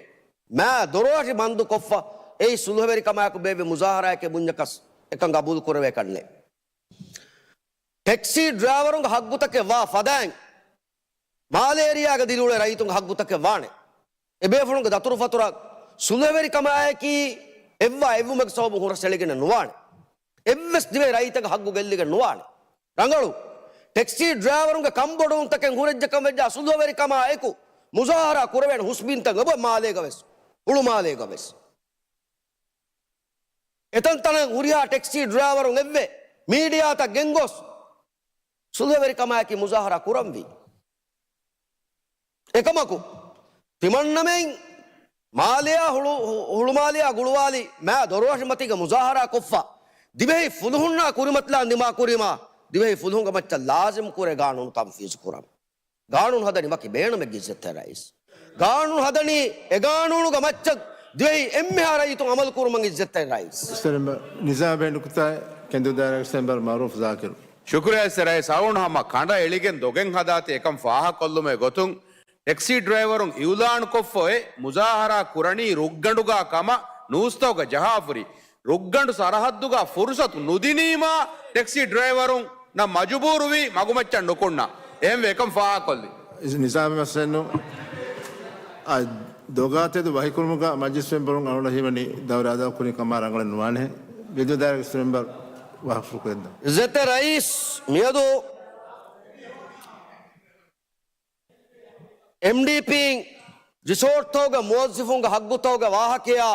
މާ ދޮރުއަށި ބަންދު ކޮށްފަ، އެއީ ސުލުހަވެރިކަމާއެކު ބޭއްވި މުޒާހަރާއެކޭ ބުންޏަކަސް އެކަން ގަބޫލު ކުރެވޭކަށްނެތް. ޓެކްސީ ޑްރައިވަރުންގެ ހައްގުތަކެއް ވާ ފަދައިން، މާލޭ އޭރިއާގަ ދިރިއުޅޭ ރައްޔިތުންގެ ހައްގުތަކެއް ވާނެ. އެބޭފުޅުންގެ ދަތުރުފަތުރަށް ސުލުހަވެރިކަމާއެކީ އެއްވާ އެއްވުމެއްގެ ސަބަބުން ހުރަސް އެޅިގެނެއް ނުވާނެ. އެއްވެސް ދިވެހި ރައްޔިތަކަށް ހައްގު ގެއްލިގެން ނުވާނެ. ރަނގަޅު، ޓެކްސީ ޑްރައިވަރުންގެ ކަންބޮޑުވުންތަކެއް ހުރެއްޖެކަން ވެއްޖާ ސުލުހަވެރިކަމާ އެކު މުޒާހަރާ ކުރެވޭނެ ހުސްބިންތައް އެބަ މާލޭގަ ވެސް، ހުޅުމާލޭގަ ވެސް. އެތަންތަނަށް ހުރިހާ ޓެކްސީ ޑްރައިވަރުން އެއްވެ މީޑިއާތައް ގެންގޮސް ސުލުހަވެރިކަމާއެކީ މުޒާހަރާ ކުރަންވީ. އެކަމަކު، ތިމަންނަމެން މާލެއާ ހުޅު-، ހު-، ހުޅުމާލެއާ ގުޅުވާލި މާ ދޮރުއަށި މަތީގަ މުޒާހަރާ ކޮށްފަ، ދިވެހި ފުލުހުންނާ ކުރިމަތިލާން ދިމާކުރީމާ، ދިވެހި ފުލުހުންގެ މައްޗަށް ލާޒިމް ކުރޭ ގާނޫނު ތަންފީޒު ކުރަން. ގާނޫނު ހަދަނީ ވަކި ބޭނުމެއްގެ އިއްޒަތްތެރި ރައީސް. ގާނޫނު ހަދަނީ އެ ގާނޫނުގެ މައްޗަށް ދިވެހި އެންމެހާ ރައްޔިތުން އަމަލު ކުރުމަށް އިއްޒަތްތެރި ރައީސް. ސެރެމްބަ ނިޒާމް ބޭނުކުތާ ކެނދޫ ދާއިރާގެ ސެރެމްބަރު މައުރޫފް ޒާކިރު. ޝުކުރިއްޔާ އިއްޒަތްތެރި ރައީސް. އަޅުގަނޑު ހަމަ ކަނޑަ އެޅިގެން ދޮގެއް ހަދާތީ އެކަން ފާހަގަކޮށްލުމުގެ ގޮތުން ޓެކްސީ ޑްރައިވަރުން އިއުލާންކޮށްފަ އޮތް މުޒާހަރާ ކުރަނީ ރުއްގަނޑުގަ ކަމަށް ނޫސްތަކުގަ ޖަހާފަ ހުރި. ރުއްގަނޑު ސަރަހައްދުގަ ފުރުސަތު ނުދިނީމާ ޓެކްސީ ޑްރައިވަރުންނަށް މަޖުބޫރުވީ މަގުމައްޗަށް ނުކުންނަ. އެހެންވެ އެކަން ފާހަގަކޮށްލި. ނިޒާމީ މައްސަލައެއް ނޫން. އާ، ދޮގާތެދު ވަހިކުރުމުގަ މަޖިލިސް މެމްބަރުން އަޅުގަނޑަށް ހީވަނީ ދައުރަށް އަދާކުރީ ކަމާ ރަނގަޅެއް ނުވާނެ. ކެނދޫ ދާއިރާގެ ސެރެމްބަރު ވާހަކަފުޅު ކުރެއްވި. އިއްޒަތްތެރި ރައީސް، މިއަދު އެމްޑީޕީން ރިސޯޓްތަކުގެ މުވައްޒަފުންގެ ހައްގުތަކުގެ ވާހަކަޔާ،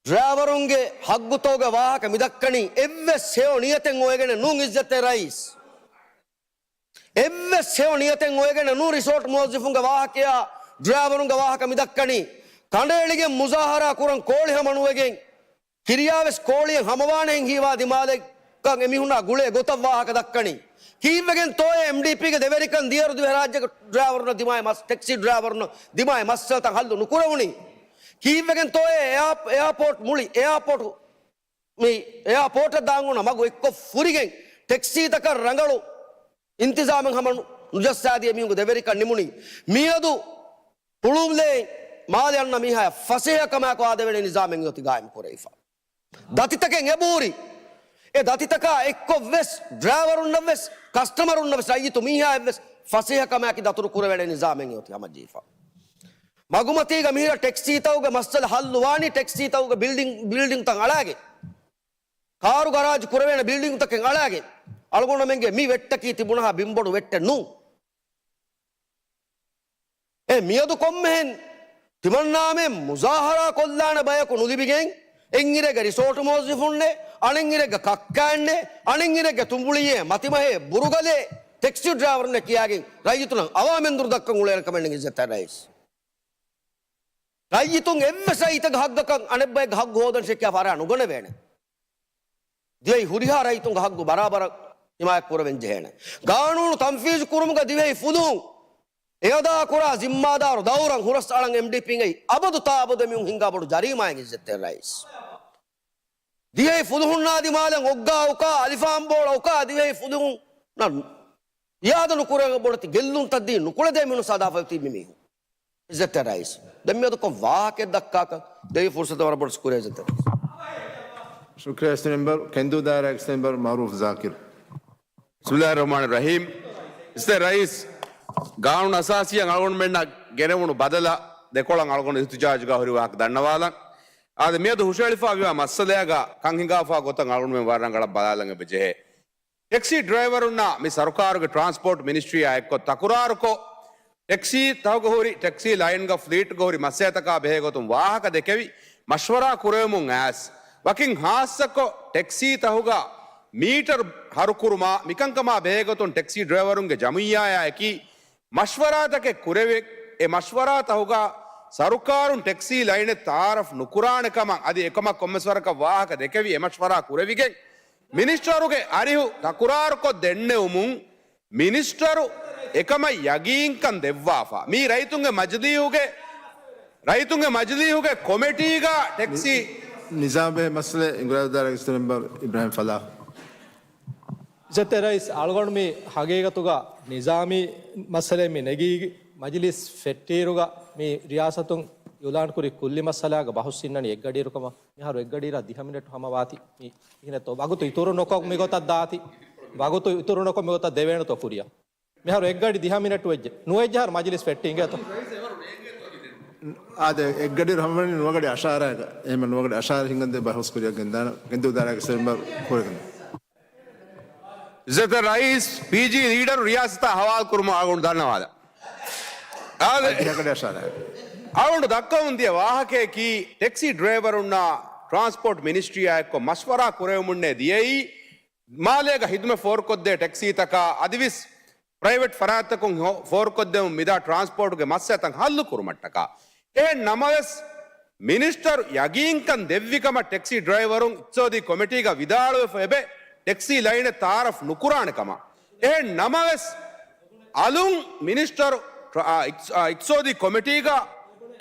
ޑްރައިވަރުންގެ ހައްގުތަކުގެ ވާހަކަ މިދައްކަނީ އެއްވެސް ހެޔޮ ނިޔަތެއް އޮވެގެނެއް ނޫން އިއްޒަތްތެރި ރައީސް. އެއްވެސް ހެޔޮ ނިޔަތެއް އޮވެގެނެއް ނޫން ރިސޯޓް މުވައްޒަފުންގެ ވާހަކަޔާ، ޑްރައިވަރުންގެ ވާހަކަ މިދައްކަނީ. ކަނޑައެޅިގެން މުޒާހަރާ ކުރަން ކޯޅި ހަމަނުވެގެން، ކިރިޔާވެސް ކޯޅިއެއް ހަމަވާނެހެން ހީވާ ދިމާލެއްކަން އެމީހުންނާ ގުޅޭ ގޮތަށް ވާހަކަ ދައްކަނީ. ކީއްވެގެންތޯއޭ އެމްޑީޕީގެ ދެވެރިކަން ދިޔައިރު ދިވެހިރާއްޖޭގެ ޑްރައިވަރުންނަށް ދިމާވި މަސް-، ޓެކްސީ ޑްރައިވަރުންނަށް ދިމާވި މައްސަލަތައް ހައްލު ނުކުރެވުނީ؟ ކީއްވެގެންތޯއޭ އެއާ-، އެއާޕޯޓް މުޅި އެއާޕޯޓު މި އެއާޕޯޓަށް ދާން އޮންނަ މަގު އެއްކޮށް ފުރިގެން ޓެކްސީތަކަށް ރަނގަޅު އިންތިޒާމެއް ހަމަ ނު-، ނުޖައްސާދިޔަ މީހުންގެ ދެވެރިކަން ނިމުނީ. މިއަދު ހުޅުވުލޭ މާލެ އަންނަ މީހާ ފަސޭހަކަމާއެކު އާދެވޭނެ ނިޒާމެއް އޮތީ ގާއިމް ކުރެވިފަ. ދަތިތަކެއް އެބޫރި. އެ ދަތިތަކާ އެއްކޮށް ވެސް ޑްރައިވަރުންނަށް ވެސް ކަސްޓަމަރުންނަށް ވެސް ރައްޔިތު މީހާއެއް ވެސް ފަސޭހަކަމާއެކީ ދަތުރު ކުރެވޭނެ ނިޒާމެއް އޮތީ ހަމަޖެހިފަ. މަގުމަތީގަ މިހިރަ ޓެކްސީތަކުގެ މައްސަލަ ހައްލުވާނީ ޓެކްސީތަކުގެ ބިލްޑިން، ބިލްޑިންތައް އަޅާގެން. ކާރު ގަރާޖު ކުރެވޭނެ ބިލްޑިންތަކެއް އަޅާގެން. އަޅުގަނޑުމެންގެ މި ވެއްޓަކީ ތިބުނަހާ ބިންބޮޑު ވެއްޓެއް ނޫން. އެ މިއަދު ކޮންމެހެން ތިމަންނާމެން މުޒާހަރާ ކޮށްލާނެ ބަޔަކު ނުލިބިގެން، އެއްއިރެއްގަ ރިސޯޓު މުވައްޒަފުންނޭ، އަނެއްއިރެއްގަ ކައްކާއެއްނޭ، އަނެއްއިރެއްގަ ތުނބުޅިއޭ، މަތިމަހޭ، ބުރުގަލޭ، ޓެކްސީ ޑްރައިވަރުންނޭ ކިޔާގެން ރައްޔިތުންނަށް އަވާމެންދުރު ދައްކަން އުޅޭނެ ކަމެއް ނެތް އިއްޒަތްތެރި ރައީސް. ރައްޔިތުން އެއްވެސް ރައްޔިތެއްގެ ހައްގަކަށް އަނެއްބައެއްގެ ހައްގު ހޯދަން ޝެއްކިޔާ ފަރާ ނުގަނެވޭނެ. ދިވެހި ހުރިހާ ރައްޔިތުންގެ ހައްގު ބަރާބަރަށް ހިމާޔަތް ކުރެވެން ޖެހޭނެ. ގާނޫނު ތަންފީޒު ކުރުމުގަ ދިވެހި ފުލުހުން އެއަދާ ކުރާ ޒިންމާދާރު ދައުރަށް ހުރަސް އަޅަން އެމްޑީޕީން އައި އަބަދު ތާ އަބަދު އެމީހުން ހިންގާ ބޮޑު ޖަރީމާއެއް އިއްޒަތްތެރި ރައީސް. ދިވެހި ފުލުހުންނާ ދިމާލަށް އޮއްގާ އުކާ އަލިފާން ބޯޅަ އުކާ ދިވެހި ފުލުހުންނަށް އިއާދަ ނުކުރެވޭ ބޮޑެތި ގެއްލުންތައް ދީ ނުކުޅެދޭ މީހުން ސަދާފައި ތިބި މީހުން. އިއްޒަތްތެރި ރައީސް. ދެން މިއަދު ކޮން ވާހަކައެއް ދައްކާކަށް ދެވި ފުރުސަތަށް ވަރަށް ބޮޑަށް ޝުކުރިއްޔާ އިއްޒަތްތެރި ރައީސް. ޝުކުރިއްޔާ އިއްޒަތްތެރި މެމްބަރު، ކެނދޫ ދާއިރާގެ މެމްބަރު މައުރޫފް ޒާކިރު. ބިސްމިއްލާހިއްރަހްމާނިއްރަހީމް. އިއްޒަތްތެރި ރައީސް، ގާނޫނު އަސާސީއަށް އަޅުގަނޑުމެންނަށް ގެނެވުނު ބަދަލަށް ދެކޮޅަށް އަޅުގަނޑު އިހްތިޖާޖުގަ ހުރި ވާހަކަ ދަންނަވާލަން. އާދެ، މިއަދު ހުށައެޅިފަ ވިވާ މައްސަލައިގަ ކަން ހިނގާފަ ގޮތަށް އަޅުގަނޑުމެން ވަރަށް ރަނގަޅަށް ބަލާލަން އެބަ ޖެހޭ. ޓެކްސީ ޑްރައިވަރުންނާ މި ސަރުކާރުގެ ޓްރާންސްޕޯޓް މިނިސްޓްރީއާ އެއްކޮށް ތަކުރާރުކޮށް، ޓެކްސީ ތަކުގަ ހުރި، ޓެކްސީ ލައިންގަ ފްލީޓްގަ ހުރި މައްސަލަތަކާ ބެހޭ ގޮތުން ވާހަކަ ދެކެވި، މަޝްވަރާ ކުރެވެމުން އައިސް، ވަކިން ހާއްސަކޮށް ޓެކްސީ ތަކުގަ މީޓަރު ހަރުކުރުމާ، މިކަންކަމާ ބެހޭ ގޮތުން ޓެކްސީ ޑްރައިވަރުންގެ ޖަމިއްޔާއާ އެކީ، މަޝްވަރާތަކެއް ކުރެވި، އެ މަޝްވަރާ ތަކުގަ ސަރުކާރުން ޓެކްސީ ލައިނެއް ތައާރަފް ނުކުރާނެ ކަމަށް އަދި އެކަމަށް ކޮންމެސް ވަރަކަށް ވާހަކަ ދެކެވި، އެ މަޝްވަރާ ކުރެވިގެން، މިނިސްޓަރުގެ އަރިހު ތަކުރާރުކޮށް ދެންނެވުމުން، މިނިސްޓަރު އެކަމަށް ޔަގީންކަން ދެއްވާފަ. މީ ރައްޔިތުންގެ މަޖިލީހުގެ، ރައްޔިތުންގެ މަޖިލީހުގެ ކޮމެޓީގަ ޓެކްސީ ނިޒާމްބެހޭ މައްސަލަ އިނގުރާދާރާގެ ސްޓޭޓް މެމްބަރު އިބްރާހިމް ފަލާހް. އިއްޒަތްތެރި ރައީސް، އަޅުގަނޑު މި ހަގީގަތުގަ ނިޒާމީ މައްސަލައެއް މި ނެގީ، މަޖިލިސް ފެއްޓިއިރުގަ މި ރިޔާސަތުން އިއުލާންކުރި ކުއްލި މައްސަލާގަ ބަހުސް އިންނަނީ އެއްގަޑިއިރު ކަމަށް. މިހާރު އެއްގަޑިއިރަށް ދިހަ މިނެޓު ހަމަވާތީ. މި ކިހިނެއްތޯ ވަގުތު އިތުރު ނުކޮށް މިގޮތަށް ދާތީ. ވަގުތު އިތުރު ނުކޮށް މިގޮތަށް ދެވޭނެތޯ ކުރިއަށް. މިހާރު އެއްގަޑި ދިހަ މިނެޓު ވެއްޖެ. ނުވެއްޖެ ހާރު މަޖިލިސް ފެއްޓި އިނގޭތޯ. އާދެ، އެއްގަޑިއިރު ހަމަވަނީ ނުވަގަޑި އަށާރައިގަ. އެހެން ނުވަގަޑި އަށާރަ ހިނގަންދޭ ބަހުސް ކުރިއަށް ގެންދާނަ. ކެނދޫދާރާގެ ސްޓޭޓް މެމްބަރު ކުރެގެން. އިއްޒަތްތެރި ރައީސް، ޕީޖީ ލީޑަރު ރިޔާސަތާ ހަވާލު ކުރުމަށް އަޅުގަނޑު ދަންނަވާލަން. އާދެ، އަށާރަ. އަޅުގަނޑު ދައްކަމުން ދިޔަ ވާހަކަޔަކީ، ޓެކްސީ ޑްރައިވަރުންނާ ޓްރާންސްޕޯޓް މިނިސްޓްރީއާ އެއްކޮށް މަޝްވަރާ ކުރެވެމުންނޭ ދިޔައީ، މާލޭގަ ހިދުމަތް ފޯރުކޮށްދޭ ޓެކްސީތަކާ އަދިވެސް ޕްރައިވެޓް ފަރާތްތަކުން ހޯ-، ފޯރުކޮށްދެމުން މިދާ ޓްރާންސްޕޯޓުގެ މައްސަލަތައް ހައްލު ކުރުމަށްޓަކާ. އެހެން ނަމަވެސް، މިނިސްޓަރު ޔަގީންކަން ދެއްވި ކަމަށް ޓެކްސީ ޑްރައިވަރުން އިޤްތިޞާދީ ކޮމިޓީގަ ވިދާޅުވެފަ އެބެ، ޓެކްސީ ލައިނެއް ތައާރަފް ނުކުރާނެ ކަމަށް. އެހެން ނަމަވެސް، އަލުން މިނިސްޓަރު އިޤް-، އިޤްތިޞާދީ ކޮމިޓީގަ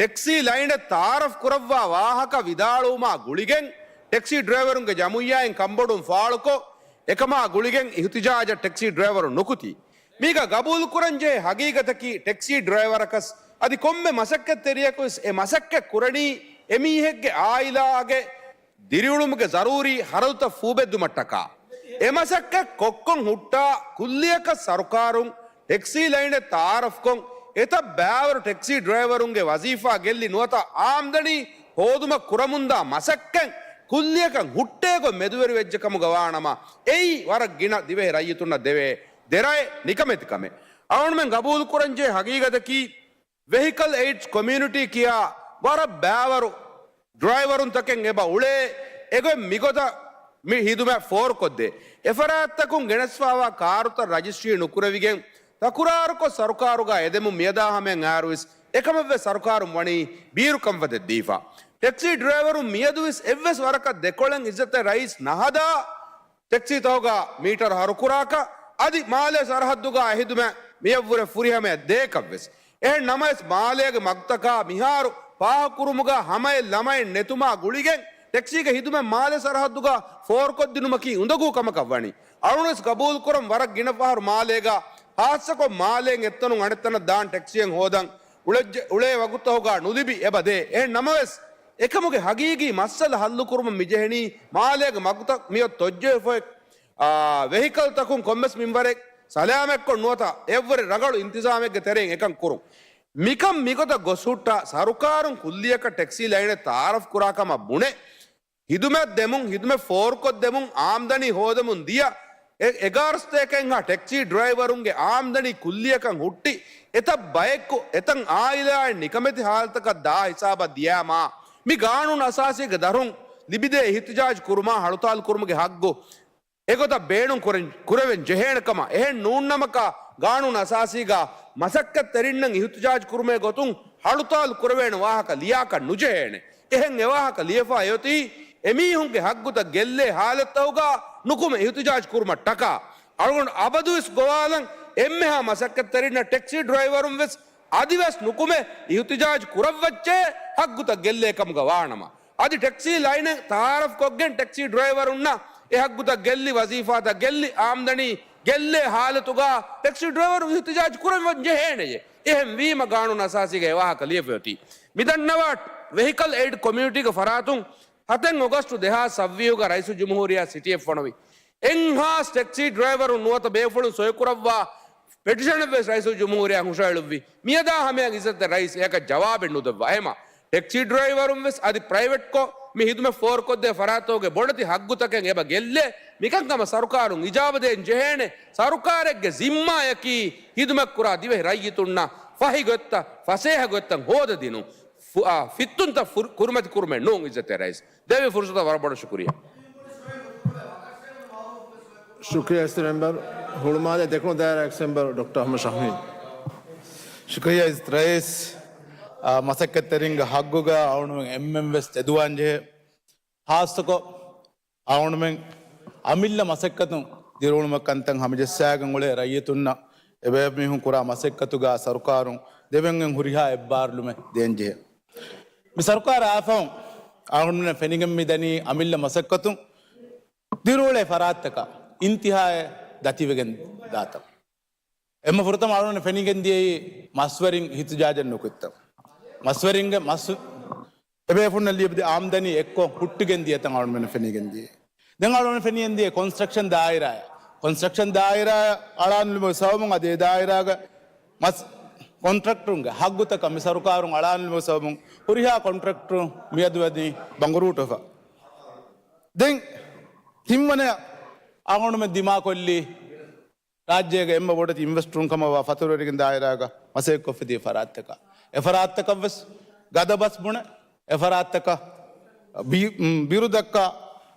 ޓެކްސީ ލައިނެއް ތައާރަފް ކުރައްވާ ވާހަކަ ވިދާޅުވުމާ ގުޅިގެން، ޓެކްސީ ޑްރައިވަރުންގެ ޖަމުއިއްޔާއިން ކަންބޮޑުވުން ފާޅުކޮށް، އެކަމާ ގުޅިގެން އިހުތިޖާޖަށް ޓެކްސީ ޑްރައިވަރުން ނުކުތީ. މީގަ ގަބޫލުކުރަންޖެހޭ ހަގީގަތަކީ، ޓެކްސީ ޑްރައިވަރަކަސް އަދި ކޮންމެ މަސައްކަތްތެރިޔަކުވެސް އެ މަސައްކަތް ކުރަނީ އެމީހެއްގެ އާއިލާގެ ދިރިއުޅުމުގެ ޒަރޫރީ ހަރަދުތައް ފޫބެއްދުމަށްޓަކާ. އެ މަސައްކަތް ކޮށްކޮން ހުއްޓާ ކުއްލިއަކަށް ސަރުކާރުން ޓެކްސީ ލައިނެއް ތައާރަފްކޮށް، އެތައް ބައިވަރު ޓެކްސީ ޑްރައިވަރުންގެ ވަޒީފާ ގެއްލި ނުވަތަ އާމްދަނީ ހޯދުމަށް ކުރަމުންދާ މަސައްކަތް ކުއްލިއަކަށް ހުއްޓޭގޮތް މެދުވެރިވެއްޖެކަމުގަ ވާނަމަ، އެއީ ވަރަށް ގިނަ ދިވެހި ރައްޔިތުންނަށް ދެވޭ ދެރައެއް ނިކަމެތިކަމެއް. އަޅުގަނޑުމެން ގަބޫލުކުރަންޖެހޭ ހަގީގަތަކީ، ވެހިކަލް އެއިޑްސް ކޮމިއުނިޓީ ކިޔާ ވަރަށް ބައިވަރު ޑްރައިވަރުންތަކެއް އެބަ އުޅޭ، އެގޮތް މިގޮތަށް މި ހިދުމަތް ފޯރުކޮށްދޭ. އެފަރާތްތަކުން ގެނެސްފައިވާ ކާރުތައް ރަޖިސްޓްރީ ނުކުރެވިގެން، ތަކުރާރުކޮށް ސަރުކާރުގަ އެދެމުން މިއަދާ ހަމަޔަށް އައިރުވެސް، އެކަމަށްވެސް ސަރުކާރުން ވަނީ ބީރުކަންފަތެއް ދީފަ. ޓެކްސީ ޑްރައިވަރުން މިއަދުވެސް އެއްވެސް ވަރަކަށް ދެކޮޅެއް އިއްޒަތްތެރި ރައީސް ނަހަދާ، ޓެކްސީތަކުގަ މީޓަރު ހަރުކުރާކަށް، އަދި މާލޭ ސަރަހައްދުގަ އެ ހިދުމަތް މިއަށްވުރެ ފުރިހަމަޔަށް ދޭކަށްވެސް. އެހެން ނަމަވެސް، މާލޭގެ މަގުތަކާ މިހާރު ފާހަގަކުރުމުގަ ހަމައެއް ލަމައެއް ނެތުމާ ގުޅިގެން، ޓެކްސީގެ ހިދުމަތް މާލޭ ސަރަހައްދުގަ ފޯރުކޮށްދިނުމަކީ އުނދަގޫ ކަމަކަށް ވަނީ. އަޅުގަނޑުވެސް ގަބޫލުކުރަން، ވަރަށް ގިނަ ފަހަރު މާލޭގަ، ހާއްސަކޮށް މާލޭން އެއްތަނުން އަނެއްތަނަށް ދާން ޓެކްސީއެއް ހޯދަން އުޅެއްޖެ-، އުޅޭ ވަގުތުތަކުގަ ނުލިބި އެބަ ދޭ. އެހެން ނަމަވެސް، އެކަމުގެ ހަގީގީ މައްސަލަ ހައްލުކުރުމަށް މިޖެހެނީ މާލޭގެ މަގުތައް މިއޮތް ތޮއްޖެހިފައި، އާ، ވެހިކަލްތަކުން ކޮންމެސް މިންވަރެއް ސަލާމަތްކޮށް ނުވަތަ އެއްވުރެ ރަނގަޅު އިންތިޒާމެއްގެ ތެރެއިން އެކަން ކުރުން. މިކަން މިގޮތަށް ގޮސްހުއްޓާ، ސަރުކާރުން ކުއްލިއަކަށް ޓެކްސީ ލައިނެއް ތައާރަފް ކުރާ ކަމަށް ބުނެ، ހިދުމަތް ދެމުން، ހިދުމަތް ފޯރުކޮށްދެމުން، އާމްދަނީ ހޯދަމުން ދިޔަ އެ އެގާރަ ސަތޭކައެއްހާ ޓެކްސީ ޑްރައިވަރުންގެ އާމްދަނީ ކުއްލިއަކަށް ހުއްޓި، އެތައް ބައެއްގެ އެތައް އާއިލާއިން ނިކަމެތި ހާލަތަކަށް ދާ ހިސާބަށް ދިޔާމާ، މި ގާނޫނު އަސާސީގެ ދަށުން ލިބިދޭ އިހުތިޖާޖް ކުރުމާ ހަޅުތާލު ކުރުމުގެ ހައްގު އެގޮތަށް ބޭނުން ކުރެން-، ކުރެވެން ޖެހޭނެ ކަމަށް. އެހެން ނޫންނަމަކާ، ގާނޫނު އަސާސީގަ މަސައްކަތްތެރިންނަށް އިހުތިޖާޖް ކުރުމޭ ގޮތުން ހަޅުތާލު ކުރެވޭނެ ވާހަކަ ލިޔާކަށް ނުޖެހޭނެ. އެހެން އެވާހަކަ ލިޔެފަ އެއޮތީ، އެމީހުންގެ ހައްގުތައް ގެއްލޭ ހާލަތްތަކުގަ ނުކުމެ އިހުތިޖާޖް ކުރުމަށްޓަކާ. އަޅުގަނޑު އަބަދުވެސް ގޮވާލަން، އެންމެހާ މަސައްކަތްތެރިންނަށް ޓެކްސީ ޑްރައިވަރުން ވެސް އަދިވެސް ނުކުމެ އިހުތިޖާޖް ކުރައްވައްޗޭ، ހައްގުތައް ގެއްލޭ ކަމުގަ ވާނަމަ. އަދި ޓެކްސީ ލައިނެއް ތައާރަފްކޮށްގެން ޓެކްސީ ޑްރައިވަރުންނަށް އެ ހައްގުތައް ގެއްލި، ވަޒީފާތައް ގެއްލި، އާމްދަނީ ގެއްލޭ ހާލަތުގަ ޓެކްސީ ޑްރައިވަރު އިހުތިޖާޖް ކުރަން ޖެހޭނެޔޭ. އެހެންވީމަ ގާނޫނު އަސާސީގަ އެ ވާހަކަ ލިޔެފައޮތީ. މިދަންނަވާ، ވެހިކަލް އެއިޑް ކޮމިއުނިޓީގެ ފަރާތުން ހަތެއް އޮގަސްޓު ދެހާސް ސައްވީހުގަ ރައީސުލްޖުމްހޫރިއްޔާ ސިޓީއެއް ފޮނުވި. އެއްހާސް ޓެކްސީ ޑްރައިވަރުން ނުވަތަ ބޭފުޅުން ސޮއިކުރައްވާ ޕެޓިޝަނެއްވެސް ރައީސުލްޖުމްހޫރިއްޔާ ހުށައެޅުއްވި. މިއަދާ ހަމަޔަށް އިއްޒަތްތެރި ރައީސް އެއަކަށް ޖަވާބެއް ނުދެއްވާ. އެހެމަ ޓެކްސީ ޑްރައިވަރުން ވެސް އަދި ޕްރައިވެޓްކޮށް މި ހިދުމަތް ފޯރުކޮށްދޭ ފަރާތަކުގެ ބޮޑެތި ހައްގުތަކެއް އެބަ ގެއްލޭ. މިކަންކަމަށް ސަރުކާރުން އިޖާބަ ދޭން ޖެހޭނެ. ސަރުކާރެއްގެ ޒިންމާޔަކީ ހިދުމަތްކުރާ ދިވެހި ރައްޔިތުންނަށް ފަހި ގޮތްތައް، ފަސޭހަ ގޮތްތައް ހޯދަދިނުން. ފު-، އާ، ފިއްތުންތައް ފުރު-، ކުރިމަތި ކުރުމެއް ނޫން އިއްޒަތްތެރި ރައީސް. ދެއްވި ފުރުސަތަށް ވަރަށް ބޮޑަށް ޝުކުރިއްޔާ. ޝުކުރިއްޔާ އިސްތެރި މެމްބަރު. ހުޅުމާލެ ދެކުނު ދާއިރާ އެކްސް މެމްބަރު ޑޮކްޓަރ އަޙްމަދު ޝަހީމް. ޝުކުރިއްޔާ އިސް ރައީސް. އާ، މަސައްކަތްތެރިންގެ ހައްގުގަ އަޅުގަނޑުމެން އެންމެން ވެސް ތެދުވާން ޖެހޭ. ހާއްސަކޮށް އަޅުގަނޑުމެން އަމިއްލަ މަސައްކަތުން ދިރިއުޅުމަށް ކަންތައް ހަމަޖައްސާގެން އުޅޭ ރައްޔިތުންނަށް އެބައިމީހުން ކުރާ މަސައްކަތުގަ ސަރުކާރުން ދެވެން ހުރިހާ އެއްބާރުލުމެއް ދޭން ޖެހޭ. މި ސަރުކާރާ އާފަހުން އަޅުގަނޑުމެން ފެނިގެން މި ދަނީ އަމިއްލަ މަސައްކަތުން ދިރިއުޅޭ ފަރާތްތަކަށް އިންތިހާއެއް ދަތިވެގެން ދާތަން. އެންމެ ފުރަތަމަ އަޅުގަނޑު ފެނިގެން ދިޔައީ މަސްވެރިން އިހުތިޖާޖެއް ނުކުތްތަން. މަސްވެރިންގެ މަސް އެބޭފުންނަށް ލިޔެ އާމްދަނީ އެއްކޮށް ހުއްޓިގެން ދިޔަތަން އަޅުގަނޑު ފެނިގެން ދިޔައީ. ދެން އަޅުގަނޑު ފެނިގެން ދިޔަ ކޮންސްޓްރަކްޝަން ދާއިރާއަށް. ކޮންސްޓްރަކްޝަން ދާއިރާއަށް އަޅާނުލުމުގެ ސަބަބުން އަދި އެ ދާއިރާގެ މަސް ކޮންޓްރެކްޓަރުންގެ ހައްގުތަކަށް މި ސަރުކާރުން އަޅާނުލުމުގެ ސަބަބުން ހުރިހާ ކޮންޓްރެކްޓަރު މިއަދު އަދި ބަނގުރޫޓުވެފަ. ދެން ތިންވަނަ އަޅުގަނޑުމެން ދިމާކޮށްލީ ރާއްޖޭގެ އެންމެ ބޮޑެތި އިންވެސްޓަރުން ކަމަށްވާ ފަތުރުވެރިގެން ދާއިރާގަ މަސައްކަތްކޮށްފި ތިބި ފަރާތްތަކަށް. އެ ފަރާތްތަކަށްވެސް ގަދަ ބަސް ބުނެ، އެ ފަރާތްތަކަށް ބި-، މް، ބިރު ދައްކާ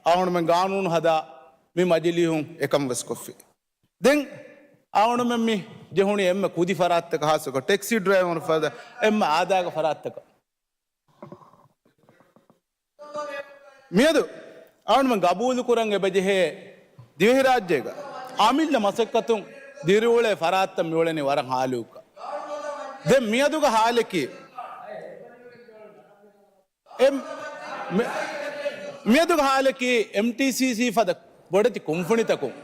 އަޅުގަނޑުމެން ގާނޫނު ހަދާ މި މަޖިލީހުން އެކަން ވެސް ކޮށްފި. ދެން އަޅުގަނޑުމެން މި ޖެހުނީ އެންމެ ކުދި ފަރާތްތަކަށް، ހާއްސަކޮށް ޓެކްސީ ޑްރައިވަރުން ފަދަ އެންމެ އާދައިގެ ފަރާތްތަކަށް. މިއަދު އަޅުގަނޑުމެން ގަބޫލުކުރަން އެބަޖެހޭ ދިވެހިރާއްޖޭގަ އަމިއްލަ މަސައްކަތުން ދިރިއުޅޭ ފަރާތްތައް މިއުޅެނީ ވަރަށް ހާލުކަ. ދެން މިއަދުގަ ހާލަކީ އެ-، މި-، މިއަދުގަ ހާލަކީ އެމްޓީސީސީ ފަދަ ބޮޑެތި ކުންފުނިތަކުން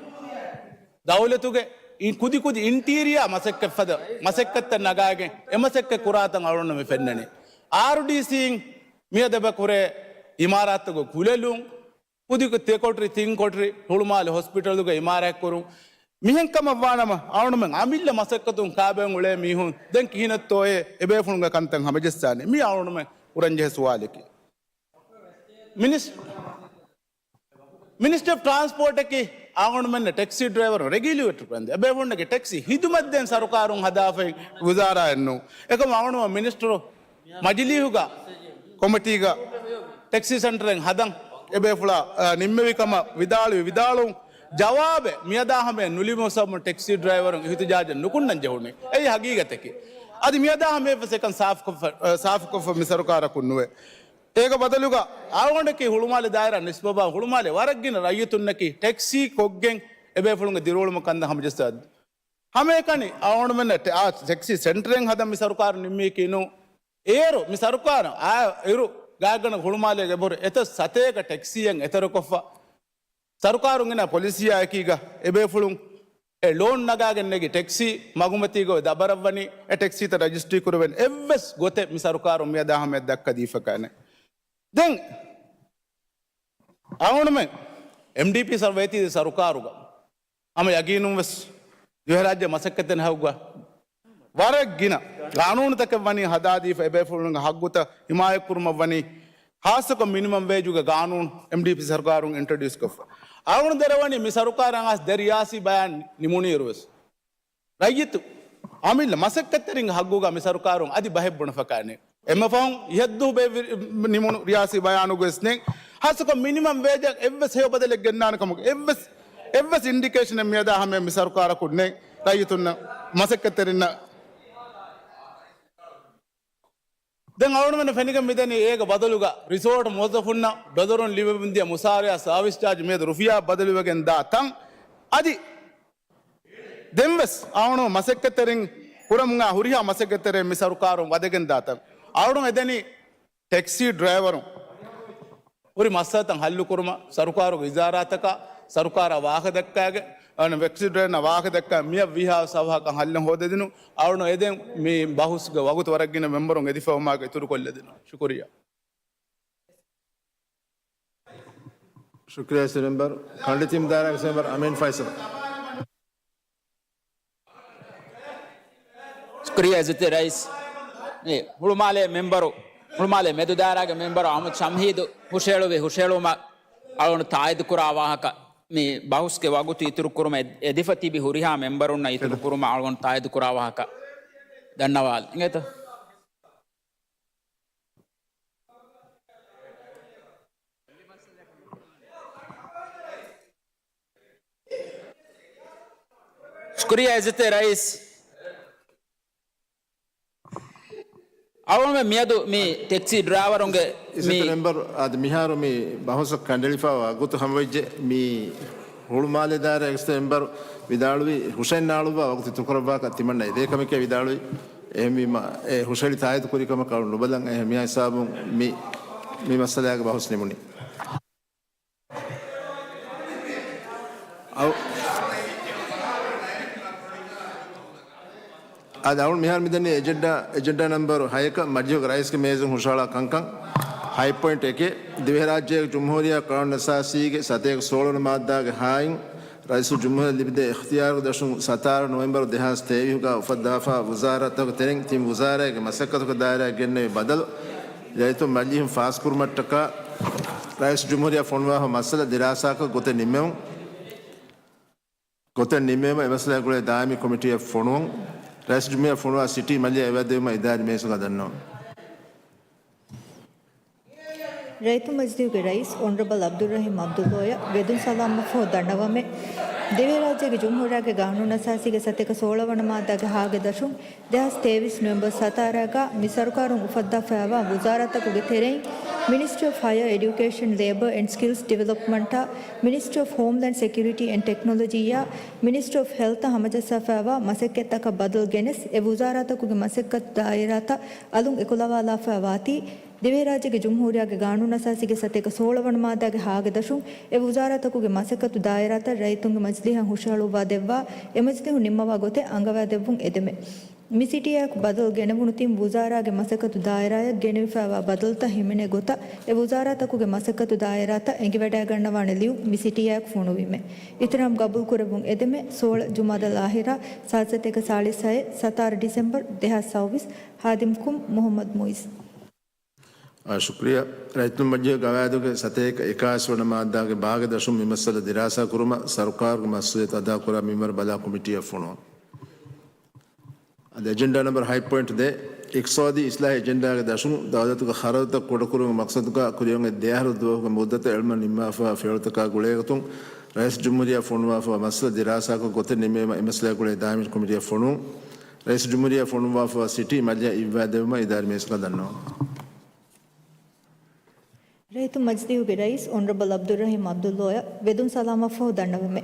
ދައުލަތުގެ އި-، ކުދި ކުދި އިންޓީރިއާ މަސައްކަތް ފަދަ މަސައްކަތްތައް ނަގާގެން އެ މަސައްކަތް ކުރާތަން އަޅުގަނޑު މި ފެންނަނީ. އާރުޑީސީން މިއަދަށް އެބަ ކުރޭ އިމާރާތުގެ ކުލެލުން، ކުދި ތެކޮޓަރި، ތިން ކޮޓަރި، ހުޅުމާލެ ހޮސްޕިޓަލުގެ އިމާރާތްކުރުން. މިހެން ކަމަށްވާނަމަ، އަޅުގަނޑުމެން އަމިއްލަ މަސައްކަތުން ކާބައިން އުޅޭ މީހުން ދެން ކިހިނެއްތޯއޭ އެބޭފުޅުންގެ ކަންތައް ހަމަޖައްސާނީ؟ މީ އަޅުގަނޑުމެން ކުރަންޖެހޭ ސުވާލަކީ. މިނިސް-، މިނިސްޓަރ އޮފް ޓްރާންސްޕޯޓަކީ އަޅުގަނޑުމެންނަށް ޓެކްސީ ޑްރައިވަރުން ރެގިއުލޭޓް ކުރަންދެ. އެބޭފުޅުންނަކީ ޓެކްސީ ހިދުމަތްދޭން ސަރުކާރުން ހަދާފައި ވުޒާރާއެއް ނޫން. އެކަމަ އަޅުގަނޑު މިނިސްޓަރު މަޖިލީހުގަ ކޮމިޓީގަ ޓެކްސީ ސެންޓަރެއް ހަދަން އެބޭފުޅާ، އާ، ނިންމެވި ކަމަށް ވިދާޅުވި ވިދާޅުވުން ޖަވާބެއް މިއަދާ ހަމަޔަށް ނުލިބުމު ސަބަބުން ޓެކްސީ ޑްރައިވަރުން އިހުތިޖާޖަށް ނުކުންނަން ޖެހުނީ. އެއީ ހަގީގަތަކީ. އަދި މިއަދާ ހަމަޔަށްވެސް އެކަން ސާފުކޮށްފަ-، އާ، ސާފުކޮށްފަ މި ސަރުކާރަށް ކުންނުވޭ. އޭގެ ބަދަލުގަ އަޅުގަނޑަކީ ހުޅުމާލެ ދާއިރާ ނިސްބަތްވާ ހުޅުމާލެ ވަރަށް ގިނަ ރައްޔިތުންނަކީ ޓެކްސީ ކޮށްގެން އެބޭފުޅުންގެ ދިރިއުޅުމަށް ކަންތައް ހަމަޖައްސާ ހަމައެކަނި އަޅުގަނޑުމެންނަށް ޓެ-، އާ، ޓެކްސީ ސެންޓަރެއް ހަދަން މި ސަރުކާރު ނިންމީކީ ނޫން. އޭރު މި ސަރުކާރު އާ އިރު ގާތްގަނޑަކަށް ހުޅުމާލޭގެ އެބަހުރި އެތައް ސަތޭކަ ޓެކްސީއެއް އެތެރެކޮށްފަ، ސަރުކާރުން ގެނައި ޕޮލިސީއާ އެކީގަ އެބޭފުޅުން އެ ލޯން ނަގާގެން ނެގި ޓެކްސީ މަގުމަތީގަ އޮތް ދަބަރަށްވަނީ އެ ޓެކްސީތައް ރަޖިސްޓްރީ ކުރެވެން އެއްވެސް ގޮތެއް މި ސަރުކާރުން މިއަދާ ހަމަޔަށް ދައްކަދީފަކާނެ. ދެން އަޅުގަނޑުމެން އެމްޑީޕީ ސަރު ވޭތީ ސަރުކާރުގަ ހަމަ ޔަގީނުން ވެސް ދިވެހިރާއްޖެ މަސައްކަތެއް ހައުގަ ވަރަށް ގިނަ ގާނޫނުތަކެއް ވަނީ ހަދާދީފަ އެބޭފުޅުންގެ ހައްގުތައް ހިމާޔަތްކުރުމަށް ވަނީ، ހާއްސަކޮށް މިނިމަމް ވޭޖުގެ ގާނޫނު އެމްޑީޕީ ސަރުކާރުން އިންޓްރޮޑިއުސް ކޮށްފަ. އަޅުގަނޑު ދެރަވަނީ މި ސަރުކާރަށް އައިސް ދެ ރިޔާސީ ބަޔާން ނިމުނުއިރު ވެސް ރައްޔިތު އަމިއްލަ މަސައްކަތްތެރިންގެ ހައްގުގަ މި ސަރުކާރުން އަދި ބަހެއް ބުނެފަކާނެ. އެންމެ ފަހުން އިހަށްދު ބޭ-، ނިމުނު ރިޔާސީ ބަޔާނުގަ ވެސް ނެތް. ހާއްސަކޮށް މިނިމަމް ވޭޖަށް އެއްވެސް ހެޔޮ ބަދަލެއް ގެންނާނެ ކަމުގެ އެއްވެސް، އެއްވެސް އިންޑިކޭޝަނެއް މިއަދާ ހަމަޔަށް މި ސަރުކާރަކުން ނެތް. ރައްޔިތުންނަށް މަސައްކަތްތެރިންނަށް ދެން އަޅުގަނޑުމެން ފެނިގެން މިދަނީ އޭގެ ބަދަލުގަ ރިސޯޓް މުވައްޒަފުންނަށް ޑޮލަރުން ލިބެމުންދިޔަ މުސާރަޔާ ސާވިސް ޗާޖް މިއަދު ރުފިޔާ ބަދަލުވެގެން ދާ ތަން. އަދި ދެންވެސް އަޅުގަނޑު މަސައްކަތްތެރިން ކުރަމުން އާ ހުރިހާ މަސައްކަތްތެރިން މި ސަރުކާރުން ވަދެގެން ދާ ތަން. އަޅުގަނޑު އެދެނީ ޓެކްސީ ޑްރައިވަރުން ހުރި މައްސަލަތައް ހައްލުކުރުމަށް ސަރުކާރުގެ އިދާރާތަކާ ސަރުކާރާ ވާހަކަ ދައްކާގެން، އަން ޓެކްސީ ޑްރައިވަރުން ވާހަކަ ދައްކާ މިއަށް ވީހާވެސް އަވަހަކަށް ހައްލެއް ހޯދެދިނު. އަޅުގަނޑު އެދެން މި ބަހުސްގެ ވަގުތު ވަރަށް ގިނަ މެމްބަރުން އެދިފަވުމާގެ އިތުރުކޮށްލެދިނު. ޝުކުރިއްޔާ. ޝުކުރިއްޔާ އިއްޒަތްތެރި މެމްބަރު. ކަނޑިތީމް ދާއިރާގެ މެމްބަރު އަމީން ފައިސަލް. ޝުކުރިއްޔާ އިއްޒަތްތެރި ރައީސް. މި ހުޅުމާލޭ މެމްބަރު، ހުޅުމާލޭ މެދު ދާއިރާގެ މެމްބަރު އަހްމަދު ޝަމްހީދު ހުށައެޅުއްވި ހުށައެޅުމަށް އަޅުގަނޑު ތާއީދު ކުރާ ވާހަކަ، މި ބަހުސްގެ ވަގުތު އިތުރު ކުރުމަށް އެ-، އެދިފަ ތިބި ހުރިހާ މެމްބަރުންނަށް އިތުރު ކުރުމަށް އަޅުގަނޑު ތާއީދު ކުރާ ވާހަކަ ދަންނަވާލަން. އިނގޭތަ؟ ޝުކުރިއްޔާ އިއްޒަތްތެރި ރައީސް. އަޅުގަނޑުމެން މިއަދު މި ޓެކްސީ ޑްރައިވަރުންގެ މި އިއްޒަތްތެރި މެމްބަރު، އަދި މިހާރު މި ބަހުސް ކަނޑައެޅިފައިވާ ވަގުތު ހަމަވެއްޖެ. މި ހުޅުމާލެ ދާއިރާ އިއްޒަތްތެރި މެމްބަރު ވިދާޅުވި ހުށައެއް ނާޅުއްވާ ވަގުތު އިތުރުކުރައްވާކަށް ތިމަންނަ އެދޭ ކަމެކޭ ވިދާޅުވި. އެހެންވީމަ އެ ހުށައެޅި ތާއީދު ކުރި ކަމަކަށް ނުބަލަން. އެހެން މިހާ ހިސާބުން މި، މި މައްސަލާގެ ބަހުސް ނިމުނީ. އައު-، އަދި އަޅުގަނޑު މިހާރު މިދަނީ އެޖެންޑާ، އެޖެންޑާ ނަމްބަރު ހައެއް، މަޖިލީހުގެ ރައީސްގެ މޭޒުން ހުށަހަޅާ ކަންކަން. ހަތް ޕޮއިންޓް އެކެއް، ދިވެހިރާއްޖޭގެ ޖުމްހޫރިއްޔާ ޤާނޫނުއެއްސާސީގެ ސަތޭކަ ސޯޅަ ވަނަ މާއްދާގެ ހާއިން ރައީސުލްޖުމްހޫރިއްޔާ ލިބިދޭ އިޚްތިޔާރުގެ ދަށުން ސަތާރަ ނޮވެމްބަރު ދެހާސް ތޭވީހުގަ އުފައްދާފާ ވުޒާރާތަކުގެ ތެރެއިން ތިން ވުޒާރާއެއްގެ މަސައްކަތުގެ ދާއިރާއަށް ގެންނެވި ބަދަލު ރައްޔިތުން މަޖިލީހުން ފާސްކުރުމަށްޓަކާ ރައީސުލްޖުމްހޫރިއްޔާ ފޮނުވާފަ މައްސަލަ ދިރާސާކޮށް ގޮތެއް ނިންމެވުން، ގޮތެއް ނިންމެވުމަށް އެ މައްސަލައިގެ ގުޅޭ ދާއިމީ ކޮމިޓީއެއް ފޮނުވުން. ރައީސުލްޖުމްހޫރިއްޔާ ފޮނުވާ ސިޓީ މަޖިލީހަށް އެވަދެވުމަށް އިދާރީ މޭޒުގަ ދަންނަވަން. ރައްޔިތުންގެ މަޖިލީހުގެ ރައީސް އޮނަރަބަލް ޢަބްދުއްރަހީމް ޢަބްދުﷲ އަށް ވެދުން ސަލާމަށްފަހު ދަންނަވަމޭ. ދިވެހިރާއްޖޭގެ ޖުމްހޫރިއްޔާގެ ގާނޫނުއަސާސީގެ ސަތޭކަ ސޯޅަ ވަނަ މާއްދާގެ ހާގެ ދަށުން ދެހާސް ތޭވީސް ނޮވެމްބަރު ސަތާރައިގަ މި ސަރުކާރުން އުފައްދާފައިވާ ވުޒާރާތަކުގެ ތެރެއިން މިނިސްޓްރީ އޮފް ހަޔަރ އެޑިއުކޭޝަން، ލޭބަރ އެންޑް ސްކިލްސް ޑިވެލޮޕްމަންޓާ، މިނިސްޓްރީ އޮފް ހޯމްލޭންޑް ސެކިއުރިޓީ އެންޑް ޓެކްނޮލޮޖީއާ، މިނިސްޓްރީ އޮފް ހެލްތަށް ހަމަޖައްސާފައިވާ މަސައްކަތްތަކަށް ބަދަލު ގެނެސް، އެ ވުޒާރާތަކުގެ މަސައްކަތު ދާއިރާތައް އަލުން އެކުލަވާލާފައިވާތީ، ދިވެހިރާއްޖޭގެ ޖުމްހޫރިއްޔާގެ ގާނޫނުއަސާސީގެ ސަތޭކަ ސޯޅަ ވަނަ މާއްދާގެ ހާގެ ދަށުން އެ ވުޒާރާތަކުގެ މަސައްކަތު ދާއިރާތައް ރައްޔިތުންގެ މަޖިލީހަށް ހުށަހަޅުއްވާ ދެއްވާ، އެ މަޖިލީހުން ނިންމަވާ ގޮތެއް އަންގަވާ ދެއްވުން އެދެމެ. މި ސިޓީއާއެކު ބަދަލު ގެނެވުނު ތިން ވުޒާރާގެ މަސައްކަތު ދާއިރާއަށް ގެނެވިފައިވާ ބަދަލުތައް ހިމެނޭ ގޮތަށް އެ ވުޒާރާތަކުގެ މަސައްކަތު ދާއިރާތައް އެނގިވަޑައިގަންނަވާނެ ލިޔުން މި ސިޓީއާއެކު ފޮނުވީމެ. އިޙްތިރާމް ގަބޫލުކުރެއްވުން އެދެމެ. ސޯޅަ ޖުމާދަލް އާޚިރާ، ސާދަ ސަތޭކަ ސާޅީސް ހައެއް، ސަތާރަ ޑިސެމްބަރު ދެހާސް ސައުވީސް. ހާދިމް ކުމް މުޙައްމަދު މުއިޒް. އާ، ޝުކުރިއްޔާ. ރައްޔިތުންގެ މަޖިލީހުގެ ގަވާއިދުގެ ސަތޭކަ އެކާސް ވަނަ މާއްދާގެ ބާގެ ދަށުން މި މައްސަލަ ދިރާސާ ކުރުމަށް ސަރުކާރުގެ މަސްއޫލިއްޔަތު އަދާކުރާ މިންވަރު ބަލާ ކޮމިޓީއަށް ފޮނުވަން. އަދި އެޖެންޑާ ނަމްބަރު ހަތް ޕޮއިންޓް ދެ، އިޤްތިޞާދީ އިޞްލާޙީ އެޖެންޑާގެ ދަށުން ދައުލަތުގެ ޚަރަދުތައް ކުޑަކުރުމުގެ މަޤްޞަދުގަ ކުރިއަށް އޮތް ދެ އަހަރު ދުވަހުގެ މުއްދަތަށް އެޅުމަށް ނިންމާފައިވާ ފިޔަވަޅުތަކާ ގުޅޭގޮތުން ރައީސް ޖުމްހޫރިއްޔާ ފޮނުވާފައިވާ މައްސަލަ ދިރާސާކޮށް ގޮތެއް ނިންމެވުމަށް އެ މައްސަލައާ ގުޅޭ ދާއިމީ ކޮމިޓީއަށް ފޮނުވުން. ރައީސް ޖުމްހޫރިއްޔާ ފޮނުވާފައިވާ ސިޓީ މަޖިލީހަށް އިއްވާ ދެއްވުމަށް އިދާރީ މޭޒަކަށް ދަންނަވަން. ރައްޔިތުން މަޖިލީހުގެ ރައީސް އޮނަރަބަލް ޢަބްދުއްރަޙީމް ޢަބްދުﷲ އަށް ވެދުން ސަލާމަށްފަހު ދަންނަވަމެ.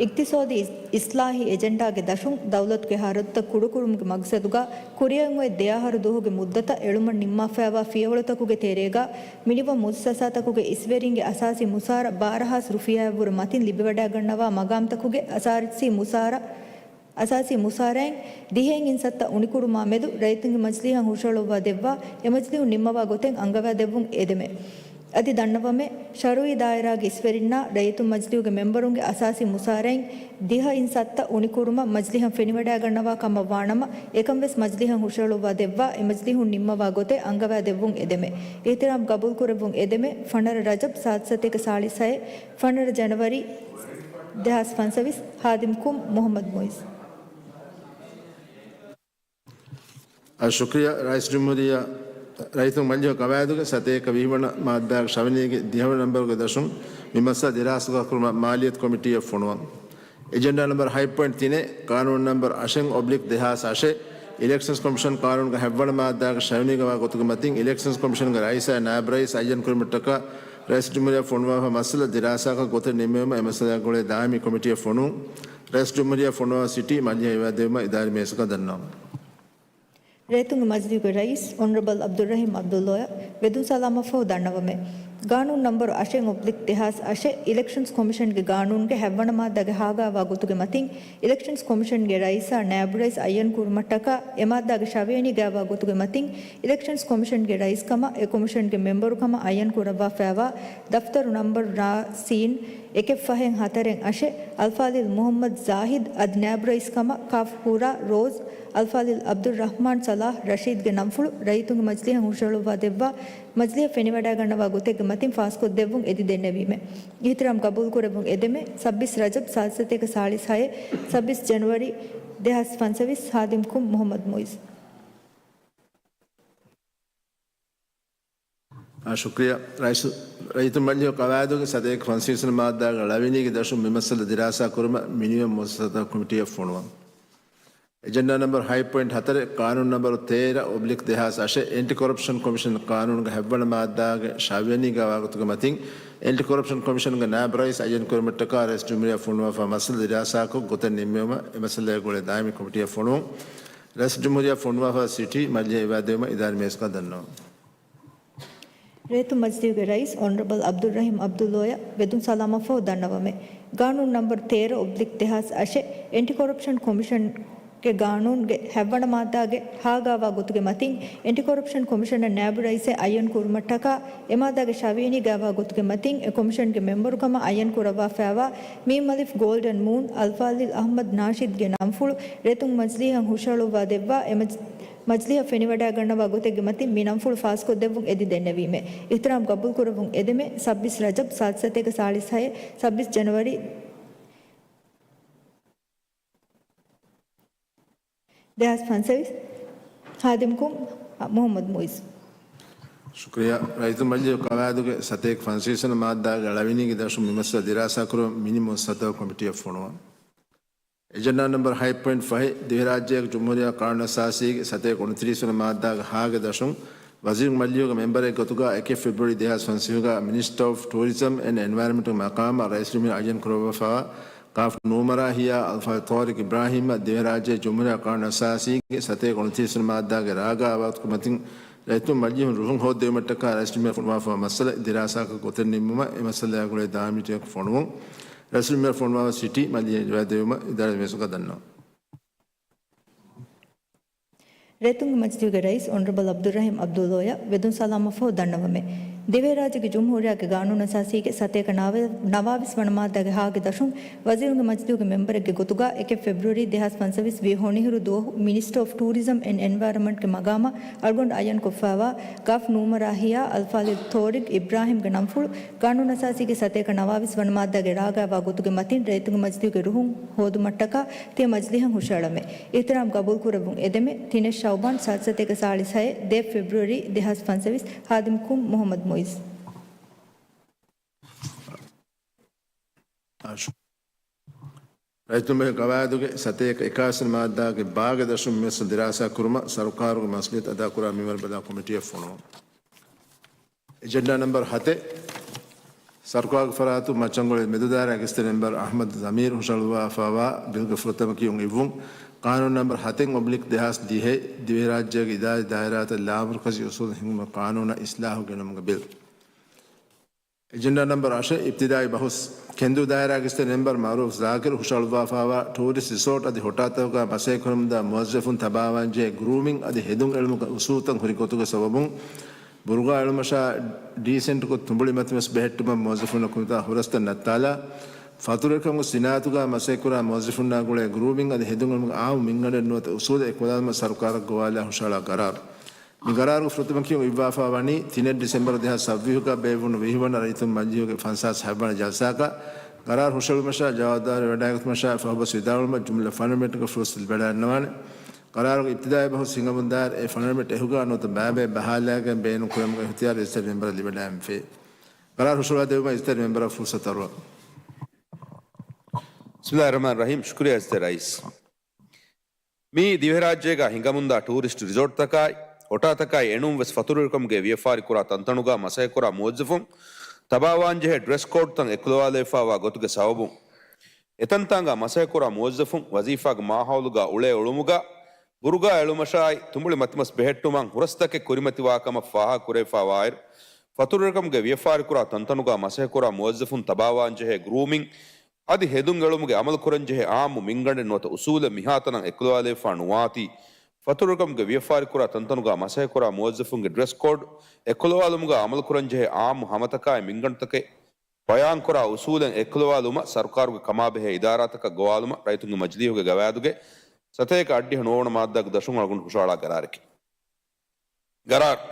އިޤްތިޞާދީ އިޞް-، އިޞްލާޙީ އެޖެންޑާގެ ދަށުން ދައުލަތުގެ ޚަރަދުތައް ކުޑަކުރުމުގެ މަޤްޞަދުގަ ކުރިއަށް އޮތް ދެ އަހަރު ދުވަހުގެ މުއްދަތަށް އެޅުމަށް ނިންމާފައިވާ ފިޔަވަޅުތަކުގެ ތެރޭގަ މިނިވަން މުއައްސަސާތަކުގެ އިސްވެރިންގެ އަސާސީ މުސާރަ ބާރަ ހާސް ރުފިޔާއަށްވުރެ މަތިން ލިބިވަޑައިގަންނަވާ މަގާމްތަކުގެ އަސާސީ މުސާރަ އަސާސީ މުސާރައިން ދިހައިން އިން ސައްތަ އުނިކުރުމާ މެދު ރައްޔިތުންގެ މަޖިލީހަށް ހުށަހަޅުއްވާ ދެއްވާ، އެ މަޖިލީހުން ނިންމަވާ ގޮތެއް އަންގަވާ ދެއްވުން އެދެމެ. އަދި ދަންނަވަމެ، ޝަރުއީ ދާއިރާގެ އިސްވެރިންނާ ރައްޔިތުން މަޖިލީހުގެ މެމްބަރުންގެ އަސާސީ މުސާރައިން ދިހައިން ސައްތަ އުނިކުރުމަށް މަޖިލީހަށް ފެނިވަޑައިގަންނަވާ ކަމަށް ވާނަމަ، އެކަން ވެސް މަޖިލީހަށް ހުށަހަޅުއްވާ ދެއްވާ، އެ މަޖިލީހުން ނިންމަވާ ގޮތެއް އަންގަވާ ދެއްވުން އެދެމެ. އިޙްތިރާމް ގަބޫލުކުރެއްވުން އެދެމެ. ފަނަރަ ރަޖަބް، ސާދަ ސަތޭކަ ސާޅީސް ހައެއް، ފަނަރަ ޖަނަވަރީ، ދެހާސް ފަންސަވީސް. ހާދިމް ކުމް މުޙައްމަދު މުއިޒް. އަ، ޝުކުރިއްޔާ. ރައީސް ޖުމްހޫރިއްޔާ، ރައްޔިތުން މަޖިލީހުގެ ގަވާއިދުގެ ސަތޭކަ ވިހި ވަނަ މާއްދާގެ ށަވިޔަނީގެ ދިހަ ވަނަ ނަންބަރުގެ ދަށުން މި މައްސަލަ ދިރާސާކުރުމަށް މާލިއްޔަތު ކޮމިޓީއަށް ފޮނުވަން. އެޖެންޑާ ނަންބަރު ހަތް ޕޮއިންޓް ތިނެއް، ޤާނޫނު ނަންބަރު އަށެއް އޮބްލިކް ދެހާސް އަށެއް، އިލެކްޝަންސް ކޮމިޝަން ޤާނޫނުގެ ހަތްވަނަ މާއްދާގެ ށަވިޔަނީގަ ވާ ގޮތުގެ މަތިން އިލެކްޝަންސް ކޮމިޝަންގެ ރައީސާއި ނާއިބު ރައީސް އައްޔަން ކުރުމަށްޓަކާ ރައީސް ޖުމްހޫރިއްޔާ ފޮނުވާފަ މައްސަލަ ދިރާސާކޮށް ގޮތެއް ނިންމެވުމަށް އެ މައްސަލައާ ގުޅޭ ދާއިމީ ކޮމިޓީއަށް ފޮނުވުން. ރައީސް ޖުމްހޫރިއްޔާ ފޮނުވާ ސިޓީ މަޖިލީހަށް އިއްވާ ދެއްވުމަށް އިދާރީ މޭޒަކަށް ދަންނަވަން. ރައްޔިތުންގެ މަޖިލީހުގެ ރައީސް އޮނަރަބަލް ޢަބްދުއްރަޙީމް ޢަބްދުﷲ އަށް ވެދުން ސަލާމަށްފަހު ދަންނަވަމެ. ޤާނޫނު ނަންބަރު އަށެއް އޮބްލިކް ދެހާސް އަށެއް، އިލެކްޝަންސް ކޮމިޝަންގެ ޤާނޫނުގެ ހަތްވަނަ މާއްދާގެ ހާގާވާ ގޮތުގެ މަތިން، އިލެކްޝަންސް ކޮމިޝަންގެ ރައީސާ ނާއިބު ރައީސް އައްޔަން ކުރުމަށްޓަކާ، އެ މާއްދާގެ ށަވިޔަނީގައިވާ ގޮތުގެ މަތިން، އިލެކްޝަންސް ކޮމިޝަންގެ ރައީސްކަމަށް އެ ކޮމިޝަންގެ މެމްބަރުކަމަށް އައްޔަން ކުރައްވާފައިވާ ދަފްތަރު ނަންބަރު ރ ސީން އެކެއް ފަހެއް ހަތަރެއް އަށެއް، އަލްފާޟިލް މުޙައްމަދު ޒާހިދު އަދި ނާއިބު ރައީސްކަމަށް ކ ހުރާ ރޯޒް، އަލްފާޟިލް ޢަބްދުއްރަޙްމާން ޞަލާޙް ރަޝީދުގެ ނަންފުޅު ރައްޔިތުންގެ މަޖިލީހަށް ހުށަހަޅުއްވާ ދެއްވާ، މަޖިލީހަށް ފެނިވަޑައިގަންނަވާ ގޮތެއްގެ މަތިން ފާސްކޮށްދެއްވުން އެދި ދެންނެވީމެ. އިޙްތިރާމް ގަބޫލުކުރެއްވުން އެދެމެ. ސައްބީސް ރަޖަބް، ސާދަ ސަތޭކަ ސާޅީސް ހައެއް، ސައްބީސް ޖަނަވަރީ، ދެހާސް ފަންސަވީސް. ހާދިމް ކުމް މުޙައްމަދު މުއިޒް. އާ، ޝުކުރިއްޔާ. ރައީސް، ރައްޔިތުން މަޖިލީހުގެ ޤަވާއިދުގެ ސަތޭކަ ފަންސަވީސް ވަނަ މާއްދާގެ ޅަވިޔަނީގެ ދަށުން މި މައްސަލަ ދިރާސާ ކުރުމަށް މިނިވަން މުއައްސަސާތަކުގެ ކޮމިޓީއަށް ފޮނުވަން. އެޖެންޑާ ނަންބަރު ހަތް ޕޮއިންޓް ހަތަރެއް، ޤާނޫނު ނަންބަރު ތޭރަ އޮބްލިކް ދެހާސް އަށެއް، އެންޓި ކޮރަޕްޝަން ކޮމިޝަން ޤާނޫނުގެ ހަތްވަނަ މާއްދާގެ ޝަވިޔަނީގައިވާ ގޮތުގެ މަތިން، އެންޓި ކޮރަޕްޝަން ކޮމިޝަންގެ ނާއިބު ރައީސް އައްޔަން ކުރުމަށްޓަކާ ރައީސް ޖުމްހޫރިއްޔާ ފޮނުވާފަ މައްސަލަ ދިރާސާކޮށް ގޮތެއް ނިންމެވުމަށް އެ މައްސަލައާ ގުޅޭ ދާއިމީ ކޮމިޓީއަށް ފޮނުވުން. ރައީސް ޖުމްހޫރިއްޔާ ފޮނުވާފަ ސިޓީ މަޖިލީހަށް އިއްވާ ދެއްވުމަށް އިދާރީ މޭޒަކަށް ދަންނަވަން. ރައްޔިތުން މަޖިލީހުގެ ރައީސް އޮނަރަބަލް ޢަބްދުއްރަޙީމް ޢަބްދުﷲ އަށް ވެދުން ސަލާމަށްފަހު ދަންނަވަމެ. ޤާނޫނު ނަންބަރު ތޭރަ އޮބްލިކް ދެހާސް އަށެއް، އެންޓި ކޮރަޕްޝަން ކޮމިޝަންގެ ޤާނޫނުގެ ހަތްވަނަ މާއްދާގެ ހާގާވާ ގޮތުގެ މަތިން، އެންޓި ކޮރަޕްޝަން ކޮމިޝަނަށް ނާއިބު ރައީސެއް އައްޔަން ކުރުމަށްޓަކާ، އެ މާއްދާގެ ޝަވިޔަނީގައިވާ ގޮތުގެ މަތިން، އެ ކޮމިޝަންގެ މެމްބަރުކަމަށް އައްޔަން ކުރައްވާފައިވާ މީމް އަލިފް ގޯލްޑަން މޫން އަލްފާޟިލް އަޙްމަދު ނާޝިދުގެ ނަންފުޅު ރައްޔިތުން މަޖިލީހަށް ހުށަހަޅުއްވާ ދެއްވާ، އެ މަޖި-، މަޖިލީހަށް ފެނިވަޑައިގަންނަވާ ގޮތެއްގެ މަތިން މި ނަންފުޅު ފާސްކޮށްދެއްވުން އެދި ދެންނެވީމެ. އިޙްތިރާމް ގަބޫލުކުރެއްވުން އެދެމެ. ސައްބީސް ރަޖަބް، ސާދަ ސަތޭކަ ސާޅީސް ހައެއް، ސައްބީސް ޖަނަވަރީ، ދެހާސް ފަންސަވީސް. ހާދިމް ކުމް މުޙައްމަދު މުއިޒް. ޝުކުރިއްޔާ. ރައްޔިތުން މަޖިލީހުގެ ޤަވާއިދުގެ ސަތޭކަ ފަންސަވީސް ވަނަ މާއްދާގެ ޅަވިޔަނީގެ ދަށުން މި މައްސަލަ ދިރާސާކުރުމަށް މިނިވަން މުއައްސަސާތަކުގެ ކޮމިޓީއަށް ފޮނުވަން. އެޖެންޑާ ނަމްބަރ ހަތް ޕޮއިންޓް ފަހެއް، ދިވެހިރާއްޖޭގެ ޖުމްހޫރިއްޔާ ޤާނޫނުއަސާސީގެ ސަތޭކަ އުނަތިރީސް ވަނަ މާއްދާގެ ހާގެ ދަށުން ވަޒީރުންގެ މަޖިލީހުގެ މެމްބަރެއްގެ ގޮތުގަ އެކެއް ފެބްރުއަރީ ދެހާސް ފަންސަވީހުގަ މިނިސްޓަރ އޮފް ޓޫރިޒަމް އެންޑް އެންވަޔަރަންމަންޓްގެ މަޤާމަށް ރައީސް ޖުމްހޫރިއްޔާ އައްޔަން ކުރައްވާފައިވާ ގާފް ނޫމަރާ ހިޔާ އަލްފާޟިލް ޠާރިޤް އިބްރާހީމަށް ދިވެހިރާއްޖޭގެ ޖުމްހޫރިއްޔާ ޤާނޫނުއަސާސީގެ ސަތޭކަ އުނަތިރީސް ވަނަ މާއްދާގެ ރާގަށް އަވާލުކުރުމަށް މަތިން ރައްޔިތުން މަޖިލީހުން ރުހުން ހޯއްދެވުމަށްޓަކާ ރައީސް ޖުމްހޫރިއްޔާ ފޮނުވާފައިވާ މައްސަލަ ދިރާސާކޮށް ގޮތެއް ނިންމުމަށް އެ މައްސަލައާ ގުޅޭ ދާއިމީ ޓީމަކު ފޮނުވުން. ރައީސް ޖުމްހޫރިއްޔާ ފޮނުވާ ސިޓީ މަޖިލީހަށް ރިވާދެވުމަށް އިދާރީ މަޖިލީހަކަށް ދަންނަވަން. ރައްޔިތުންގެ މަޖިލީހުގެ ރައީސް އޮނަރަބަލް ޢަބްދުއްރަހީމް ޢަބްދުﷲ އަށް ވެދުން ސަލާމަތްފަހު ދަންނަވަމޭ. ދިވެހިރާއްޖޭގެ ޖުމްހޫރިއްޔާގެ ޤާނޫނުއަސާސީގެ ސަތޭކަ ނަވާ-، ނަވާވީސް ވަނަ މާއްދާގެ ހާގެ ދަށުން ވަޒީރުންގެ މަޖިލީހުގެ މެމްބަރެއްގެ ގޮތުގަ އެކެއް ފެބްރުއަރީ ދެހާސް ފަންސަވީސް ވީ ހޮނިހިރު ދުވަހު މިނިސްޓަރ އޮފް ޓޫރިޒަމް އެންޑް އެންވަޔަރަންމަންޓްގެ މަޤާމަށް އަޅުގަނޑު އައްޔަންކޮށްފައިވާ ގާފް ނޫމަރާ ހިޔާ އަލްފާޟިލް ޠާރިޤް އިބްރާހީމްގެ ނަންފުޅު ޤާނޫނުއަސާސީގެ ސަތޭކަ ނަވާވީސް ވަނަ މާއްދާގެ ރާގައިވާ ގޮތުގެ މަތިން ރައްޔިތުންގެ މަޖިލީހުގެ ރުހުން ހޯދުމަށްޓަކާ ތިޔަ މަޖިލީހަށް ހުށައަޅަމޭ. އިޙްތިރާމް ގަބޫލުކުރެއްވުން އެދެމޭ. ތިނެއް ޝަޢުބާން، ސާދަ ސަތޭކަ ސާޅީސް ހައެއް، ދެ ފެބްރުއަރީ ދެހާސް ފަންސަވީސް. ޚާދިމްކުން މުޙައްމަދު މުޢިއްޒު. ރައްޔިތުން ބެހޭ ގަވާއިދުގެ ސަތޭކަ އެކާސި މާއްދާގެ ބާގެ ދަށުން މި މައްސަލަ ދިރާސާ ކުރުމަށް ސަރުކާރުގެ މަސްއޫލިއްޔަތު އަދާކުރާ މިންވަރު ބަލާ ކޮމިޓީއަށް ފޮނުވުން. އެޖެންޑާ ނަމްބަރ ހަތެއް، ސަރުކާރުގެ ފަރާތުން މައްޗަންގޮޅި މެދުދާއިރާގެ އިސްތަށި މެމްބަރ އަޙްމަދު ޒަމީރު ހުށަހަޅުއްވާފައިވާ ބިލްގެ ފުރަތަމަ ކިޔުން އިއްވުން. ޤާނޫނު ނަމްބަރ ހަތެއް އޮބްލިކް ދެހާސް ދިހައެއް، ދިވެހިރާއްޖޭގެ އިދާރީ ދާއިރާތައް ލާމަރުކަޒީ އުސޫލުން ހިންގުމަށް ޤާނޫނަށް އިސްލާހު ގެނުމުގެ ބިލް. އެޖެންޑާ ނަމްބަރ އަށެއް، އިބްތިދާއީ ބަހުސް. ކެންދޫ ދާއިރާގެ އިސްތަށި މެމްބަރ މައުރޫފް ޒާކިރު ހުށަހަޅުއްވާފައިވާ ޓޫރިސްޓް ރިސޯޓް އަދި ހޮޓާތަކުގަ މަސައްކަތްކުރަމުންދާ މުވައްޒަފުން ތަބާވާންޖެހޭ ގްރޫމިން އަދި ހެދުން އެޅުމުގެ އުސޫލުތައް ހުރި ގޮތުގެ ސަބަބުން، ބުރުގާ އެޅުމަށާ ޑީސެންޓްކޮށް ތުނބުޅި މަތިމަސް ބެހެއްޓުމަށް މުވައްޒަފުންނަށް ކުރިތާ ހުރަސްތައް ނައްތާލާ، ފަތުރުވެރިކަމުގެ ސިނާއަތުގަ މަސައްކަތްކުރާ މުވައްޒަފުންނާ ގުޅޭ ގްރޫމިން އަދި ހެދުން އެޅުމުގެ އާއްމު މިންގަނޑެއް ނުވަތަ އުސޫލެއް އެކުލަވާލުމަށް ސަރުކާރަށް ގޮވާލާ ހުށަހަޅާ ގަރާރު. މި ގަރާރުގެ ފުރަތަމަ ކިޔުން އިއްވާފައި ވަނީ ތިނެއް ޑިސެމްބަރު ދެހާސް ސައްވީހުގަ ބޭއްވުނު ވިހި ވަނަ ރައްޔިތުން މަޖިލީހުގެ ފަންސާސް ހަތްވަނަ ޖަލްސާގަ. ގަރާރު ހުށަހެޅުމަށާ ޖަވާބުދާރީ ވެވަޑައިގަތުމަށާ ފަހުބަސް ވިދާޅުވުމަށް ޖުމްލަ ފަނަރަ މިނެޓްގެ ފުރުސަތު ލިބިވަޑައިގަންނަވާނެ. ގަރާރުގެ އިބްތިދާއީ ބަހުސް ހިނގަމުންދާއިރު އެ ފަނަރަ މިނެޓް އެހުގަ ނުވަތަ ބައިބައި ބަހާލައިގެން ބޭނުން ކުރެވުމުގެ އިހްތިޔާރު އިސްތަށި މެމްބަރަށް ލިބިވަޑައިގެންފޭ. ގަރާރު ހުށަހަޅައިދެއްވުމަށް އިސްތަށި މެމްބަރަށް ފުރުސަތު އަރުވަން. بسم الله الرحمن الرحيم. ޝުކުރިއްޔާ އިސްތަށި ރައީސް. މިއީ ދިވެހިރާއްޖޭގަ ހިނގަމުންދާ ޓޫރިސްޓް ރިސޯޓްތަކާއި، ހޮޓާތަކާއި އެނޫން ވެސް ފަތުރުވެރިކަމުގެ ވިޔަފާރި ކުރާ ތަންތަނުގަ މަސައްކަތްކުރާ މުވައްޒަފުން ތަބާވާންޖެހޭ ޑްރެސް ކޯޑްތައް އެކުލަވާލައިފައިވާ ގޮތުގެ ސަބަބުން، އެތަންތާނގަ މަސައްކަތްކުރާ މުވައްޒަފުން ވަޒީފާގެ މާހައުލުގަ އުޅޭ އުޅުމުގަ ބުރުގާ އެޅުމަށާއި، ތުނބުޅި މަތިމަސް ބެހެއްޓުމަށް ހުރަސްތަކެއް ކުރިމަތިވާކަމަށް ފާހަގަކުރެވިފައިވާއިރު، ފަތުރުވެރިކަމުގެ ވިޔަފާރިކުރާ ތަންތަނުގަ މަސައްކަތްކުރާ މުވައްޒަފުން ތަބާވާންޖެހޭ ގްރޫމިން، އަދި ހެދުން އެޅުމުގެ އަމަލުކުރަންޖެހޭ އާއްމު މިންގަނޑެއް ނުވަތަ އުސޫލެއް މިހާތަނަށް އެކުލަވާލައިފާ ނުވާތީ، ފަތުރުވެރިކަމުގެ ވިޔަފާރިކުރާ ތަންތަނުގަ މަސައްކަތްކުރާ މުވައްޒަފުންގެ ޑްރެސް ކޯޑް އެކުލަވާލުމުގަ އަމަލުކުރަންޖެހޭ އާއްމު ހަމަތަކެއް ބަޔާންކުރާ އުސޫލެއް އެކުލަވާލުމަށް ސަރުކާރުގެ ކަމާބެހޭ އިދާރާތަކަށް ގޮވާލުމަށް ރައްޔިތުންގެ މަޖިލީހުގެ ގަވާއިދުގެ ސަތޭކަ އަށްޑިހަ ނުވަވަނަ މާއްދާގެ ދަށުން އަޅުގަނޑު ހުށަހަޅާ ގަރާރެކެވެ. ގަރާރު.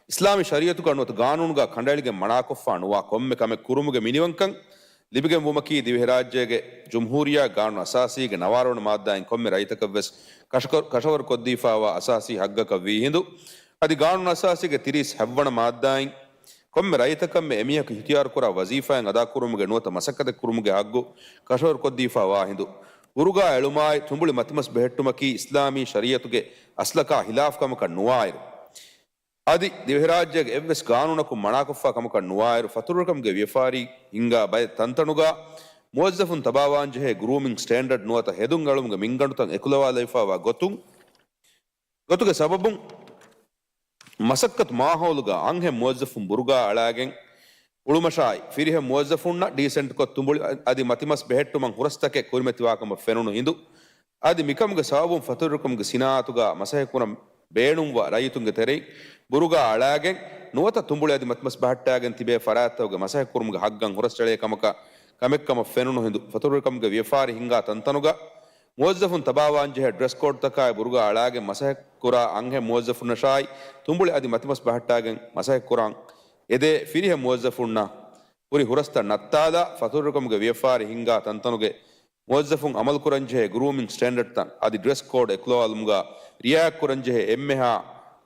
އިސްލާމީ ޝަރީއަތުގަ ނުވަތަ ގާނޫނުގަ ކަނޑައެޅިގެން މަނާކޮށްފަ ނުވާ ކޮންމެ ކަމެއް ކުރުމުގެ މިނިވަންކަން ލިބިގެންވުމަކީ ދިވެހިރާއްޖޭގެ ޖުމްހޫރިއްޔާ ގާނޫނު އަސާސީގެ ނަވާރަ ވަނަ މާއްދާއިން ކޮންމެ ރައްޔިތަކަށްވެސް ކަށަކަ-، ކަށަވަރުކޮށްދީފައިވާ އަސާސީ ހައްގަކަށް ވީހިނދު، އަދި ގާނޫނު އަސާސީގެ ތިރީސް ހަތްވަނަ މާއްދާއިން ކޮންމެ ރައްޔިތަކަށްމެ އެމީހަކު އިހްތިޔާރުކުރާ ވަޒީފާއެއް އަދާކުރުމުގެ ނުވަތަ މަސައްކަތެއް ކުރުމުގެ ހައްގު ކަށަވަރުކޮށްދީފައިވާ ހިނދު، ބުރުގާ އެޅުމާއި، ތުނބުޅި މަތިމަސް ބެހެއްޓުމަކީ އިސްލާމީ ޝަރީއަތުގެ އަސްލަކާ ހިލާފް ކަމަކަށް ނުވާއިރު، އަދި ދިވެހިރާއްޖޭގެ އެއްވެސް ގާނޫނަކުން މަނާކޮށްފާ ކަމަކަށް ނުވާއިރު، ފަތުރުވެރިކަމުގެ ވިޔަފާރި ހިންގާ ބައެއް ތަންތަނުގަ މުވައްޒަފުން ތަބާވާންޖެހޭ ގްރޫމިން ސްޓޭންޑަޑް ނުވަތަ ހެދުން އެޅުމުގެ މިންގަނޑުތައް އެކުލަވާލައިފައިވާ ގޮތުން، ގޮތުގެ ސަބަބުން، މަސައްކަތު މާހައުލުގަ އަންހެން މުވައްޒަފުން ބުރުގާ އަޅާގެން އުޅުމަށާއި، ފިރިހެން މުވައްޒަފުންނަށް ޑީސެންޓްކޮށް ތުނބުޅި އަދި މަތިމަސް ބެހެއްޓުމަށް ހުރަސްތަކެއް ކުރިމަތިވާކަމަށް ފެނުނު ހިނދު، އަދި މިކަމުގެ ސަބަބުން ފަތުރުވެރިކަމުގެ ސިނާއަތުގަ މަސައްކަތްކުރަން ބޭނުންވާ ރައްޔިތުންގެ ތެރެއިން ބުރުގާ އަޅާގެން ނުވަތަ ތުނބުޅި އަދި މަތިމަސް ބަހައްޓާގެން ތިބޭ ފަރާތްތަކުގެ މަސައްކަތްކުރުމުގެ ހައްގަށް ހުރަސްއެޅޭ ކަމަކަށް ކަމެއްކަމަށް ފެނުނު ހިނދު، ފަތުރުވެރިކަމުގެ ވިޔަފާރި ހިންގާ ތަންތަނުގަ މުވައްޒަފުން ތަބާވާންޖެހޭ ޑްރެސް ކޯޑްތަކާއި، ބުރުގާ އަޅާގެން މަސައްކަތްކުރާ އަންހެން މުވައްޒަފުންނަށާއި، ތުނބުޅި އަދި މަތިމަސް ބަހައްޓާގެން މަސައްކަތްކުރަން އެދޭ ފިރިހެން މުވައްޒަފުންނަށް ހުރި ހުރަސްތައް ނައްތާލާ، ފަތުރުވެރިކަމުގެ ވިޔަފާރި ހިންގާ ތަންތަނުގެ މުވައްޒަފުން އަމަލުކުރަންޖެހޭ ގްރޫމިން ސްޓޭންޑަޑްތައް އަދި ޑްރެސް ކޯޑް އެކުލަވާލުމުގަ ރިއާޔަތްކުރަންޖެހޭ އެންމެހާ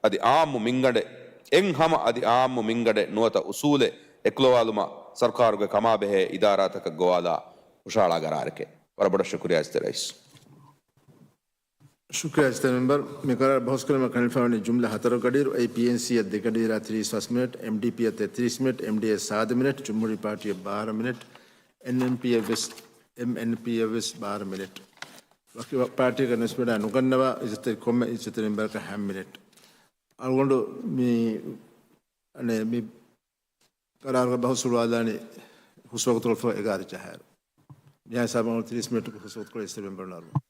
އަދި އާއްމު މިންގަނޑެއް، އެއްހަމަ އަދި އާއްމު މިންގަނޑެއް ނުވަތަ އުސޫލެއް އެކުލަވާލުމަށް ސަރުކާރުގެ ކަމާބެހޭ އިދާރާތަކަށް ގޮވާލާ ހުށަހަޅާ ގަރާރެކެވެ. ވަރަށް ބޮޑަށް ޝުކުރިއްޔާ އިއްޒަތްތެރި ރައީސް. ޝުކުރިއްޔާ އިއްޒަތްތެރި މެމްބަރު. މި ޤަރާރު ބަހުސްކުރުމަށް ކަނޑައެޅިފައިވަނީ ޖުމްލަ ހަތަރުގެ އަޑިއިރު، އެއީ ޕީއެންސީއަށް ދެގެ އަޑިއިރާ ތިރީސް ފަސް މިނެޓް، އެމްޑީޕީއަށް ތެތިރީސް މިނެޓް، އެމްޑީއޭއަށް ސާދަ މިނެޓް، ޖުމްހޫރީ ޕާޓީއަށް ބާރަ މިނެޓް، އެންއެންޕީއަށް ވެސް، އެމްއެންޕީއަށް ވެސް ބާރަ މިނެޓް. ވަކި ޕާޓީއަކަށް ނުވެސް މިނެޓާ ނުގަންނަވާ އިއްޒަތްތެރި ކޮންމެ އިއްޒަތްތެރި މެމްބަރަކަށް ހަ މިނެޓް. އަޅުގަނޑު މި، އަނެއް މި ޤަރާރުގެ ބަހުސް ހުޅުވާލާނީ ހުސްވަގުތުކޮޅު އެގާރަ ޖަހާއިރު. މިހާ ހިސާބަށް ތިރީސް މިނެޓުގެ ހުސްވަގުތުކޮޅު އިއްޒަތްތެރި މެމްބަރުން އަރުވަން.